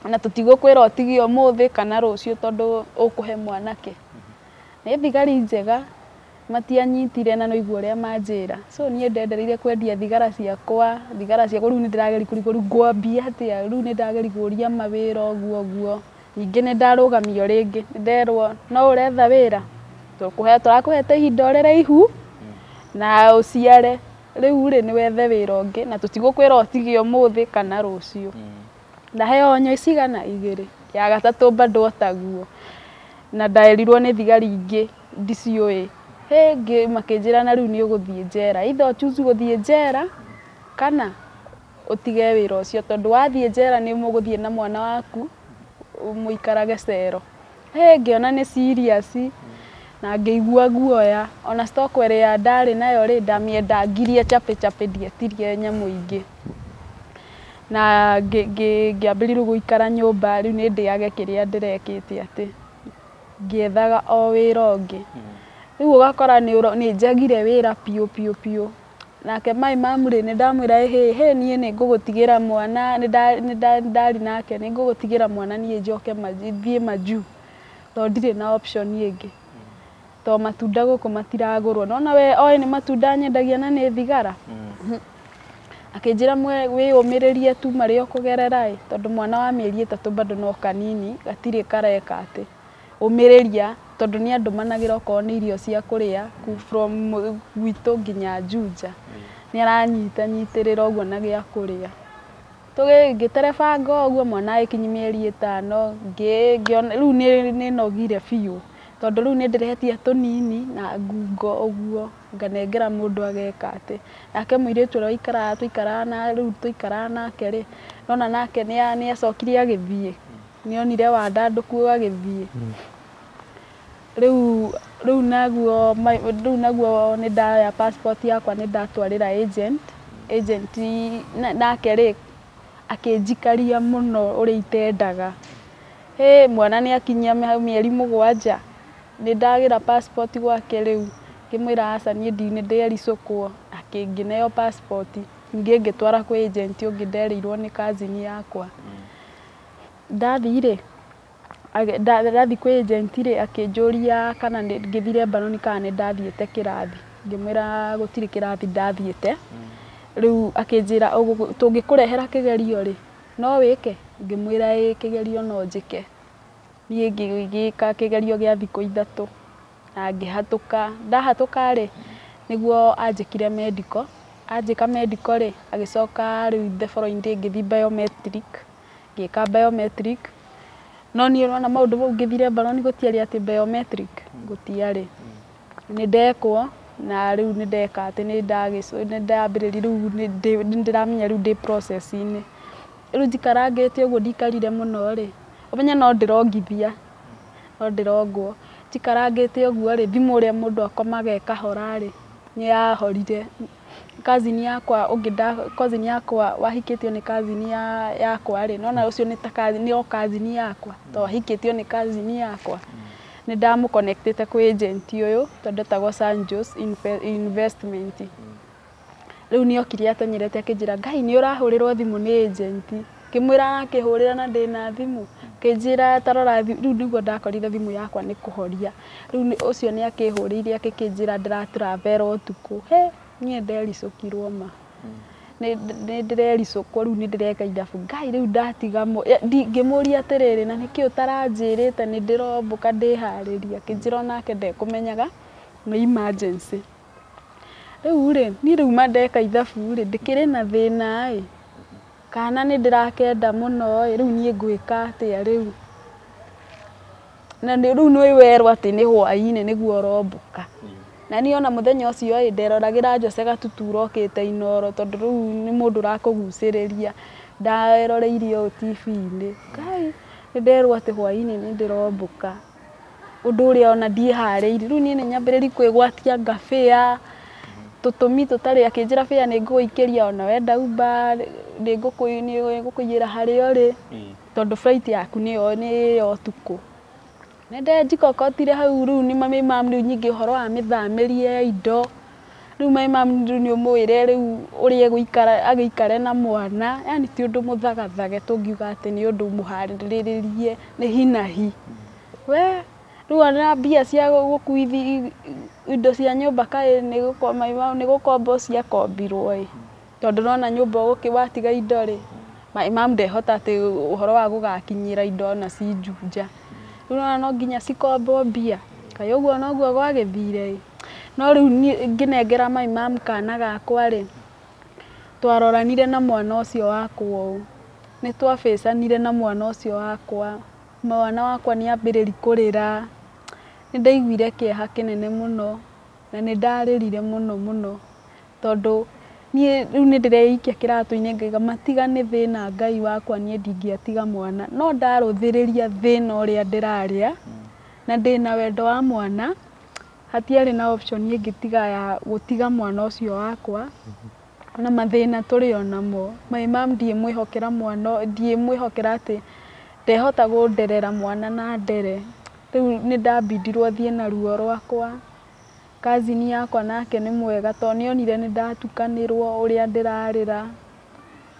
Speaker 2: na tũtigũkwĩra ũtige ũmũthĩ kana rũciũ tondũ ũkũhe mwana kĩ. Nĩ thigari njega matianyitire na nĩũigua ũrĩa manjĩra. So niĩ ndendereire kwendia thigara ciakwa rĩu nĩ ndĩrageria kũrigwo rĩu ngwambia atĩa rĩu nĩ ndageria kũria mawĩra ũguo ũguo. Ningĩ nĩ ndarũgamio rĩngĩ nĩ nderwo no ũretha wĩra tũrakũhete ihinda ũrere ihu na ũciare rĩu rĩ nĩ wethe wĩra ũngĩ na tũtigũkwĩra ũtige ũmũthĩ kana rũciũ. Ndaheo onyo cigana igĩrĩ ya gatatũ bado otaguo na nderirwo nĩ thigari ingĩ ndiciũĩ hĩ makĩnjĩra na rĩu nĩ ũgũthiĩ njera either ũchoose gũthiĩ njera kana ũtige wĩra ũcio tondũ wathiĩ njera nĩ mũgũthiĩ na mwana waku mũikarage cero. Hĩ ngĩona nĩ serious na ngĩigua guoya ona stock ĩrĩa ndarĩ nayo rĩ ndamĩendangirie chapĩ chapĩ ndietirie nyamũ ingĩ na ngĩambĩrĩria gũikara nyũmba rĩu nĩ ndĩage kĩrĩa ndĩrekĩte atĩ ngĩethaga o wĩra ũngĩ. Rĩu ũgakora nĩ njagire wĩra biũ biũ biũ. Nake my mum rĩ nĩ ndamwĩra hĩ hĩ niĩ nĩ ngũgũtigĩra mwana nĩ ndarĩ nake nĩ ngũgũtigĩra mwana niĩ njoke thiĩ majuu tondũ ndirĩ na option ĩngĩ tondũ matunda gũkũ matiragũrwo nona we oĩ nĩ matunda nyendagia na nĩ thigara. Akĩnjĩra wĩyũmĩrĩrie tu marĩa ũkũgerera ĩ tondũ mwana wa mĩeri ĩtatũ bado no kanini gatirĩ kareka atĩ ũmĩrĩria tondũ nĩ andũmanagĩra okorwo nĩ irio cia kũrĩa from gwitũ nginya Juja nĩ aranyitanyitĩrĩra ũguo na gĩa kũrĩa. Ngĩterebanga ũguo mwana agĩkinyia mĩeri ĩtano rĩu nĩ nogire biũ tondũ rĩu nĩ ndĩretia tũnini na ngungo ũguo nganengera mũndũ ageka atĩ nake mũirĩtu ũrĩa waikaraga tũikaraga rĩu tũikaraga nake rĩ nona nake nĩ acokire agĩthiĩ nĩ onire wandandũku agĩthiĩ. Rĩu Rĩu naguo nĩ ndaya passport yakwa nĩ ndatwarĩra agent. Agent nake rĩ akĩnjikaria mũno ũrĩa itendaga. Hĩ mwana nĩ akinyia mĩeri 7 nĩ ndagĩra passport gwake rĩu ngĩmwĩra aca niĩ nĩ ndericũkwo akĩneo passport ningĩ ngĩtwara kwĩ agent ũngĩ nderĩirwo nĩ cousin yakwa. Ndathiĩ rĩ ndathiĩ kwĩ agent rĩ akĩnjũria kana ngĩthiĩ Lebanon kana nĩ ndathiĩte kĩrathi ngĩmwĩra gũtirĩ kĩrathi ndathiĩte. Rĩu akĩnjĩra tũngĩkũrehera kĩgerio rĩ no wĩke ngĩmwĩra ĩĩ kĩgerio no njĩke. Niĩ ngĩgĩka kĩgerio gĩa thikũ 3 na ngĩhatũka. Ndahatũka rĩ nĩguo anjĩkire medical anjĩka medical rĩ agĩcoka rĩu the following day ngĩthiĩ biometric ngĩka biometric no niĩ ũrona maũndũ mau ngĩthiĩ Lebanon gũtiarĩ atĩ biometric gũtiarĩ. Nĩ ndekwo na rĩu nĩ ndeka atĩ nĩ ndambĩrĩria rĩu nĩ ndĩramenya rĩu ndĩ process-inĩ. Rĩu njikarangĩte ũguo ndikarire mũno rĩ ũmenye no ndĩrongithia no ndĩrongwo njikarangĩte ũguo rĩ thimũ ũrĩa mũndũ akomaga ĩkahora rĩ nĩ yahorire. Cousin yakwa ũngĩ cousin yakwa wahikĩtio nĩ cousin yakwa rĩ nona ũcio nĩ ta cousin nĩ o cousin yakwa to ahikĩtio nĩ cousin yakwa. Nĩ ndamũconnectĩte kwĩ agent ũyũ tondũ etagwo Sanjos Investment. Rĩu nĩ okire ateng'erete akĩnjĩra Ngai nĩ ũrahũrĩrwo thimũ nĩ agent. Ngĩmwĩra arakĩhũrĩra na ndĩna thimũ akĩnjĩra ta rora rĩu nĩguo ndakorire thimũ yakwa nĩ kũhoria. Rĩu ũcio nĩ akĩhũrĩire akĩnjĩra ndĩra travel ũtukũ. Hĩ niĩ ndericũkirwo ma. Nĩ ndĩrericũkwo rĩu nĩ ndĩreka ithabu Ngai rĩu ndatiga ngĩmũria atĩrĩrĩ na nĩkĩ ũtaranjĩrĩte nĩ ndĩrombũka ndĩharĩria akĩnjĩra onake ndekũmenyaga nĩ emergency. Rĩu rĩ niĩ rĩu ma ndeka ithabu rĩ ndĩkĩrĩ na thĩna ĩ kana nĩ ndĩrakenda mũno ĩ rĩu niĩ ngwĩka atĩa rĩu. Na rĩu nĩ werwo atĩ nĩ hwaĩ-inĩ nĩguo ũrombũka. Na niĩ ona mũthenya ũcio ĩ nderoragĩra Jose Gatutura okĩte Inooro tondũ rĩu nĩ mũndũ ũrakũgucĩrĩria nderoreire ũũ TV-inĩ. Ngai nĩ nderwo atĩ hwaĩ-inĩ nĩ ndĩrombũka ũndũ ũrĩa ona ndiĩharĩirie. Rĩu niĩ nĩ nyambĩrĩrie kwĩgwatia ngabĩa tũtũmi tũtarĩ akĩnjĩra bĩa nĩ ngũgũikĩria ona wenda Uber nĩ ngũkũiyĩra harĩa ũrĩ tondũ flight yaku nĩ ya ũtukũ. Nĩ njikokotire hau rĩu nĩ my mum rĩu nyingĩ ũhoro wa mĩthamĩrie ya indo rĩu my mum rĩu nĩ ũmwĩre rĩu ũrĩa egũikara agĩikare na mwana yani ti ũndũ mũthagathage tũngiuga atĩ nĩ ũndũ mũharĩrĩrie nĩ hi na hi. We rĩu ona mbia cia gũkuithia indo cia nyũmba kaĩ nĩ gũkombwo ciakombirwo ĩ tondũ nona nyũmba watiga indo rĩ my mum ndehota atĩ ũhoro wa gũgakinyĩra indo ona ci Juja. Rĩu nona no nginya cikombwo mbia kaĩ ũguo noguo gwagĩthire ĩ. No rĩu niĩ ngĩnengera my mum kana gakwa rĩ twaroranire na mwana ũcio wakwa ũũ nĩ twabĩcanire na mwana ũcio wakwa. Mwana wakwa nĩ ambĩrĩria kũrĩra nĩ ndaiguire kĩeha kĩnene mũno na nĩ ndarĩrire mũno mũno tondũ niĩ rĩu nĩ ndĩreikia kĩratũ-inĩ ngaiga matiga nĩ thĩna Ngai wakwa niĩ ndingĩatiga mwana no ndarũthĩrĩria thĩna ũrĩa ndĩrarĩa na ndĩna wendo wa mwana hatiarĩ na option ĩngĩ tiga ya gũtiga mwana ũcio wakwa na mathĩna tũrĩ o namo. My mum ndiĩmwĩhokera mwana ndiĩmwĩhokera atĩ ndehota kũnderera mwana na ndere. Rĩu nĩ ndambindirwo thiĩ na ruo rwakwa. Cousin yakwa nake nĩ mwega tondũ nĩ onire nĩ ndatukanĩrwo ũrĩa ndĩrarĩra.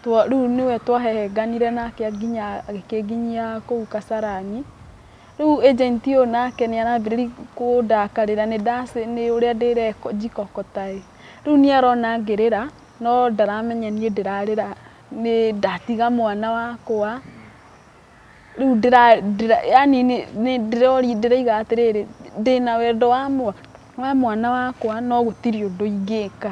Speaker 2: Rĩu nĩwe twahehenganire nake nginya agĩkĩnginyia kũu Kasarani. Rĩu agent ũyũ nake nĩ arambĩrĩria kũndakarĩra nĩ ũrĩa ndĩrenjikokota ĩ. Rĩu nĩ arona ngĩrĩra no ndaramenya niĩ ndĩrarĩra nĩ ndatiga mwana wakwa. Rĩu yani ndĩroiga atĩrĩrĩ ndĩna wendo wa mwana wakwa no gũtirĩ ũndũ ingĩka.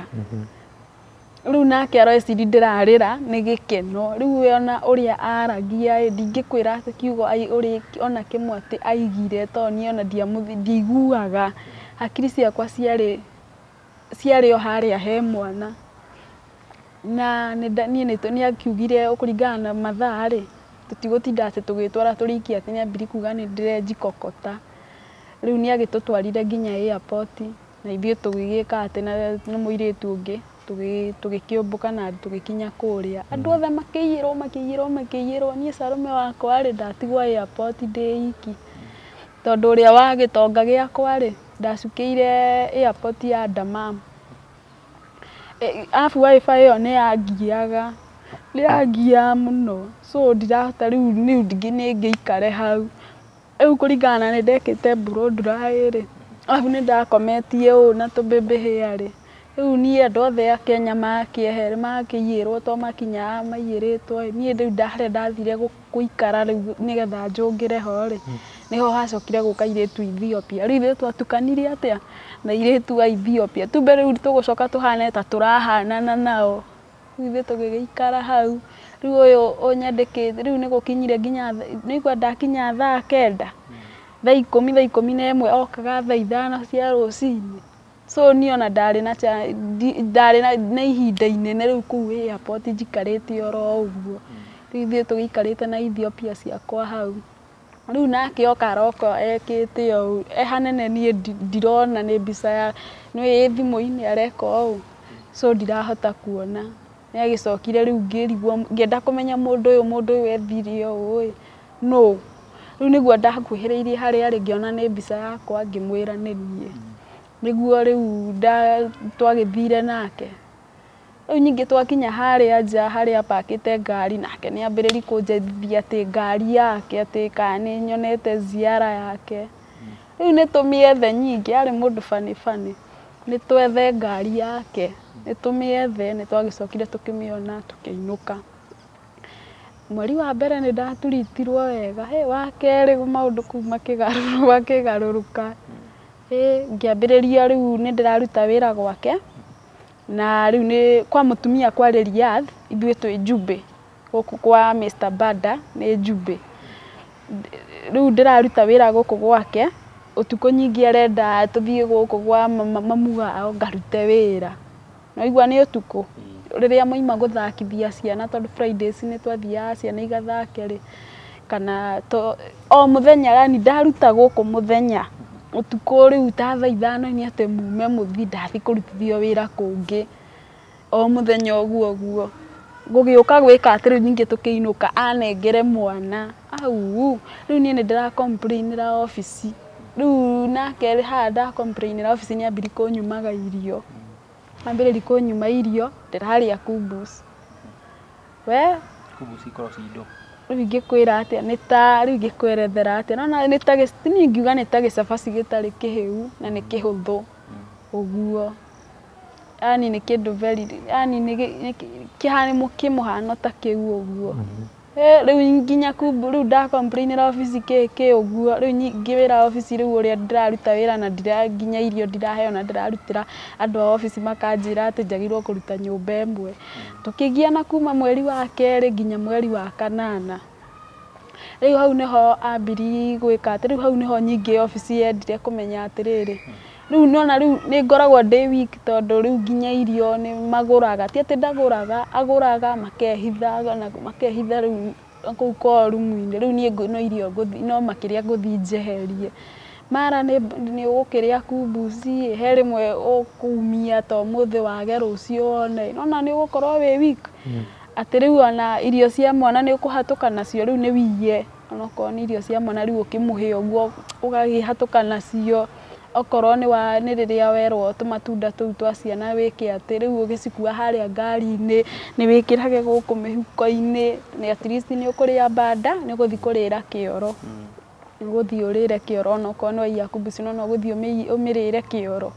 Speaker 2: Rĩu nake areciria ndĩrarĩra nĩ gĩkeno. Rĩu we ona ũrĩa aragia ĩ ndingĩkwĩra atĩ kiugo ona kĩmwe atĩ aigire tondũ niĩ ona ndiaiguaga. Hakiri ciakwa ciarĩ o harĩa he mwana. Na niĩ nĩ akiugire kũringana na mathaa rĩ tũtigũtinda atĩ tũgĩtwara tũrĩikia atĩ nĩ ambire kuga nĩ ndĩrenjikokota. Rĩu nĩ agĩtũtwarire nginya airport na ithuĩ tũgĩgĩka atĩ na mũirĩtu ũngĩ tũgĩkĩũmbũka na tũgĩkinya kũrĩa. Andũ othe makĩiyĩrwo makĩiyĩrwo makĩiyĩrwo, niĩ Salome wakwa rĩ ndatigwo airport ndĩ iki. Tondũ ũrĩa wa gĩtonga gĩakwa rĩ ndacukĩire airport ya Dammam. Arabu wifi ĩyo nĩ yangiaga, nĩ yangiaga mũno, so ndirahota rĩu nĩ ngĩikare hau. Rĩu kũringana na nĩ ndekĩte blow dry rĩ, arabu nĩ ndakometie ũũ na tũ baby hair rĩ, rĩu niĩ andũ othe a Kenya makĩehere makĩiyĩrwo to makinyaga maiyĩrĩtwo ĩ, niĩ rĩu harĩa ndathire gũikara rĩu nĩgetha njũngĩre ho rĩ, nĩho hacokire gũka airĩtu a Ethiopia. Rĩu ithuĩ twatukanire atĩa na airĩtu a Ethiopia, tumbe rĩu tũgũcoka tũhane ta tũrahanana nao. Rĩu ithuĩ tũgĩgĩikara hau, rĩu ũyũ ũnyandĩkĩte, rĩu nĩ gũkinyire nginya nĩũigua ndakinya thaa 9, thaa 10, thaa 11, okaga thaa 5 cia rũcinĩ. So niĩ ona ndarĩ na ndarĩ na ihinda inene rĩu kũu airport njikarĩte oro ũguo. Rĩu ithuĩ tũgĩikarĩte na Ethiopia ciakwa hau. Rĩu nake oka aroka ekĩte ũũ, e hanene niĩ ndirona nĩ mbica ya, nĩ ĩ thimũ-inĩ areka ũũ, so ndirahota kuona. Nĩ agĩcokire rĩu ngĩrigwo ngĩenda kũmenya mũndũ ũyũ ethire ũũ ĩ, nũ? Rĩu nĩguo ndakuhĩrĩirie harĩa arĩ ngĩona nĩ mbica yakwa ngĩmwĩra nĩ niĩ. Nĩguo rĩu twagĩthire nake. Rĩu ningĩ twakinya harĩa nja harĩa apakĩte ngari nake nĩ ambĩrĩria kũnjethithia atĩ ngari yake atĩ kana nĩ nyonete ziara yake. Rĩu nĩ tũmĩethe nyingĩ, arĩ mũndũ bani bani, nĩ twethe ngari yake, nĩ tũmĩethe, nĩ twagĩcokire tũkĩmĩona tũkĩinũka. Mweri wa mbere nĩ ndaturitirwo wega, hĩ wa kerĩ maũndũ kũu makĩgarũrũka. Ngĩambĩrĩria rĩu nĩ ndĩraruta wĩra gwake, na rĩu nĩ kwa mũtumia kwarĩ Riyadh, ithuĩ twĩ Njubĩ, gũkũ kwa Mr Bada nĩ Njubĩ. Rĩu ndĩraruta wĩra gũkũ gwake, ũtukũ nyingĩ arenda tũthiĩ gũkũ gwa mamu wao ngarute wĩra. Nĩwaigua nĩ ũtukũ, rĩrĩa moima gũthakithia ciana tondũ Fridays nĩ twathiaga ciana igathake rĩ, kana o mũthenya yani ndaruta gũkũ mũthenya, ũtukũ rĩu ta thaa 5 nĩ atĩ mume mũthiĩ ndathiĩ kũrutithio wĩra kũngĩ, o mũthenya ũguo ũguo. Gũgĩũka gwĩka atĩ rĩu ningĩ tũkĩinũka anengere mwana, au rĩu niĩ nĩ ndĩra complain ĩra obici. Rĩu nake haha nda complain ĩra obici nĩ ambirie kũnyumaga irio. Ambĩrĩria kũnyuma irio, ndĩrarĩa kubus. We
Speaker 3: Kubus ikoragwo ci indo.
Speaker 2: Rĩu ingĩkwĩra atĩa, nĩ ta rĩu ingĩkwerethera atĩa, nona nĩ ta niĩ ingiuga nĩ ta gĩcabaci gĩtarĩ kĩhĩu na nĩ kĩhũthũ ũguo. Yani nĩ kĩndũ very, yani nĩ kĩhana kĩmũhano ta kĩu ũguo. Rĩu nginya kumbu rĩu nda complain ĩra obici kĩ kĩ ũguo, rĩu ngĩwĩra obici rĩu ũrĩa ndĩraruta wĩra na ndira nginya irio ndiraheo na ndĩrarutĩra andũ a obici makanjĩra atĩ njagĩrĩirwo kũruta nyũmba ĩmwe. Tũkĩgiana kuma mweri wa 2 nginya mweri wa 8. Rĩu hau nĩho ambirie gwĩka atĩ, rĩu hau nĩho nyingĩ obici yendire kũmenya atĩrĩrĩ, rĩu nĩwona rĩu nĩ ngoragwo ndĩ weak tondũ rĩu nginya irio nĩ magũraga, ti atĩ ndagũraga, agũraga makehitha na makehitha rĩu kũu kwao rumu-inĩ, rĩu niĩ no irio ngũthiĩ, no makĩrĩa ngũthiĩ njeherie. Mara nĩ ũgũkĩrĩa kumbuci, he rĩmwe ũkumia ta ũmũthĩ wage rũciũ wone, nĩwona nĩ ũgũkorwo wĩ weak. Atĩ rĩu ona irio cia mwana nĩ ũkũhatũka nacio rĩu nĩ wiye, onokorwo nĩ irio cia mwana rĩu ũkĩmũhe ũguo ũgagĩhatũka nacio, okorwo nĩ rĩrĩa werwo tũmatunda tũu twa ciana wĩke atĩ rĩu ũgĩcikua harĩa ngari-inĩ nĩ wĩkĩrage gũkũ mĩhuko-inĩ, nĩ at least nĩ ũkũrĩa banda, nĩ ũgũthiĩ kũrĩra kĩoro. Nĩ ũgũthiĩ ũrĩre kĩoro onokorwo nĩ waiya kumbuci no ũgũthiĩ ũmĩrĩre kĩoro,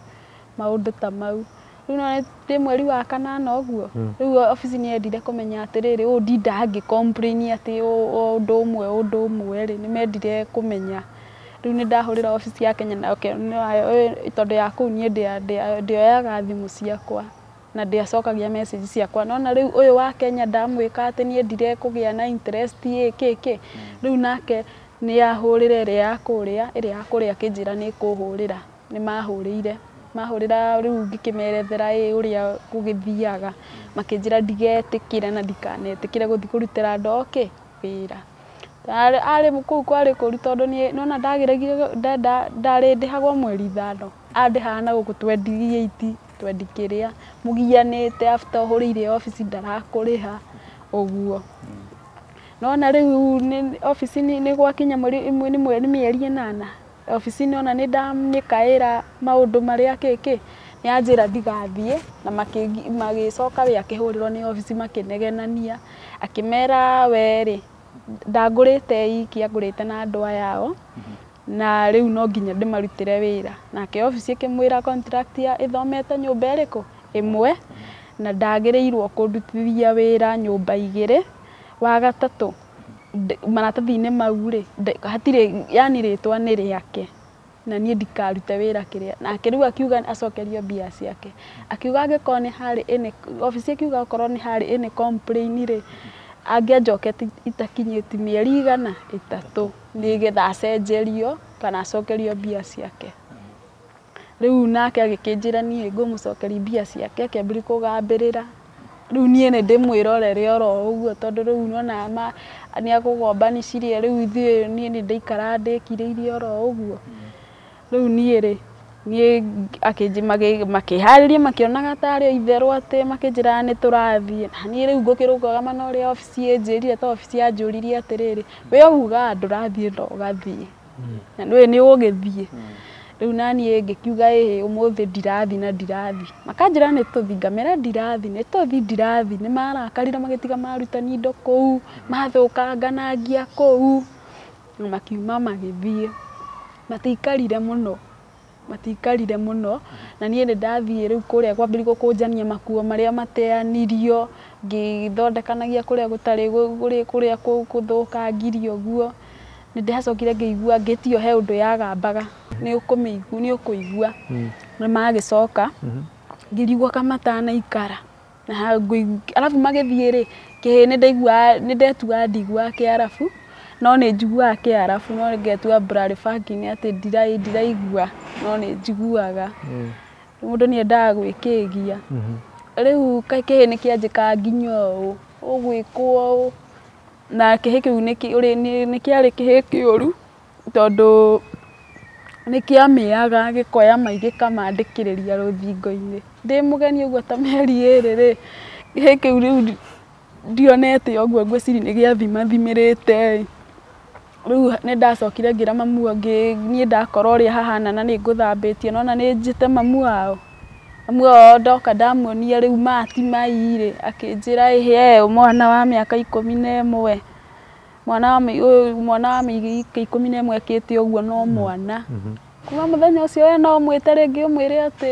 Speaker 2: maũndũ ta mau. Rĩu no ndĩ mweri wa 8 ũguo, rĩu obici nĩ yendire kũmenya atĩrĩrĩ, ũũ ndindaga ngĩ complain atĩ ũndũ ũmwe ũndũ ũmwe rĩ, nĩ mendire kũmenya. Rĩu nĩ ndahũrĩra obici ya Kenya na tondũ ya kũu niĩ ndĩoyaga thimũ ciakwa na ndiacokagia message ciakwa. Nona rĩu ũyũ wa Kenya ndamwĩka atĩ niĩ ndire kũgĩa na interest ĩ kĩ kĩ, rĩu nake nĩ ahũrĩra ĩrĩa ya kũrĩa, ĩrĩa ya kũrĩa akĩnjĩra nĩ ĩkũhũrĩra, nĩ mahũrĩire. Mahũrĩra rĩu ngĩkĩmerethera ĩ ũrĩa gũgĩthiaga, makĩnjĩra ndigetĩkĩre na ndikanetĩkĩre gũthiĩ kũrutĩra andũ kĩ wĩra. Arĩ kũu kwarĩ kũru tondũ niĩ nĩwona ndagĩragire ndarĩ ndĩhagwo mweri 5 andĩhaga na gũkũ 28 20 kĩrĩa mũgianĩte after ũhũrĩire obici ndarakũrĩha ũguo. Nona rĩu obici nĩ gwakinya mweri nĩ mĩeri 8 obici nĩona nĩ ndamĩkaĩra maũndũ marĩa kĩkĩ nĩanjĩra ndigathiĩ na magĩcoka we akĩhũrĩrwo nĩ obici makĩnegenania akĩmera we rĩ ndangũrĩte iki angũrĩte na andũ aya ao na rĩu no nginya ndĩmarutĩre wĩra nake obici ĩkĩmwĩra contract ya ĩthomete nyũmba ĩrĩkũ ĩmwe na ndagĩrĩirwo kũndutithia wĩra nyũmba 2 wa gatatũ maratathi-inĩ mau rĩ hatirĩ yani rĩtwa nĩ rĩake na niĩ ndikarute wĩra kĩrĩa nake rĩu akiuga acokerio mbia ciake akiuga angĩkorwo nĩ harĩ any obici ĩkiuga okorwo nĩ harĩ any complain rĩ angĩanjokete itakinyĩtie mĩeri 3 nĩgetha acenjerio kana acokerio mbia ciake. Rĩu nake agĩkĩnjĩra niĩ ngũmũcokeria mbia ciake akĩambĩrĩria kũgambĩrĩra rĩu niĩ nĩ ndĩmwĩrorere oro ũguo tondũ rĩu nĩwona nĩ akũgombanicirie rĩu ithuĩ niĩ nĩ ndaikara ndĩkirĩirie oro ũguo. Rĩu niĩ rĩ niĩ makĩharĩria makĩonaga tarĩ itherũ atĩ makĩnjĩra nĩ tũrathiĩ na niĩ rĩu ngũkĩrũgama na ũrĩa obici ĩnjĩrire to obici yanjũririe atĩrĩrĩ we ugaga ndũrathiĩ na ũgathiĩ na nĩũĩ nĩ ũgũgĩthiĩ. Rĩu naniĩ ngĩkiuga ĩhĩ ũmũthĩ ndirathiĩ na ndirathiĩ makanjĩra nĩ tũthiĩ ngamera ndirathiĩ nĩ tũthiĩ ndirathiĩ nĩ marakarire magĩtiga marutani indo kũu mathũkanganagia kũu na makiuma magĩthiĩ matiikarire mũno na niĩ nĩ ndathiĩ rĩu kũrĩa kwambĩrĩria gũkũnjania makuo marĩa mateanirio ngĩthondekanagia kũrĩa gũtarĩ kũrĩa gũthũkangirio ũguo nĩ ndacokire ngĩigua ngĩti ĩyo he ũndũ yagambaga nĩ ũkũigua nĩ magĩcoka ngĩrigwo kamatanaikara na arabu magĩthiĩ rĩ kĩhĩ nĩ ndaiguaga nĩ ndetuaga ndiguaga kĩarabu no nĩ njiguaga kĩarabu no ngetua blurry-funky atĩ ndiraigua no nĩ njiguaga mũndũ nĩ endaga gwĩkĩgia rĩu kĩhĩ nĩ kĩanjĩkaga nginya ũũ ũgwĩkwo ũũ na kĩhĩ kĩu nĩ kĩarĩ kĩhĩ kĩũru tondũ nĩ kĩamĩaga gĩkoya mai gĩkamandĩkĩrĩria rũthingo-inĩ ndĩ mũgeni ũguo ta mĩeri 2 rĩ kĩhĩ kĩu rĩu ndionete ũguo ngwĩciria nĩ gĩathimathimĩrĩte rĩu nĩ ndacokire ngĩra mamu niĩ ndakora ũrĩa hahana na nĩ ngũthambĩtie nona nĩ njĩte mamu wao ndoka ndamuonia rĩu mati mai rĩ akĩnjĩra ĩhĩ mwana wa mĩaka 11 mwana wa mĩaka 11 ekĩte ũguo no mwana kuma mũthenya ũcio we no mwĩte rĩngĩ ũmwĩre atĩ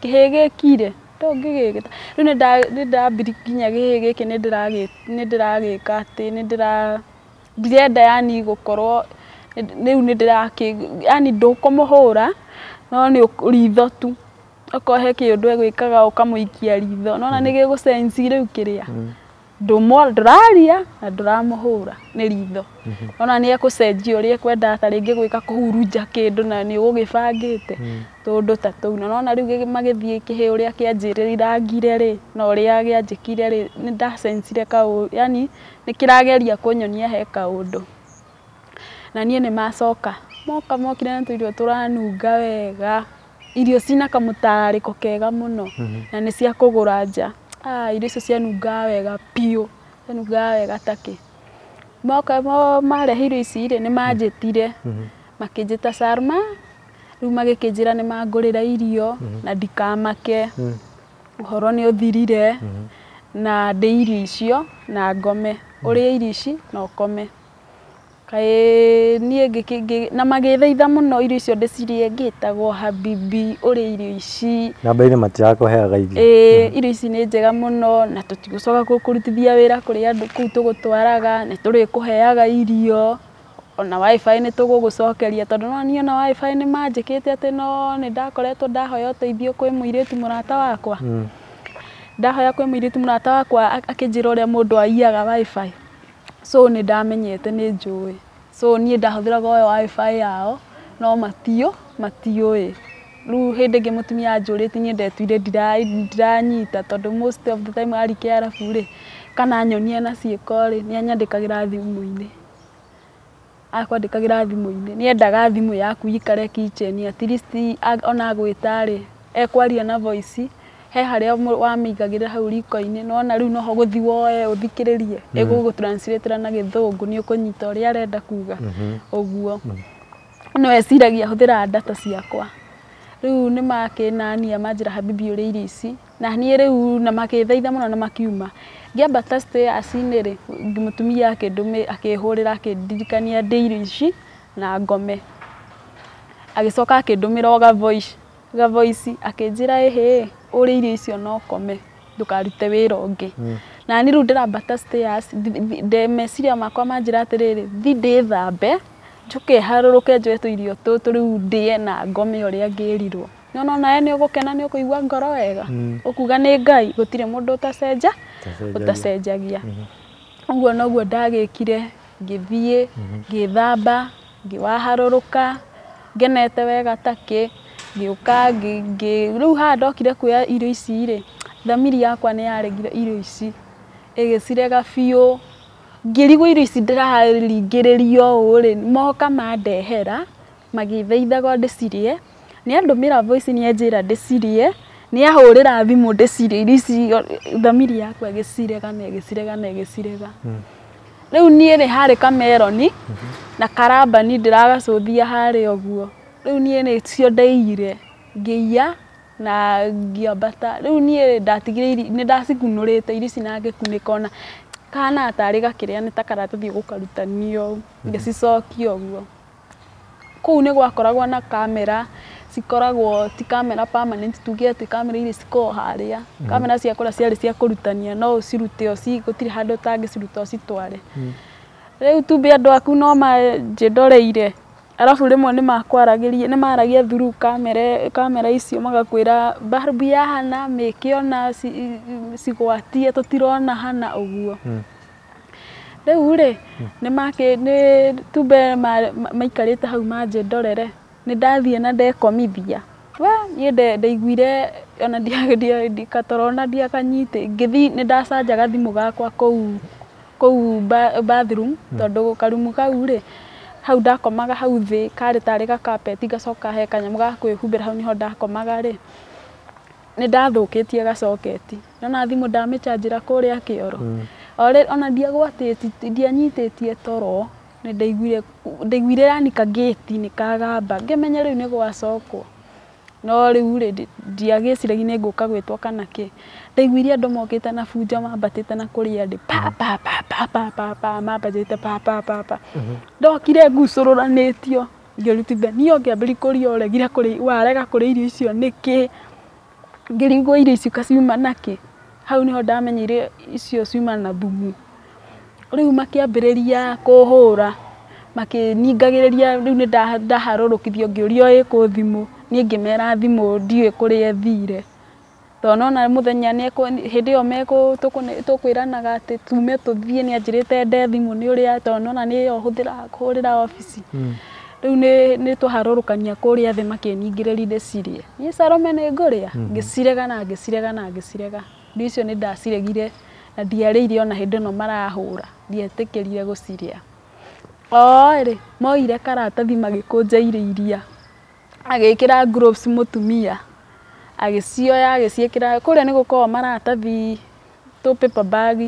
Speaker 2: kĩhĩ gĩkire ndũngĩgĩgĩta rĩu nĩ ndambirie nginya kĩhĩ gĩkĩ nĩ ndĩragĩka atĩ nĩ ndirenda yani gũkorwo rĩu nĩ ndĩrakĩ yani ndũkũmũhũra no nĩ ritho tu okorwo he kĩũndũ egwĩkaga ũkamũikia ritho nona nĩ gĩgũcenji rĩu kĩrĩa ndũraria na ndũramũhũra nĩ ritho nona nĩ egũcenjia ũrĩa ekwendaga ta rĩngĩ gwĩka kũhurunja kĩndũ na nĩ ũgũgĩbangĩte tũndũ ta tũu na nona rĩu magĩthiĩ kĩhĩ ũrĩa kĩanjĩrĩrangire rĩ na ũrĩa kĩanjĩkire rĩ nĩ ndacencire kaũndũ yani nĩ kĩrageria kũnyonia he kaũndũ na niĩ nĩ macoka moka mokire na tũirio tũranunga wega irio cina kamũtararĩko kega mũno na nĩ cia kũgũra nja irio icio cianungaga wega biũ cianungaga wega takĩ moka marehe irio ici rĩ nĩ manjĩtire makĩnjĩta Salma rĩu magĩkĩnjĩra nĩ mangũrĩra irio na ndikamake ũhoro nĩ ũthirire na ndĩ irio icio na ngome ũrĩe irio ici na ũkome kaĩ niĩ na magĩthaitha mũno irio icio ndĩcirĩe ngĩtagwo habibi ũrĩe irio ici
Speaker 1: na mbere matirakũheaga irio
Speaker 2: ĩĩ irio ici nĩ njega mũno na tũtigũcoka kũrutithia wĩra kũrĩ andũ kũu tũgũtwaraga nĩ tũrĩkũheaga irio ona wifi nĩ tũgũgũcokeria tondũ no niĩ ona wifi nĩ manjĩkĩte atĩ no nĩ ndakoretwo ndahoya ũteithio kwĩ mũirĩtu mũrata wakwa ndahoya kwĩ mũirĩtu mũrata wakwa akĩnjĩra ũrĩa mũndũ aiyaga wifi so nĩ ndamenyete nĩ njũĩ so niĩ ndahũthĩraga o wifi yao no matiũĩ rĩu hĩndĩ ĩngĩ mũtumia anjũrĩtie niĩ ndetuire ndiranyita tondũ most of the time arĩ kĩarabu rĩ kana anyonie na ciĩko rĩ nĩ anyandĩkagĩra thimũ-inĩ Akwandĩkagĩra thimũ-inĩ. Nĩendaga thimũ yaku ikare kitchen at least ona agwĩta rĩ, ekwaria na voice, he harĩa wamĩigagĩrĩra hau riko-inĩ, nĩwona rĩu noho ũgũthiĩ woe ũthikĩrĩrie, ĩgũgũ translate na gĩthũngũ nĩ ũkũnyita ũrĩa arenda kuga. Ũguo. No eciragia hũthĩraga data ciakwa. Rĩu nĩ makĩnania manjĩra habibi ũrĩa irio ici, na niĩ rĩu na makĩthaitha mũno na makiuma. Ngĩambata stairs-inĩ rĩ, mũtumia akĩhũrĩra akĩndirikania ndĩe irio ici na ngome. Agĩcoka akĩndũmĩra o ga voice akĩnjĩra ĩhĩ, ũrĩe irio icio na ũkome ndũkarute wĩra ũngĩ. Na niĩ rĩu ndĩrambata stairs, meciria makwa manjĩra atĩrĩrĩ, thiĩ ndĩthambe, njũke harũrũke njoe tũirio tũtũ rĩu ndĩe na ngome ũrĩa ngĩrirwo. Nĩwona onawe nĩ ũgũkena nĩ ũkũigua ngoro wega, ũkuga nĩ Ngai gũtirĩ mũndũ ũtacenjagia. Ũguo noguo ndagĩkire, ngĩthiĩ, ngĩthamba, ngĩwaharũrũka, ngenete wega takĩ, ngĩũka rĩu haha ndokire kuoya irio ici rĩ, thamiri yakwa nĩ yaregire irio ici, ĩgĩcirega biũ. Ngĩrigwo irio ici ndĩraringĩrĩrio ũũ rĩ, moka mandehera, magĩthaithaga ndĩcirĩe, nĩandũmĩra voice nĩanjĩra ndĩcirĩe, nĩahũrĩra thimũ ndĩcirĩe, irio ici thamiri yakwa ĩgĩcirega na ĩgĩcirega na ĩgĩcirega. Rĩu niĩ rĩ harĩ kameroni na karambani ndĩragacũthia harĩa ũguo. Rĩu niĩ nĩcio ndaiyire, ngĩiya na ngĩambata. Rĩu niĩ ndatigire nĩ ndacikunũrĩte irio ici na ngĩkunĩka ona kahana tarĩ gakĩrĩa nĩ ta karatathi ũgũkarutania ũũ, ngĩcicokia ũguo. Kũu nĩ gwakoragwo na kamera, cikoragwo ti kamera permanent tuge atĩ kamera iria cikoragwo harĩa. Kamera cia kũrĩa ciarĩ cia kũrutania no ũcirute gũtirĩ handũ ũtangĩciruta ũcitware. Rĩu tumbe andũ aku no manjĩndoreire, arabu rĩmwe nĩ makwaragĩria, nĩ maragia through kamera icio magakwĩra balbu ya hana mĩke ona cigwatie tũtirona hana ũguo. Rĩu rĩ, nĩ tumbe maikarĩte hau manjĩndorere, nĩ ndathiĩ na ndekomithia. We niĩ ndaiguire ona katoro ona ndiakanyitĩ, ngĩthiĩ nĩ ndacanjaga thimũ gakwa kũu bathroom, tondũ karumu kau rĩ, hau ndakomaga hau thĩ karĩ tarĩ gakapeti ngacoka he kanyamũ ga kwĩhumbĩra hau nĩho ndakomaga rĩ, nĩ ndathũkĩtie gacoketi. Nĩwona thimũ ndamĩcanjĩra kũrĩa kĩoro. Ona ndiagwatĩtie, ndianyitĩtie toro, nĩ ndaiguire yani kagĩti nĩ kagamba, ngĩmenya rĩu nĩ gwacokwo. No rĩu rĩ, ndiagĩciragia nĩ ngũka gwĩtwo kana kĩ. Ndaiguire andũ mokĩte na bunjo mambatĩte na kũrĩa ndĩ, pa pa pa pa pa pa pa, mambatĩte pa pa pa pa. Ndokire ngucũrũranĩtio, ngĩrutithanio ngĩambĩrĩria kũria ũregire kũrĩa, warega kũrĩa irio icio nĩkĩ? Ngĩrigwo irio icio ciuma nakĩ? Hau nĩho ndamenyeire icio ciuma na thumu. Rĩu makĩambĩrĩria kũhũra, makĩningagĩrĩria, rĩu nĩ ndaharũrũkithio ngĩũrio ĩkũ thimũ, niĩ ngĩmera thimũ ndiũĩ kũrĩa ĩthire. Tondũ nĩwona mũthenya hĩndĩ ĩyo tũkwĩranaga atĩ tume tũthiĩ nĩ anjĩrĩte nde thimũ nĩ ũrĩa, tondũ nĩwona nĩyo hũthĩraga kũhũrĩra obici. Rĩu nĩ twaharũrũkania kũrĩa thĩ makĩningĩrĩria ndĩcirĩe. Niĩ Salome nĩ ngũrĩa? Ngĩcirega na ngĩcirega na ngĩcirega. Irio icio nĩ ndaciregire na ndiarĩire ona hĩndĩ ĩno marahũra, ndietĩkĩrire gũcirĩa. O rĩ, moire karatathi magĩkũnja irio iria, agĩkĩra gloves mũtumia, agĩcioya agĩciĩkĩra, kũrĩa nĩ gũkoragwo maratathi tũ paper bag,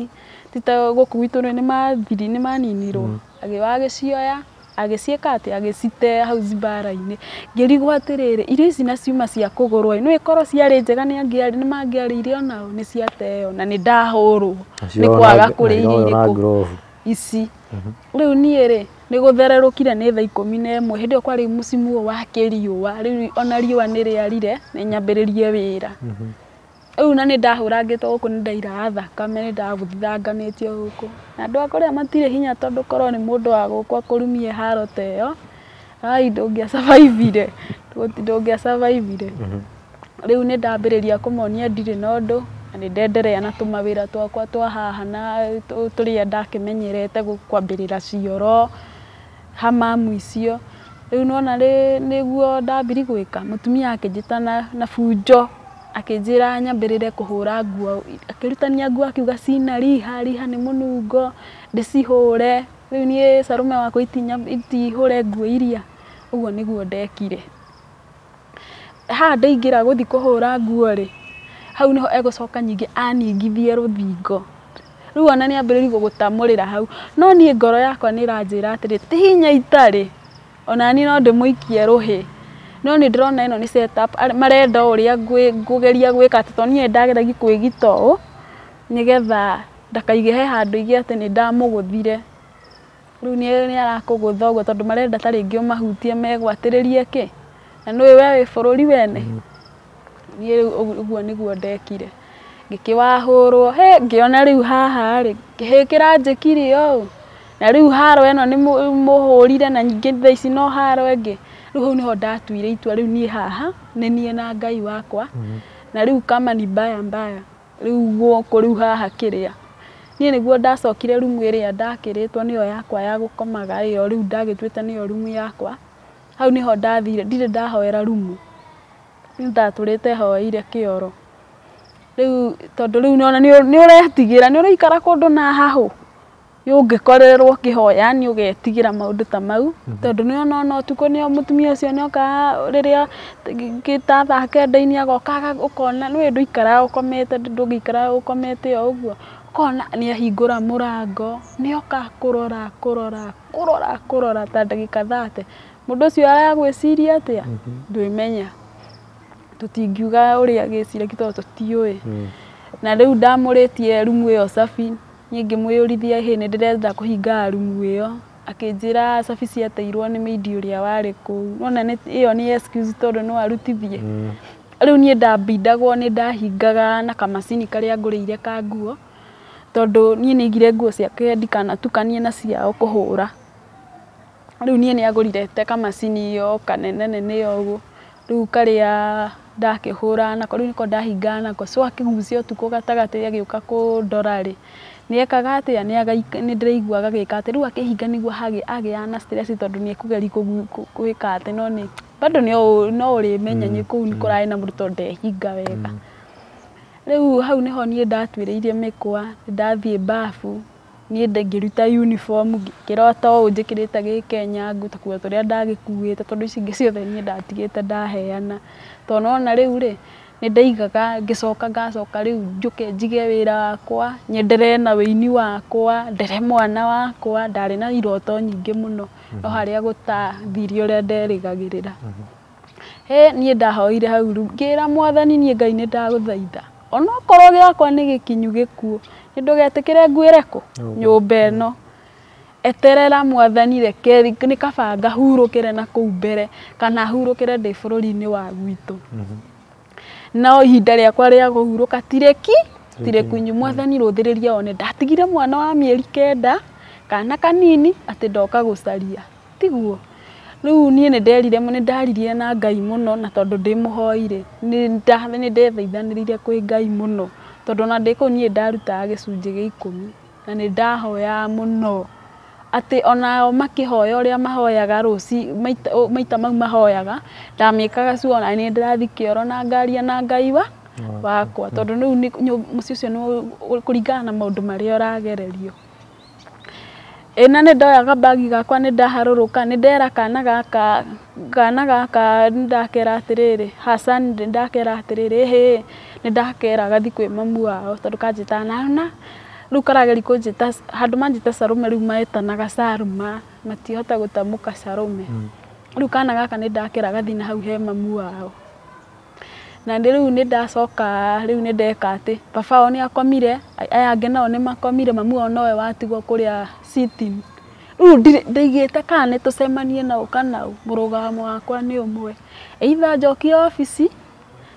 Speaker 2: ti ta gũkũ gwitũ nĩ maninirwo. Agĩcioya, agĩciĩka atĩ, agĩcite hau zimbara-inĩ. Ngĩrigwo atĩrĩrĩ, irio ici na ciuma cia kũgũrwo ĩ, no ĩkorwo ciarĩ njega nĩ mangĩarĩire onao, nĩ ciateo na nĩ ndahũrwo nĩ kwaga kũrĩa irio irĩkũ ici. Rĩu niĩ rĩ, nĩ gũthererũkire nĩ thaa 11, hĩndĩ ĩyo kwarĩ mũcimu ũyũ wa kĩriũa, rĩu ona riũa nĩ rĩarire, nĩ nyambĩrĩrie wĩra. Rĩu na nĩ ndahũrangĩtwo gũkũ nĩ ndairaga thakame, nĩ ndagũthithanganĩtio gũkũ. Na andũ a kũrĩa matirĩ hinya tondũ korwo nĩ mũndũ wa gũkũ akũrumie haro ta ĩyo, ai ndũngĩa survive-ire, ndũngĩa survive-ire. Rĩu nĩ ndambĩrĩria kũmonia ndirĩ na ũndũ, na nĩ ndenderea na tũmawĩra twakwa twa haha na tũrĩa ndakĩmenyerete kwambĩrĩra cioro, hamamu icio. Rĩu nĩwona nĩguo ndambirie gwĩka, mũtumia akĩnjĩta na bunjo, akĩnjĩra nyambĩrĩre kũhũra nguo, akĩrutania nguo akiuga cina riha, riha nĩ mũnungo, ndĩcihũre. Rĩu niĩ Salome wakwa itihũre nguo iria. Ũguo nĩguo ndekire. Haha ndaingĩra gũthiĩ kũhũra nguo rĩ, hau nĩho egũcoka ningĩ aningithie rũthingo. Rĩu ona nĩ ambĩrĩirie gũgũtamũrĩra hau. No niĩ ngoro yakwa nĩ ĩranjĩra atĩrĩ, ti hinya itarĩ, ona niĩ no ndĩmũikie rũhĩ. No nĩ ndĩrona ĩno nĩ set up, marenda ũrĩa ngũgeria gwĩka atĩ tondũ niĩ ndageragia kwĩgita ũũ nĩgetha ndakaige he handũ aige atĩ nĩ ndamũgũthire. Rĩu nĩ arakũgũtha ũguo tondũ marenda ta rĩngĩ ũmahutie megwatĩrĩrie kĩ. Na nĩũĩ we wĩ bũrũri wene. Niĩ rĩu ũguo nĩguo ndekire. Ngĩkĩwahũrwo, hĩ ngĩona rĩu haha rĩ, kĩhĩ kĩranjĩkire ũũ. Na rĩu haro ĩno nĩ mũhũrire na ningĩ thaa ici no haro ĩngĩ. Rĩu hau nĩho ndatuire itua rĩu niĩ haha nĩ niĩ na Ngai wakwa. Na rĩu kama ni mbaya mbaya, rĩu gũkũ rĩu haha kĩrĩa. Niĩ nĩguo ndacokire rumu ĩrĩa ndakĩrĩtwo nĩyo yakwa ya gũkomaga ĩyo rĩu ndagĩtuĩte nĩyo rumu yakwa. Hau nĩho ndathire, ndirĩ ndahoera rumu. Niĩ ndatũrĩte hoeire kĩoro. Rĩu tondũ rĩu nĩwona nĩ ũretigĩra, nĩ ũraikara kũndũ na hahũ. Ũngĩkorererwo ũkĩhoya yani ũgetigĩra maũndũ ta mau tondũ nĩwona ona ũtukũ nĩ mũtumia ũcio nĩokaga rĩrĩa ta thaa kenda-inĩ agoka ũkona nĩũĩ ndũikaraga ũkomete ndũngĩikara ũkomete o ũguo. Ũkona nĩ ahingũra mũrango, nĩoka kũrora kũrora kũrora kũrora ta ndagĩka 30. Mũndũ ũcio aragwĩciria atĩa? Ndwĩmenya. Tũtingiuga ũrĩa agĩciragia tondũ tũtiũĩ. Na rĩu ndamũrĩtie rumu ĩyo cabi, niĩ ngĩmwĩyũrithia hĩ nĩ ndĩrenda kũhinga rumu ĩyo. Akĩnjĩra cabi ciateirwo nĩ maid ũrĩa warĩ kũu. Nĩwona ĩyo nĩ excuse tondũ no arutithie. Rĩu niĩ ndambindagwo nĩ ndahingaga na kamacini karĩa ngũrĩire ka nguo, tondũ niĩ nĩ aigire nguo ciake ndikanatukanie na ciao kũhũra. Rĩu niĩ nĩ agũrire kamacini o kanene nene ũguo. Rĩu karĩa ndakĩhũraga nako, rĩu nĩko ndahingaga nako. So akĩgucia ũtukũ gatagatĩ agĩũka kũndora rĩ, nĩ ekaga atĩa, nĩ ndĩraigua gagĩka atĩ, rĩu akĩhinga nĩguo agĩaga na stress tondũ nĩ ekũgeria gwĩka atĩ no nĩ bado no ũrĩmenya nĩ kũu nĩ kũrarĩ na mũndũ tondũ ndehinga wega. Rĩu hau nĩho niĩ ndatuĩrĩirie mĩkwa, ndathiĩ bafu, niĩ ngĩruta uniform ngĩkĩra ta ũũ njĩkĩrĩte gĩkenya tũkuo tũrĩa ndagĩkuĩte tondũ ici ingĩ ciothe niĩ ndatigĩte ndaheana. Tondũ nĩwona rĩu rĩ, nĩ ndaigaga ngĩcoka ngacoka rĩu njũke njige wĩra wakwa, nyenderee na wĩini wakwa, ndere mwana wakwa, ndarĩ na iroto nyingĩ mũno, no harĩa gũtathire ũrĩa nderĩgagĩrĩra. Hĩ niĩ ndahoire hau rĩu ngĩra mwathani niĩ Ngai nĩ ndagũthaitha, onokorwo gĩakwa nĩ gĩkinyu gĩkuũ, nĩ ndũgetĩkĩre nguĩre kũ nyũmba ĩno. Eterera mwathani reke nĩ kaba ngahurũkĩre na kũu mbere kana hurũkĩre ndĩ bũrũri-inĩ wa gwitũ. No ihinda rĩakwa rĩa kũhurũka tirĩkinyu. Mwathani rũthĩrĩria one ndatigire mwana wa mĩeri 9 kana kanini atĩ ndoka gũcaria, tiguo? Rĩu niĩ nĩ nderire nĩ ndaririe na Ngai mũno na tondũ ndĩ mũhoi rĩ, nĩ ndethaithanĩrĩire kwĩ Ngai mũno tondũ ona ndĩ kũu niĩ ndarutaga gĩcunjĩ gĩa 10 na nĩ ndahoyaga mũno atĩ onao makĩhoya ũrĩa mahoyaga rũci maita mau mahoyaga ndamĩkaga sure ona nĩ ndĩrathiĩ kĩoro na ngaria na Ngai wakwa tondũ rĩu mũciĩ ũcio nĩ kũringana na maũndũ marĩa ũragererio. Ĩ na nĩ ndoya kabagi gakwa nĩ ndaharũrũka nĩ ndera kana gaka nĩ ndakera atĩrĩrĩ, Hassan nĩ ndakera atĩrĩrĩ, ĩhĩ nĩ ndakera gathiĩ kwĩ mamu wao tondũ kanjĩtaga na rĩu karageria kũnjĩta handũ manjĩte Salome rĩu metanaga Salma matihota gũtamũka Salome. Rĩu kana gaka nĩ ndakera gathiĩ na hau he mamu wao. Na rĩu nĩ ndacoka rĩu nĩ ndeka atĩ baba wao nĩ akomire, aya angĩ nao nĩ makomire, mamu wao nowe watigwo kũrĩa sitting. Rĩu ndaigĩte kana nĩ tũcemanie nau kana ũ, mũrũgamo wakwa nĩ ũmwe. Either njokie obici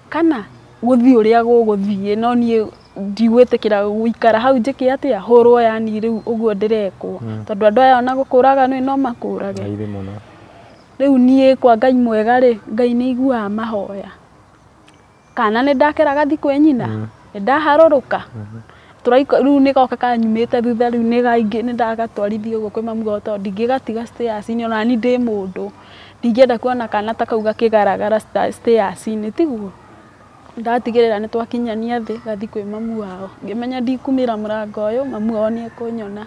Speaker 2: kana gũthiĩ ũrĩa gũgũthiĩ, no niĩ ndigwĩtĩkĩra gũikara hau njĩke atĩa, hũrwo yani rĩu ũguo ndĩrekwo. Tondũ andũ aya ona gũkũraga nĩ no makũrage. Rĩu niĩ kwa Ngai mwega rĩ, Ngai nĩ aiguaga mahoya. Kana nĩ ndakera gathiĩ kwĩ nyina, nĩ ndaharũrũka. Rĩu nĩ goka kanyumĩte thutha rĩu nĩ ndagatwarithia ũguo kwĩ mamu wao tondũ ndingĩgatiga stairs-inĩ ona niĩ ndĩ mũndũ. Ndingĩenda kuona kana ta kau gakĩgaragara stairs-inĩ, tiguo? Ndatigĩrĩra nĩ twakinyania thĩ gathi kwĩ mamu wao. Ngĩmenya ndikumĩra mũrango ũyũ, mamu wao nĩ ekũnyona.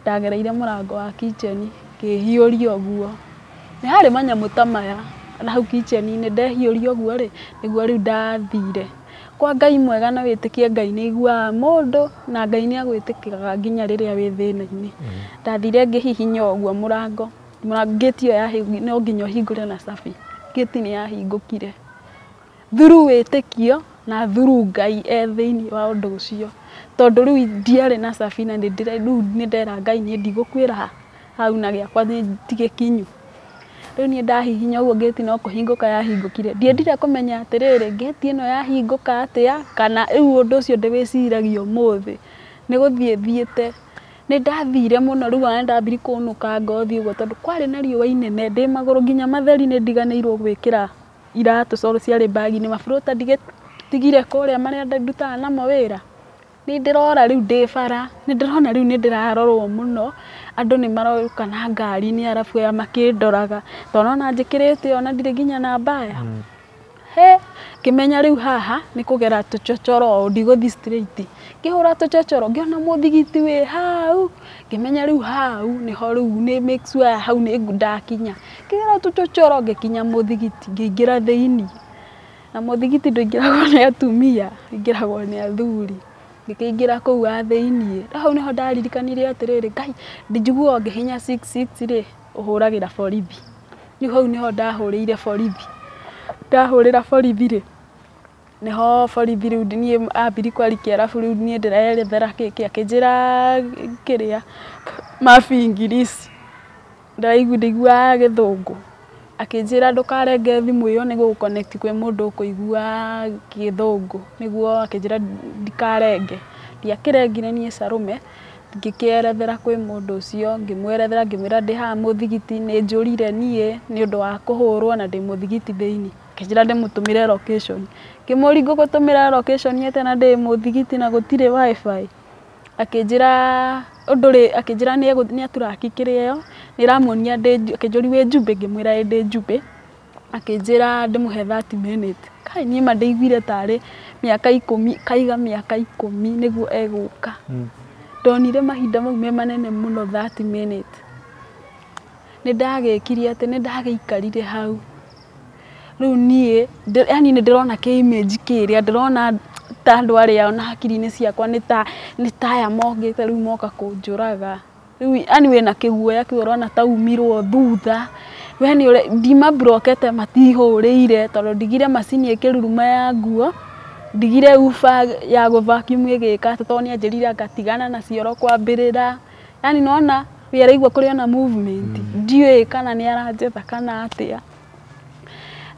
Speaker 2: Ndagereire mũrango wa kitchen ngĩhiũria ũguo. Nĩ harĩ manyamũ ta maya na hau kitchen-inĩ, ndehiũria ũguo rĩ, nĩguo rĩu ndathire. Kwa Ngai mwega na wĩtĩkie Ngai nĩ aiguaga mũndũ na Ngai nĩ agwĩtĩkĩraga nginya rĩrĩa wĩ thĩna-inĩ. Ndathire ngĩhihinya ũguo mũrango, ngĩti ĩyo no nginya ũhingũre na cabi, ngĩti nĩ yahingũkire. Through wĩtĩkio na through Ngai e thĩinĩ wa ũndũ ũcio. Tondũ rĩu ndiarĩ na cabi na rĩu nĩ ndera Ngai niĩ ndigũkuĩra hau na gĩakwa ti gĩkinyu. Rĩu niĩ ndahihinya ũguo ngĩti no kũhingũka yahingũkire. Ndiendire kũmenya atĩrĩrĩ, ngĩti ĩno yahingũka atĩa, kana rĩu ũndũ ũcio ndĩwĩciragia ũmũthĩ. Nĩ gũthiĩ thiĩte. Nĩ ndathire mũno rĩu ona nĩ ndambirie kũnũka ngothi ũguo tondũ kwarĩ na riũa inene ndĩ magũrũ nginya matheri nĩ ndiganĩirwo gwĩkĩra iratũ tondũ ciarĩ bag-inĩ, maburuta ndigĩtigire kũrĩa marĩa ndutaga namo wĩra. Nĩ ndĩrora rĩu ndĩ bara, nĩ ndĩrona rĩu nĩ ndĩrarorwo mũno, andũ nĩ maroka na ngari nĩ arabu aya makĩndoraga, tondũ nĩwona njĩkĩrĩte ũũ na ndirĩ nginya na mbaya. Hĩ, ngĩmenya rĩu haha nĩ kũgera tũchochoro ũũ ndigũthiĩ straight. Ngĩhũra tũchochoro ngĩona mũthigiti wĩ hau, ngĩmenya rĩu hau nĩho rĩu nĩ make sure hau nĩ ndakinya. Ngĩgera tũchochoro ngĩkinya mũthigiti, ngĩingĩra thĩiniĩ. Na mũthigiti ndũingĩragwo nĩ atumia, ũingĩragwo nĩ athuri. Ngĩkĩingĩra kũu wa thĩiniĩ. Hau nĩho ndaririkanire atĩrĩrĩ, Ngai njiguaga ngĩhihinya 66 rĩ, ũhũragĩra borithi. Rĩu hau nĩho ndahũrĩire borithi. Ndahũrĩra borithi rĩ, nĩho borithi rĩu niĩ ambirie kwaria kĩarabu rĩu niĩ ndĩrerethera kĩkĩ, akĩnjĩra kĩrĩa Mabingirisi. Ndĩraiguaga gĩthũngũ. Akĩnjĩra ndũkarenge thimũ ĩyo nĩ gũgũ connect kwĩ mũndũ ũkũigua gĩthũngũ, nĩguo akĩnjĩra ndikarenge. Ndiakĩrengire niĩ Salome, ngĩkĩerethera kwĩ mũndũ ũcio, ngĩmwerethera ngĩmwĩra ndĩ haha mũthigiti nĩ njũrire niĩ nĩ ũndũ wa kũhũrwo na ndĩ mũthigiti thĩiniĩ. Akĩnjĩra ndĩmũtũmĩre location. Ngĩmũria ngũgũtũmĩra location atĩa na ndĩ mũthigiti na gũtirĩ WiFi. Akĩnjĩra ũndũ rĩ, akĩnjĩra nĩ aturaki kĩrĩa ĩyo, nĩ ĩramuonia ndĩ, akĩnjũria wĩ Njubĩ, ngĩmwĩra ĩĩ ndĩ Njubĩ. Akĩnjĩra ndĩmũhe 30 minutes. Kai niĩ ma ndaiguire tarĩ mĩaka ikũmi, kaiga mĩaka ikũmi nĩguo egũka. Ndonire mahinda mau me manene mũno 30 minutes. Nĩ ndagĩkire atĩ, nĩ ndagĩikarire hau. Rĩu niĩ, yani nĩ ndĩrona kĩ image kĩrĩa, ndĩrona ta andũ arĩa ona hakiri-inĩ ciakwa nĩ ta aya mokĩte rĩu moka kũnjũraga. Rĩu yani wĩna kĩguoya kĩu ũrona ta umirwo thutha. We nĩ ndimamburokete matihũrĩire tondũ ndigire macini ĩkĩruruma ya nguo, ndigire hoofer ya gũ vacuum ĩgĩka atĩ tondũ nĩ anjĩrire anga tigana na cioro kwambĩrĩra. Yani nĩwona we araigua kũrĩ ona movement, ndiũĩ kana nĩ aranjetha kana atĩa.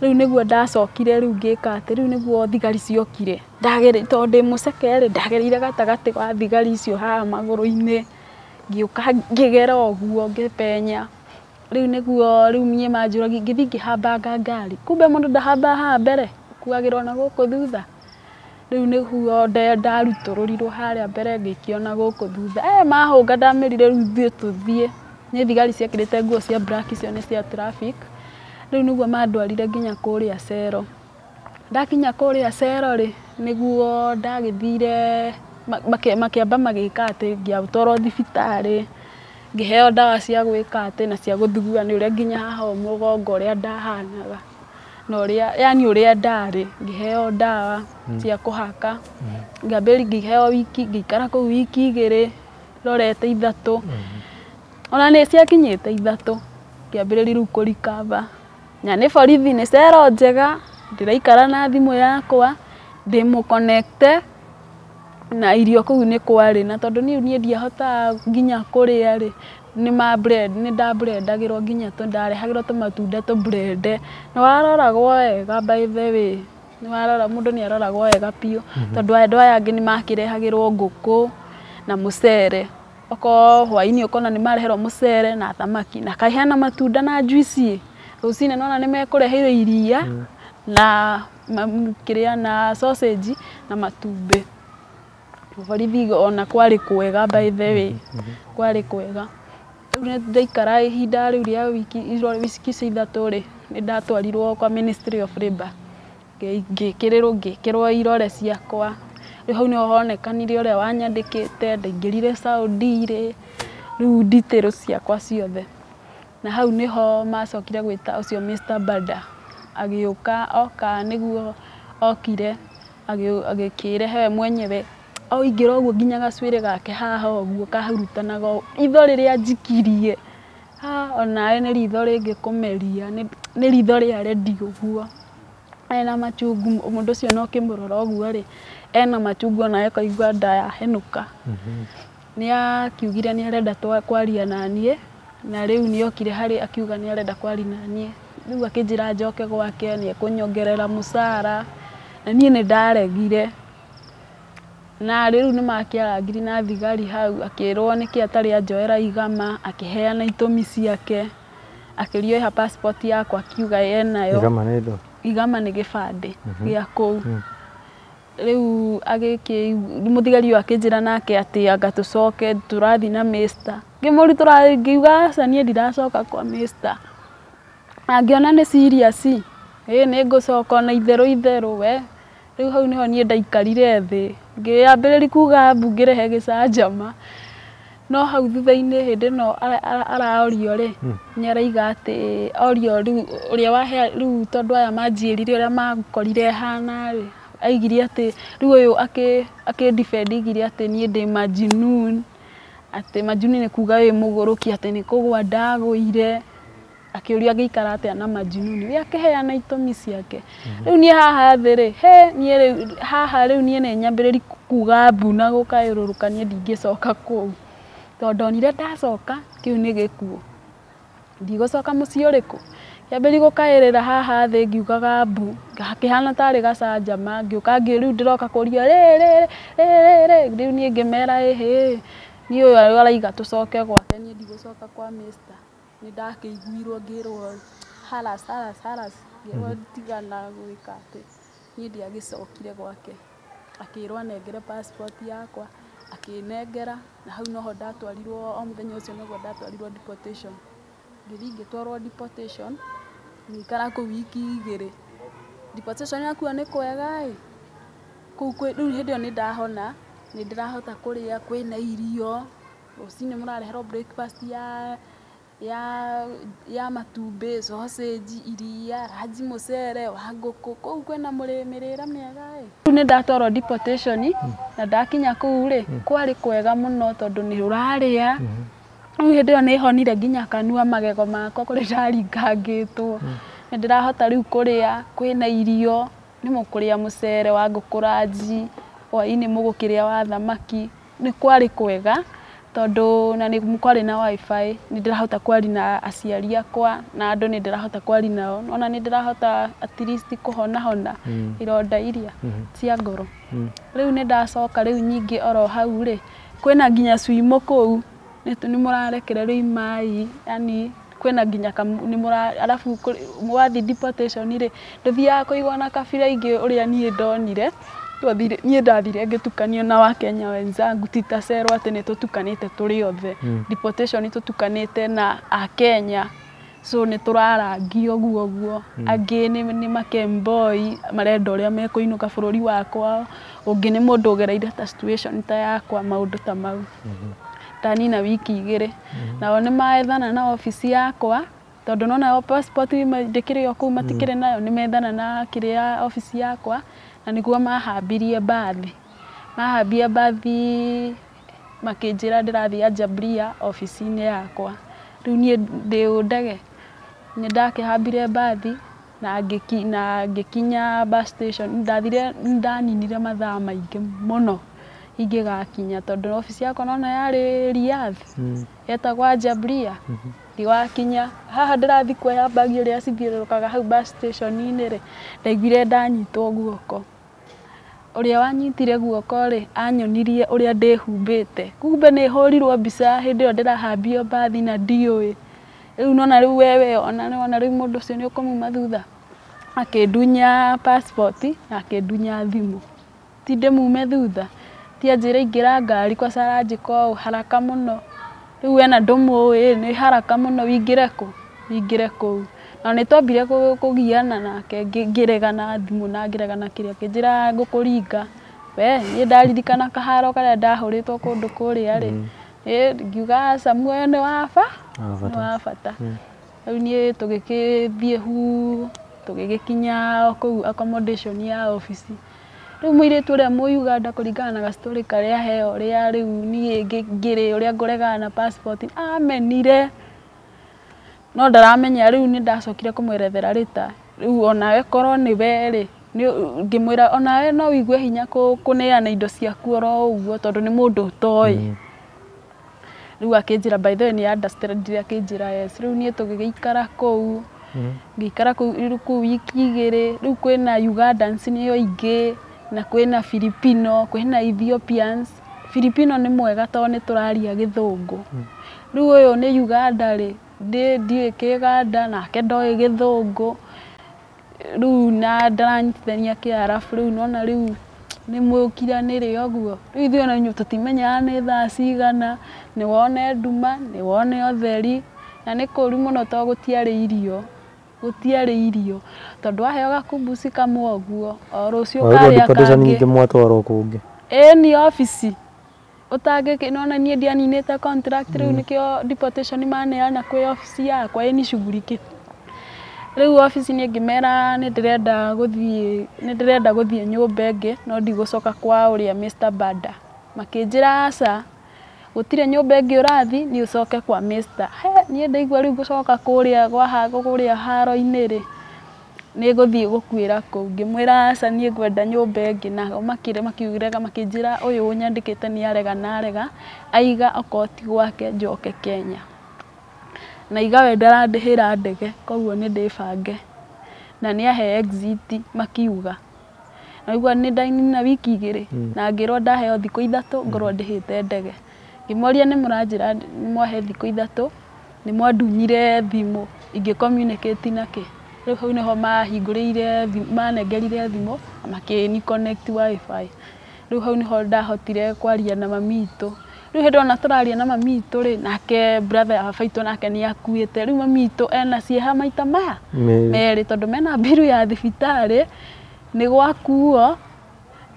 Speaker 2: Rĩu nĩguo ndacokire rĩu ngĩka atĩ, rĩu nĩguo thigari ciokire. Tondũ ndĩ mũceke rĩ, ndagereire gatagatĩ wa thigari icio haha magũrũ-inĩ, ngĩũka ngĩgera ũguo ngĩpenya. Rĩu nĩguo rĩu niĩ manjũragia, ngĩthiĩ ngĩhambanga ngari. Kumbe mũndũ ndahambaga haha mbere, ũkuagĩrwo na gũkũ thutha. Rĩu nĩguo ndarutũrũrirwo harĩa mbere ngĩikio na gũkũ thutha. Mahũnga ndamerire rĩu ithuĩ tũthiĩ. Nĩ thigari ciekĩrĩte nguo cia black icio nĩ cia traffic. Rĩu nĩguo mandwarire nginya kũrĩa cero. Ndakinya kũrĩa cero rĩ, nĩguo ndagĩthire makĩamba magĩka atĩ ngĩtwarwo thibitarĩ, ngĩheo ndawa cia gwĩka atĩ na cia gũthugua nĩ ũrĩa nginya haha ũũ mũgongo ũrĩa ndahanaga na ũrĩa yani ũrĩa ndarĩ, ngĩheo ndawa cia kũhaka. Ngĩambĩrĩria ngĩheo wiki, ngĩikara kũu wiki igĩrĩ rorete ithatũ. Ona nĩ ciakinyĩte ithatũ, ngĩambĩrĩria rĩu kũ recover. Na nĩ borithi nĩ cero njega, ndĩraikara na thimũ yakwa, ndĩmũ connect na irio kũu nĩ kwarĩ na tondũ niĩ ndiahotaga nginya kũrĩa rĩ, nĩ ndablendagĩrwo nginya ndarehagĩrwo tũmatunda tũblende. Nĩ waroragwo wega by the way, nĩ warora mũndũ nĩ aroragwo wega biũ tondũ andũ aya angĩ nĩ makĩrehagĩrwo ngũkũ na mũcere. Okorwo hwaĩ-inĩ ũkona nĩ mareherwo mũcere na thamaki na kaĩ hena matunda na juice. Rũcinĩ nĩwona nĩ mekũreheirwo iria na kĩrĩa na sausage na matumbĩ. Borithi ona kwarĩ kwega by the way, kwarĩ kwega. Rĩu nĩ ndaikara ihinda rĩu rĩa wiki wiki icio ithatũ rĩ, nĩ ndatwarirwo kwa Ministry of Labour. Ngĩkĩrĩrwo ngĩkĩrwo irore ciakwa. Rĩu hau nĩho honekanire ũrĩa wanyandĩkĩte, ndaingĩrire Saudi rĩ, rĩu details ciakwa ciothe. Na hau nĩho macokire gwĩta ũcio Mr. Bada agĩũka, oka nĩguo okire agĩkĩrehe we mwenyewe oingĩra ũguo nginya gacuĩrĩ gake haha ũguo kahurutanaga ũũ, itho rĩrĩa njikirie ha onawe nĩ ritho rĩngĩ kũmeria, nĩ ritho rĩa rendi ũguo, ena machungu mũndũ ũcio na ũkĩmũrora ũguo rĩ, ena machungu onawe ũkaigua nda yahenũka. Nĩ akiugire nĩ arenda kwaria naniĩ, na rĩu nĩ okire harĩ akiuga nĩ arenda kwaria naniĩ. Rĩu akĩnjĩra njoke gwake nĩ ekũnyongerera mũcara, na niĩ nĩ ndaregire. Na rĩu nĩ makĩarangire na thigari hau, akĩrwo nĩkĩ atarĩ anjoera igama, akĩheana itũmi ciake, akĩrio ĩha passport yakwa akiuga enayo.
Speaker 1: Igama nĩ ndũ?
Speaker 2: Igama nĩ gĩbandĩ gĩa kũu. Rĩu agĩkĩ mũthigari ũyũ akĩnjĩra nake atĩ anga tũcoke tũrathiĩ na Mr. Ngĩmũrutũra ngiuga aca niĩ ndiracoka kwa Mr. Na ngĩona nĩ serious ĩ nĩ ngũcoka ona itherũ itherũ we. Rĩu hau nĩho niĩ ndaikarire thĩ ngĩambĩrĩria kuga mbu ngĩrehe gĩcanjama. No hau thutha-inĩ hĩndĩ ĩno araorio rĩ, nĩ araiga atĩ orio rĩu ũrĩa wahe rĩu tondũ aya manjĩrire ũrĩa makorire hana rĩ, aigire atĩ rĩu ũyũ akĩ defend aigire atĩ niĩ ndĩ majinun, atĩ majinun nĩ kuga wĩ mũgũrũki, atĩ nĩ kũgũa ndagũire. Akĩũrio angĩikara atĩa na majinuni, we akĩheana itũmi ciake. Rĩu niĩ haha thĩ rĩ, he niĩ rĩu haha rĩu niĩ nĩ nyambĩrĩrie kuga mbu na gũkayũrũrũka niĩ ndingĩcoka kũu. Tondũ ndonire ndacoka kĩu nĩ gĩkuũ. Ndigũcoka mũciĩ ũrĩkũ? Ngĩambĩrĩria gũkaĩrĩra haha thĩ ngiugaga mbu, hakĩhana tarĩ gacanjama, ngĩũka rĩu ndĩroka kũrio rĩ rĩ rĩ rĩ rĩ, rĩu niĩ ngĩmera ĩhĩ, niĩ ũyũ araiga tũcoke gwake niĩ ndigũcoka kwa Mr. Nĩ ndakĩiguirwo ngĩrwo haras haras haras, ngĩrwo tigana gwĩka atĩ niĩ ndiagĩcokire gwake. Akĩrwo anengere passport yakwa, akĩnengera, na hau noho ndatwarirwo o mũthenya ũcio noguo ndatwarirwo deportation. Ngĩthiĩ ngĩtwarwo deportation, ngĩikara kũu wiki igĩrĩ. Deportation nakuo nĩ kwega ĩ, kũu rĩu hĩndĩ ĩyo nĩ ndahona, nĩ ndĩrahota kũrĩa, kwĩna irio, rũcinĩ mũrareherwo breakfast ya matumbĩ, sausage, iria, ranji mũcere wa ngũkũ, kũu kwĩna mĩrĩre mĩega ĩ. Rĩu nĩ ndatwarwo deportation, na ndakinya kũu rĩ, kwarĩ kwega mũno tondũ nĩ ũrarĩa. Rĩu hĩndĩ ĩyo nĩ honire nginya kanua magego makwa kũrĩa ndaringangĩtwo. Nĩ ndĩrahota rĩu kũrĩa, kwĩna irio, nĩ mũkũrĩa mũcere wa ngũkũ ranji, hwaĩ-inĩ mũgũkĩrĩa wa thamaki. Nĩ kwarĩ kwega tondũ na nĩ kwarĩ na wifi, nĩ ndĩrahota kwaria na aciari akwa na andũ nĩ ndĩrahota kwaria nao, ona nĩ ndĩrahota at least kũhonahona ironda iria cia ngoro. Rĩu nĩ ndacoka rĩu nyingĩ oro hau rĩ, kwĩna nginya swimo kũu, nĩ mũrarekererio imai, yani kwĩna nginya nĩ mũra arabu wathiĩ deportation rĩ, ndũthiaga kũigwo na kabira ingĩ ũrĩa niĩ ndonire. Twathire niĩ ndathire ngĩtukanio na wakenya wenzangu ti ta Cerwa atĩ nĩ tũtukanĩte tũrĩ othe. Deportation tũtukanĩte na akenya, so nĩ tũrarangio ũguo ũguo. Angĩ nĩ makemboi marenda ũrĩa mekũinũka bũrũri wa kwao, ũngĩ nĩ mũndũ ũgereire ta situation ta yakwa maũndũ ta mau. Ndanina wiki igĩrĩ. Nao nĩ methana na obici yakwa, tondũ nona passport ndĩkĩrĩ o kũu matikĩrĩ nayo, nĩ methana na kĩrĩa obici yakwa, na nĩguo mahambirie mbathi. Mahambia mbathi makĩnjĩra ndĩrathiĩ Ajabria obici-inĩ yakwa. Rĩu niĩ ndĩ ndege, nĩ ndakĩhambire mbathi na ngĩkinya bus station. Ndathire ndaninire mathaa maingĩ mũno ingĩgakinya tondũ obici yakwa nona yarĩ Riyadh, yetagwo Ajabria. Ndigakinya haha ndĩrathiĩ kuoya mbagi ũrĩa cithiũrũrũkaga hau bus station-inĩ rĩ, ndaiguire ndanyitwo guoko. Ũrĩa wanyitire guoko rĩ, anyonirie ũrĩa ndĩhumbĩte. Kumbe nĩ hũrirwo mbica hĩndĩ ĩyo ndĩrahambio mbathi na ndiũĩ. Rĩu nona rĩu wewe ona rĩu mũndũ ũcio nĩ ũkũmuma thutha. Akĩndunya passport na akĩndunya thimũ. Ti ndĩmume thutha, ti anjĩre ingĩra ngari kwanza aranjĩka ũũ haraka mũno. Rĩu we na ndũmũĩ nĩ haraka mũno wĩingĩre kũ? Wĩingĩre kũu. Na nĩ twambire kũgiana nake ngĩregana thimũ na ngĩregana kĩrĩa akĩnjĩra ngũkũringa. We niĩ ndaririkana kaharo karĩa ndahũrĩtwo kũndũ kũrĩa rĩ, ngiuga aca muoyo nĩ wa nĩ wa bata. Rĩu niĩ tũgĩgĩthiĩ hu tũgĩgĩkinya kũu accommodation ya obici. Rĩu mũirĩtu ũrĩa mũ-Uganda kũringana na gastory karĩa heo ũrĩa rĩu niĩ ngĩrĩ ũrĩa ngũregana na passport amenire no ndaramenya. Rĩu nĩ ndacokire kũmwerethera rĩta rĩu onawe korwo nĩwe rĩ, ngĩmwĩra onawe no ũigue hinya kũneana indo ciaku oro ũguo tondũ nĩ mũndũ ũtoĩ. Rĩu akĩnjĩra by the way nĩ understand akĩnjĩra yes. Rĩu niĩ tũgĩgĩikara kũu, ngĩikara kũu wiki igĩrĩ. Rĩu kwĩna Ugandans nĩo aingĩ na kwĩna Filipino, kwĩna Ethiopians. Filipino nĩ mwega tondũ nĩ tũraria gĩthũngũ. Rĩu ũyũ nĩ Uganda rĩ, ndiũĩ kĩganda nake ndoĩ gĩthũngũ. Rĩu na ndaranyitithania kĩarabu rĩu nona rĩu nĩ mũkiranĩre ũguo. Rĩu ithuĩ ona tũtimenyaga nĩ thaa cigana, nĩ wone nduma, nĩ wone ũtheri, na nĩ kũũru mũno tondũ gũtiarĩ irio, gũtiarĩ irio tondũ waheo gakumbuci kamwe ũguo o rũciũ ũkarĩa
Speaker 1: deportation
Speaker 2: kangĩ.
Speaker 1: Nyingĩ mwatwarwo kũngĩ.
Speaker 2: Ĩni obici ũtangĩkĩ nona niĩ ndianinĩte contract rĩu nĩkĩo deportation maneana kwĩ obici yakwa ĩni shughulike. Rĩu obici niĩ ngĩmera nĩ ndĩrenda gũthiĩ, nĩ ndĩrenda gũthiĩ nyũmba ĩngĩ no ndigũcoka kwa ũrĩa Mr. Bada. Makĩnjĩra aca, gũtirĩ nyũmba ĩngĩ ũrathiĩ nĩ ũcoke kwa Mr. He niĩ ndaigua rĩu gũcoka kũrĩa gwa kũrĩa haro-inĩ rĩ, nĩ ngũthiĩ gũkuĩra kũu. Ngĩmwĩra aca niĩ ngwenda nyũmba ĩngĩ nao makĩrega makĩnjĩra ũyũ ũnyandĩkĩte nĩ arega na arega aiga okorwo ti gwake njoke Kenya. Na iga we ndarandĩhĩra ndege koguo nĩ ndĩbange. Na nĩ ahe exit makiuga. Naigua nĩ ndainina wiki igĩrĩ na ngĩrwo ndaheo thikũ ithatũ ngorwo ndĩhĩte ndege. Ngĩmoria nĩ mũranjĩra nĩ mwahe thikũ ithatũ, nĩ mwandunyire thimũ ingĩ communicate nakĩ. Rĩu hau nĩho mahingũrĩire manengerire thimũ na makĩni connect wifi. Rĩu hau nĩho ndahotire kwaria na mami witũ. Rĩu hĩndĩ ona tũraria na mami witũ rĩ, nake brother ya baba witũ nake nĩ akuĩte. Rĩu mami witũ ena cieha maita maya merĩ tondũ mena mbiru ya thibitarĩ nĩ gwakuo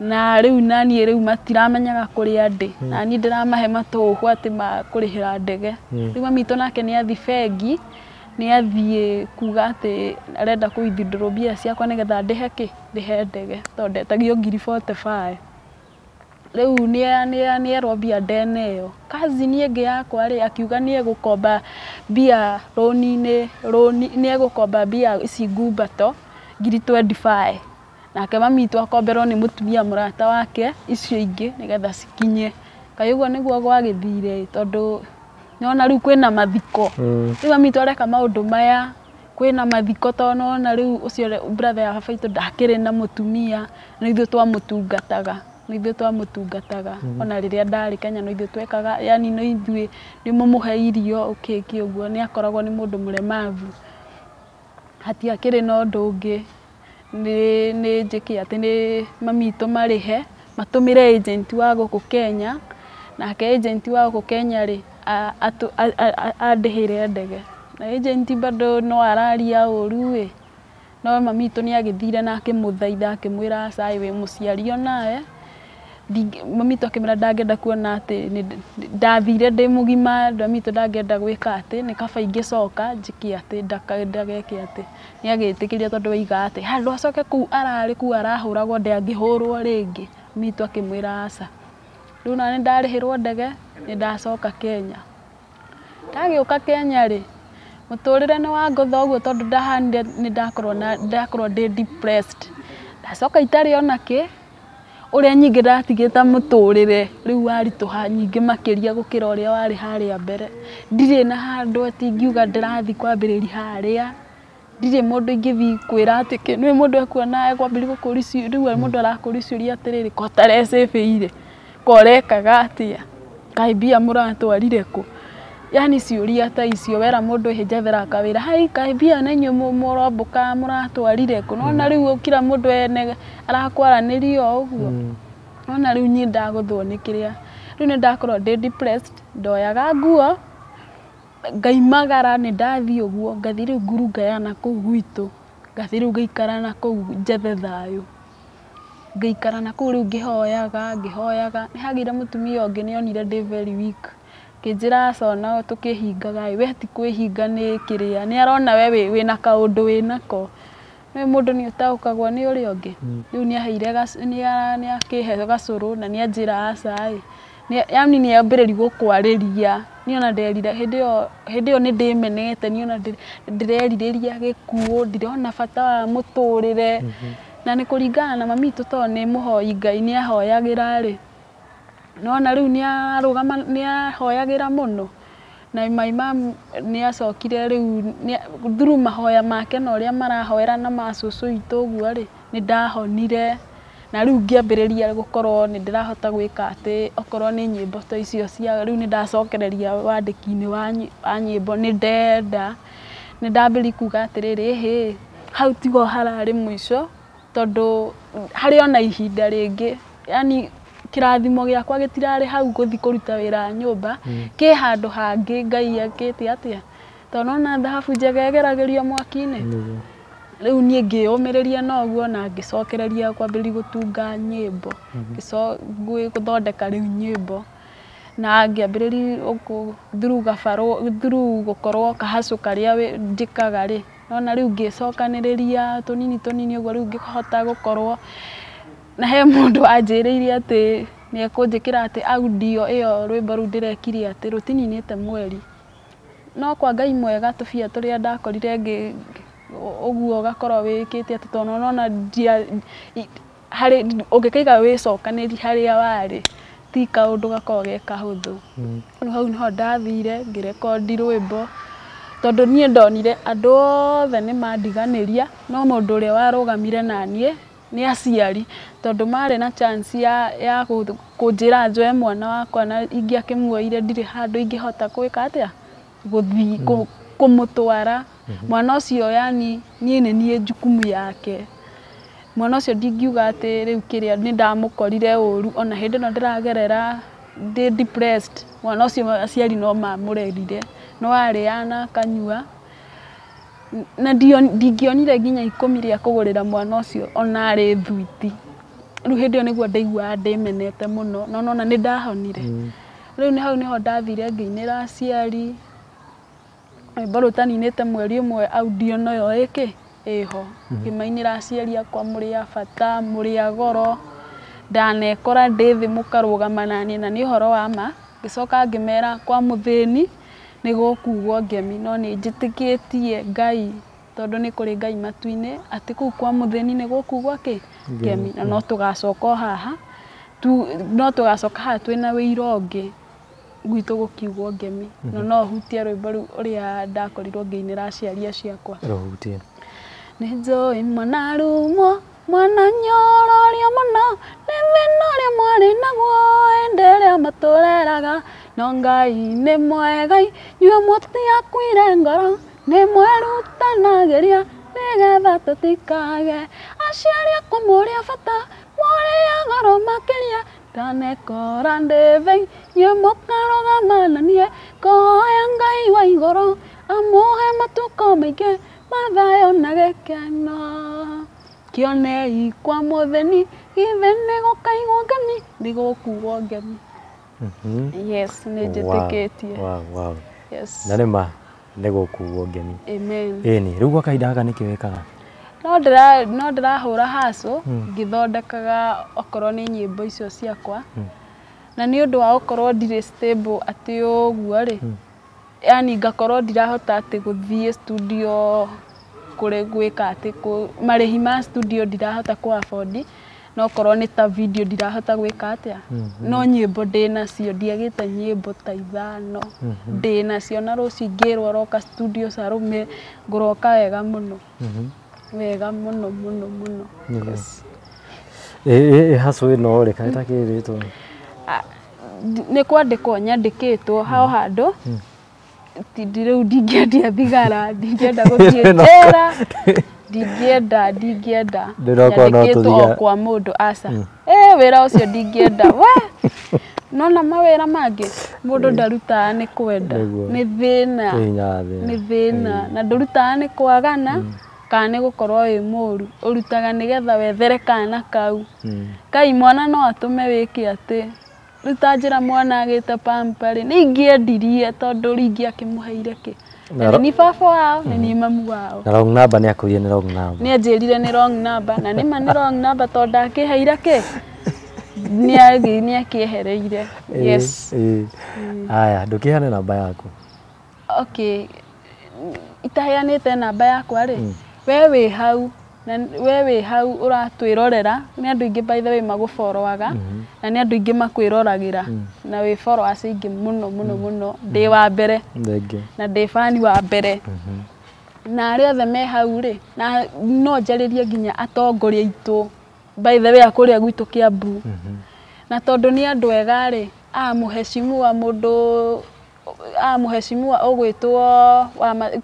Speaker 2: na rĩu naniĩ rĩu matiramenyaga kũrĩa ndĩ na niĩ ndĩramahe matũhũ atĩ ma kũrĩhĩra ndege. Rĩu mami witũ nake nĩ athiĩ bengi, nĩ athiĩ kuga atĩ arenda kũ withdraw mbia ciakwa nĩgetha ndĩhe kĩ, ndĩhe ndege tondũ ndetagio ngiri 45. Rĩu nĩ erwo mbia ndeneo. Cousin ĩngĩ yakwa rĩ, akiuga nĩ egũkomba mbia rũni-inĩ, rũni nĩ egũkomba mbia ici ngumbato ngiri 25. Nake mami witũ akomberwo nĩ mũtumia mũrata wake icio ingĩ nĩgetha cikinye. Kaĩ ũguo nĩguo gwagĩthire tondũ nĩwona rĩu kwĩna mathiko. Rĩu mami witũ areka maũndũ maya kwĩna mathiko tondũ nĩwona rĩu ũcio brother ya baba witũ ndakĩrĩ na mũtumia nĩ ithuĩ twamũtungataga, nĩ ithuĩ twamũtungataga ona rĩrĩa ndarĩ Kenya no ithuĩ twekaga, yani no ithuĩ nĩ mũmũhe irio kĩ ũguo nĩ akoragwo nĩ mũndũ mũlemavu. Hatiakĩrĩ na ũndũ ũngĩ nĩ njĩke atĩ nĩ mami witũ marĩhe matũmĩre agent wa gũkũ Kenya, nake agent wa gũkũ Kenya rĩ andĩhĩre ndege. Na agent bado no araria ũru ĩ, no mami witũ nĩ agĩthire na akĩmũthaitha akĩmwĩra aca ĩ wĩ mũciari onawe. Mami witũ akĩmwĩra ndangĩenda kuona atĩ ndathire ndĩ mũgima, mami witũ ndangĩenda gwĩka atĩ nĩ kaba ingĩcoka njĩke atĩ ndageke atĩ. Nĩ agĩtĩkĩria tondũ oiga atĩ handũ acoke kũu ararĩ kũu arahũragwo ndangĩhũrwo rĩngĩ. Mami witũ akĩmwĩra aca. Rĩu ona nĩ ndarĩhĩrwo ndege nĩ ndacoka Kenya. Ndagĩũka Kenya rĩ, mũtũrĩre nĩ wangũtha ũguo tondũ ndahanire nĩ ndakorwo na ndakorwo ndĩ depressed. Ndacoka itarĩ ona kĩ, ũrĩa nyingĩ ndatigĩte mũtũrĩre rĩu waritũha nyingĩ makĩria gũkĩra ũrĩa warĩ harĩa mbere. Ndirĩ na handũ atĩ ingiuga ndĩrathiĩ kwambĩrĩria harĩa, ndirĩ mũndũ ingĩthiĩ kwĩra atĩ kĩ, nĩũĩ mũndũ ekuona ekwambĩrĩria gũkũria rĩu mũndũ arakũria ciũria atĩrĩrĩ, ko ũtarecĩbĩire, ko ũrekaga atĩa, kaĩ mbia mũratwarire kũ? Yani ciũria ta icio wera mũndũ ĩhĩ njethera kawĩra, hai kaĩ mbia na inyuĩ mũrombũkaga mũratwarire kũ? Nĩwona rĩu kila mũndũ ene arakwaranĩria o ũguo. Nĩwona rĩu niĩ ndagũthwo nĩ kĩrĩa, rĩu nĩ ndakorwo ndĩ depressed, ndoyaga nguo Ngaimagara nĩ ndathiĩ ũguo ngathiĩ rĩu ngurunga na kũu gwitũ, ngathiĩ rĩu ngaikara na kũu njethe thayũ. Ngaikara na kũu rĩu ngĩhoyaga ngĩhoyaga. Nĩ hagĩire mũtumia ũngĩ nĩ onire ndĩ very weak, akĩnjĩra aca ona tũkĩhingaga ĩ, we ti kwĩhinga nĩ kĩrĩa, nĩ arona we wĩna kaũndũ wĩnako. Nĩ mũndũ nĩ ũtaũkagwo nĩ ũrĩa ũngĩ. Rĩu nĩ aheire nĩ akĩhe gacũrũ na nĩ anjĩra aca ĩ, yani nĩ ambĩrĩria gũkwarĩria. Niĩ ona nderire hĩndĩ ĩyo nĩ ndĩmenete, niĩ ona ndĩrerirĩria gĩkuũ, ndirona bata wa mũtũrĩre. Na nĩ kũringana na mami witũ tondũ nĩ mũhoi Ngai nĩ ahoyagĩra rĩ, nĩwona rĩu nĩ nĩ ahoyagĩra mũno. Na my mom nĩ acokire rĩu through mahoya make na ũrĩa marahoera na ma cũcũ witũ ũguo rĩ, nĩ ndahonire. Na rĩu ngĩambĩrĩria gũkorwo nĩ ndĩrahota gwĩka atĩ okorwo nĩ nyĩmbo ta icio cia rĩu nĩ ndacokereria wandĩki-inĩ wa nyĩmbo, nĩ ndenda. Nĩ ndambĩrĩria kuga atĩrĩrĩ, ĩhĩ, hau tiho hararĩ mũico, tondũ harĩ ona ihinda rĩngĩ, yani kĩrathimo gĩakwa gĩtirarĩ hau gũthiĩ kũruta wĩra wa nyũmba, kĩ handũ hangĩ Ngai ekĩte atĩa, tondũ nĩwona thahabu njega ĩgeragĩrio mwaki-inĩ. Rĩu niĩ ngĩyũmĩrĩria na ũguo na ngĩcokereria kwambĩrĩria gũtunga nyĩmbo, gũthondeka rĩu nyĩmbo. Na ngĩambĩrĩria through gabarũ, through gũkorwo kahacũ karĩa njĩkaga rĩ, nĩwona rĩu ngĩcokanĩrĩria tũnini tũnini ũguo rĩu ngĩhota gũkorwo na he mũndũ wanjĩrĩire atĩ nĩ ekũnjĩkĩra atĩ audio ĩyo rwĩmbo rũu ndĩrekire atĩ rũtininĩte mweri. No kwa Ngai mwega tũbia tũrĩa ndakorire ũguo ũgakorwo wĩkĩte atĩ tondũ nĩwona harĩ ũngĩkaiga wĩcokanĩri harĩa warĩ ti kaũndũ gakoragwo ge kahũthũ. Rĩu hau nĩho ndathire ngĩrekondi rwĩmbo, tondũ niĩ ndonire andũ othe nĩ mandiganĩria, no mũndũ ũrĩa warũgamire naniĩ nĩ aciari, tondũ marĩ na chance ya kũnjĩra njoe mwana wakwa na ingĩakĩmuoire ndirĩ handũ ingĩhota gwĩka atĩa, gũthiĩ kũmũtwara. Mwana ũcio yani niĩ nĩ niĩ jukumu yake. Mwana ũcio ndingiuga atĩ rĩu kĩrĩa nĩ ndamũkorire ũru, ona hĩndĩ ĩno ndĩragerera ndĩ depressed, mwana ũcio aciari no mamũrerire, no arĩaga na akanyua. Na ndingĩonire nginya 10 rĩa kũgũrĩra mwana ũcio ona arĩ thwiti. Rĩu hĩndĩ ĩyo nĩguo ndaiguaga ndĩmenete mũno, no nĩwona nĩ ndahonire. Rĩu nĩ hau nĩho ndathire ngĩinĩra aciari, rwĩmbo rũtaninĩte mweri ũmwe audio noyo ĩkĩ ĩho. Ngĩmainĩra aciari akwa mũrĩ a bata, mũrĩ a goro, ndanekora ndĩ thĩ mũkarũgama naniĩ na nĩ ũhoro wa ma. Ngĩcoka ngĩmera kwa mũthĩni nĩ gũkugwo ngemi, no nĩ njĩtĩkĩtie Ngai tondũ nĩ kũrĩ Ngai matu-inĩ, atĩ kũu kwa mũthĩni nĩ gũkugwo kĩ ngemi, na no tũgacoka o haha, no tũgacoka haha twĩna wĩira ũngĩ gwitũ gũkiugwo ngemi. Na no hutie rwĩmbo rũu ũrĩa ndakorirwo ngĩinĩra aciari acio akwa.
Speaker 1: Rũhutie.
Speaker 2: Nĩ njũĩ mwana rumwo, mwana nyororio mũno, nĩ thĩna ũrĩa mwarĩ naguo hĩndĩ ĩrĩa matũreraga, no Ngai nĩ mwega inyuĩ mũtiakuire ngoro, nĩ mwerutanagĩria nĩgetha tũtikage. Aciari akwa mũrĩ a bata, mũrĩ a goro makĩria, ndanekora ndĩ thĩ inyuĩ mũkarũgama na niĩ, kũhoya Ngai wa igũrũ amũhe matukũ maingĩ ma thayũ na gĩkeno. Kĩonei kwa mũthĩni githĩ nĩ gũkaigwo ngemi, nĩ gũkugwo ngemi. Yes, nĩ njĩtĩkĩtie.
Speaker 1: Wow, wow.
Speaker 2: Yes.
Speaker 1: Na nĩ ma nĩ gũkugwo ngemi.
Speaker 2: Amen.
Speaker 1: Ĩni, rĩu gwa kahinda gaka nĩkĩ wĩkaga?
Speaker 2: No ndĩrahũra hustle ngĩthondekaga okorwo nĩ nyĩmbo icio ciakwa. Na nĩ ũndũ wa gũkorwo ndirĩ stable atĩ ũguo rĩ, yani ngakorwo ndirahota atĩ gũthiĩ studio kũrĩ gwĩka atĩ marĩhi ma studio ndirahota kũ afford, no okorwo nĩ ta video ndirahota gwĩka atĩa, no nyĩmbo ndĩnacio, ndiagĩte nyĩmbo ta 5 ndĩnacio, na rũciũ ingĩrwo roka studio Salome ngũroka wega mũno, wega mũno mũno mũno. Yes.
Speaker 1: Ĩ hustle ĩno rĩ, kana ĩtakĩrĩtwo?
Speaker 2: Nĩ kwandĩkwo nyandĩkĩtwo hao handũ, rĩu ndingĩendia thigara, ndingĩenda gũthiĩ njera, ndingĩenda.
Speaker 1: Ndĩrokorwo no
Speaker 2: Nyandĩkĩtwo o
Speaker 1: tũthigara.
Speaker 2: kwa mũndũ, aca. Wĩra ũcio ndingĩenda, we. Nona mawĩra mangĩ mũndũ ndarutaga nĩ kwenda, nĩ thĩna, nĩ thĩna, na ndũrutaga nĩ kwagana kana nĩ gũkorwo wĩ mũru, ũrutaga nĩgetha wethere kana kau. Kai mwana no atũme wĩke atĩ rĩu ta njĩra mwana agĩte pamper rĩ, nĩ ingĩendirie tondũ ringĩ akĩmũheire kĩ. Na nĩ baba wao, nĩ niĩ mamu wao.
Speaker 1: Na wrong number nĩ akwĩrire nĩ wrong number.
Speaker 2: Nĩ anjĩrire nĩ wrong number, na nĩma nĩ wrong number tondũ ndakĩheire kĩ? Nĩ akĩehereire. Yes.
Speaker 1: Aya, ndũkĩheane namba yaku.
Speaker 2: Okay, itaheanĩte namba yakwa rĩ, we wĩ hau, na we wĩ hau ũratwĩrorera, nĩ andũ aingĩ by the way magũboroaga, na nĩ andũ aingĩ makwĩroragĩra, na wĩ followers aingĩ mũno mũno mũno, ndĩ wa mbere na ndĩ fan wa mbere. Na arĩa othe me hau rĩ, na no njarĩrie nginya atongoria aitũ by the way a kũrĩa gwitũ Kiambu. Na tondũ nĩ andũ ega rĩ, a mũheshimiwa mũndũ, a mũheshimiwa ũgwĩtwo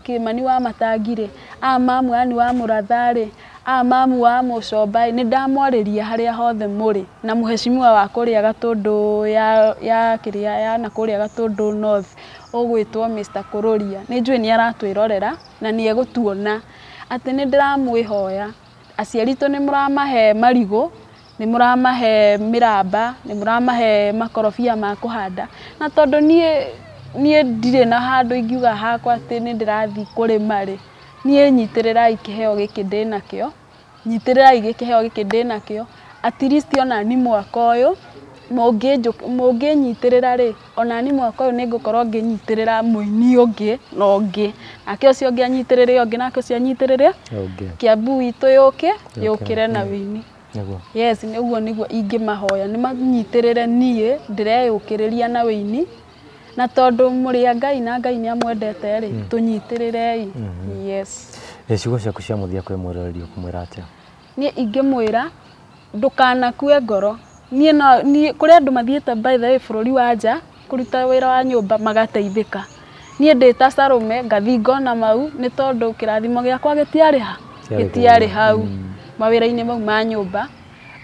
Speaker 2: Kĩmani wa Matangi rĩ, a mamu yani wa Mũratha rĩ, a mamu wa Mũcomba rĩ, nĩ ndamwarĩria harĩa hothe mũrĩ, na mũheshimiwa wa kũrĩa Gatũndũ ya kĩrĩa ya na kũrĩa Gatũndũ North ũgwĩtwo Mr. Kũrũria, nĩ njũĩ nĩ aratwĩrorera na nĩ egũtuona atĩ nĩ ndĩramwĩhoya aciari aitũ nĩ mũramahe marigũ, nĩ mũramahe mĩramba, nĩ mũramahe makorobia ma kũhanda, na tondũ niĩ ndirĩ na handũ ingiuga hakwa atĩ nĩ ndĩrathiĩ kũrĩma rĩ, niĩ nyitĩrĩrai kĩheo gĩkĩ ndĩnakĩo, nyitĩrĩrai kĩheo gĩkĩ ndĩnakĩo, at least ona ni mwaka ũyũ mũngĩnyitĩrĩra rĩ, ona ni mwaka ũyũ nĩ ngũkorwo ngĩnyitĩrĩra mũini ũngĩ na ũngĩ, nake ũcio ũngĩ anyitĩrĩre ũngĩ, nake ũcio anyitĩrĩre
Speaker 1: ũngĩ,
Speaker 2: Kiambu itũ yũke yũkĩre na wĩini. Yes, ũguo nĩguo ingĩmahoya, nĩ manyitĩrĩre niĩ ndĩreyũkĩrĩria na wĩini, na tondũ mũrĩ a Ngai na Ngai nĩ amwendete rĩ, tũnyitĩrĩrei. Yes.
Speaker 1: Ciugo ciaku cia mũthia kwĩ mwĩroreri ũkũmwĩra atĩa?
Speaker 2: Niĩ ingĩmwĩra ndũkanakue ngoro. Niĩ no niĩ kũrĩ andũ mathiĩte by the way bũrũri wa nja kũruta wĩra wa nyũmba magateithĩka. Niĩ ndĩ ta Salome ngathiĩ ngona mau nĩ tondũ kĩrathimo gĩakwa gĩtiarĩ ha, gĩtiarĩ hau mawĩra-inĩ mau ma nyũmba.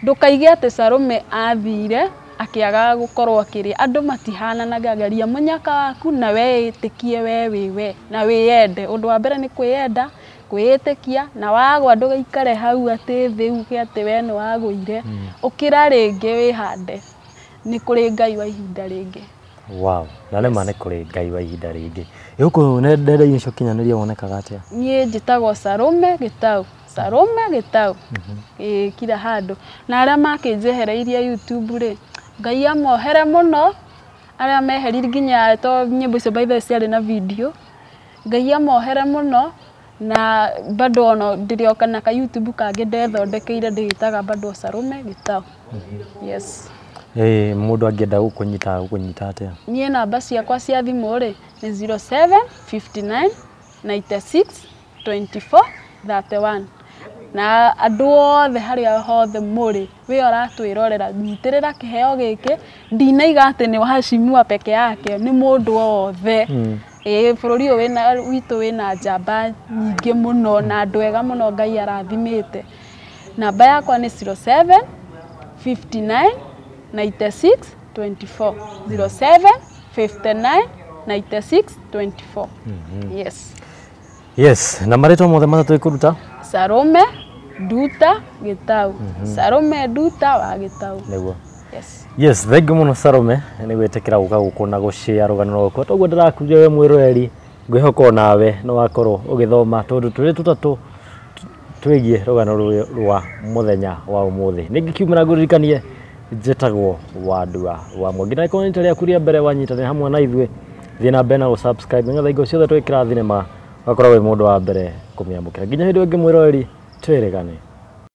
Speaker 2: Ndũkaige atĩ Salome athire akĩaga gũkorwo akĩrĩa, andũ matihananaga, geria mũnyaka waku na wĩĩtĩkie we wĩ we na wĩyende. Ũndũ wa mbere nĩ kwĩyenda, kwĩĩtĩkia, na wagwa ndũgaikare hau atĩ thĩ uge atĩ we nĩ wagũire, ũkĩra rĩngĩ wĩhande, nĩ kũrĩ Ngai wa ihinda rĩngĩ.
Speaker 1: Wow, na nĩ ma nĩ kũrĩ Ngai wa ihinda rĩngĩ. Gũkũ nenda-inĩ cia ũkinyanĩria wonekaga atĩa?
Speaker 2: Niĩ njĩtagwo Salome Gĩtaũ, Salome Gĩtaũ, ĩĩ kila handũ. Na arĩa makĩnjehereirie YouTube rĩ, Ngai amohere mũno, arĩa meheririe nginya to nyĩmbo icio by the way ciarĩ na video, Ngai amohere mũno, na bado ona ndĩrĩ o na ka YouTube kangĩ ndethondekeire ndĩgĩtaga bado Salome Gĩtaũ. Yes.
Speaker 1: Mũndũ angĩenda gũkũnyita gũkũnyita atĩa?
Speaker 2: Niĩ namba ciakwa cia thimũ rĩ nĩ 07 59 96 24 31. Na andũ othe harĩa hothe mũrĩ, we ũratwĩrorera, nyitĩrĩra kĩheo gĩkĩ, ndinaiga atĩ nĩ waheshimiwa peke yake, nĩ mũndũ wothe. Ĩĩ bũrũri ũyũ witũ wĩna njamba nyingĩ mũno na andũ ega mũno Ngai arathimĩte. Namba yakwa nĩ 07 59 96 24 07 59 96 24. Yes.
Speaker 1: Yes, na marĩtwa mothe matatũ ĩkũruta?
Speaker 2: Salome Nduta Gĩtaũ. Salome Nduta wa Gĩtaũ.
Speaker 1: Nĩguo.
Speaker 2: Yes.
Speaker 1: Yes, thank you mũno Salome nĩ gwĩtĩkĩra gũka gũkũ na gũshare rũgano rwaku. Toguo ndĩrakuria we mwĩroreri, ngwĩhoka onawe nĩ wakorwo ũgĩthoma tũndũ tũrĩ tũtatũ twĩgiĩ rũgano rũyũ rwa mũthenya wa ũmũthĩ. Nĩ ngĩkiumĩra ngũririkanie njĩtagwo Wandua wa Mwangi. Na ĩkorwo nĩ rita rĩaku rĩa mbere wanyitanĩra hamwe na ithuĩ, thiĩ na mbere na gũ-subscribe nĩgetha hingo ciothe twĩkĩra thinema ũgakorwo wĩ mũndũ wa mbere kũmĩamũkĩra. Nginya hĩndĩ ĩyo ĩngĩ mwĩroreri, twĩrĩgane.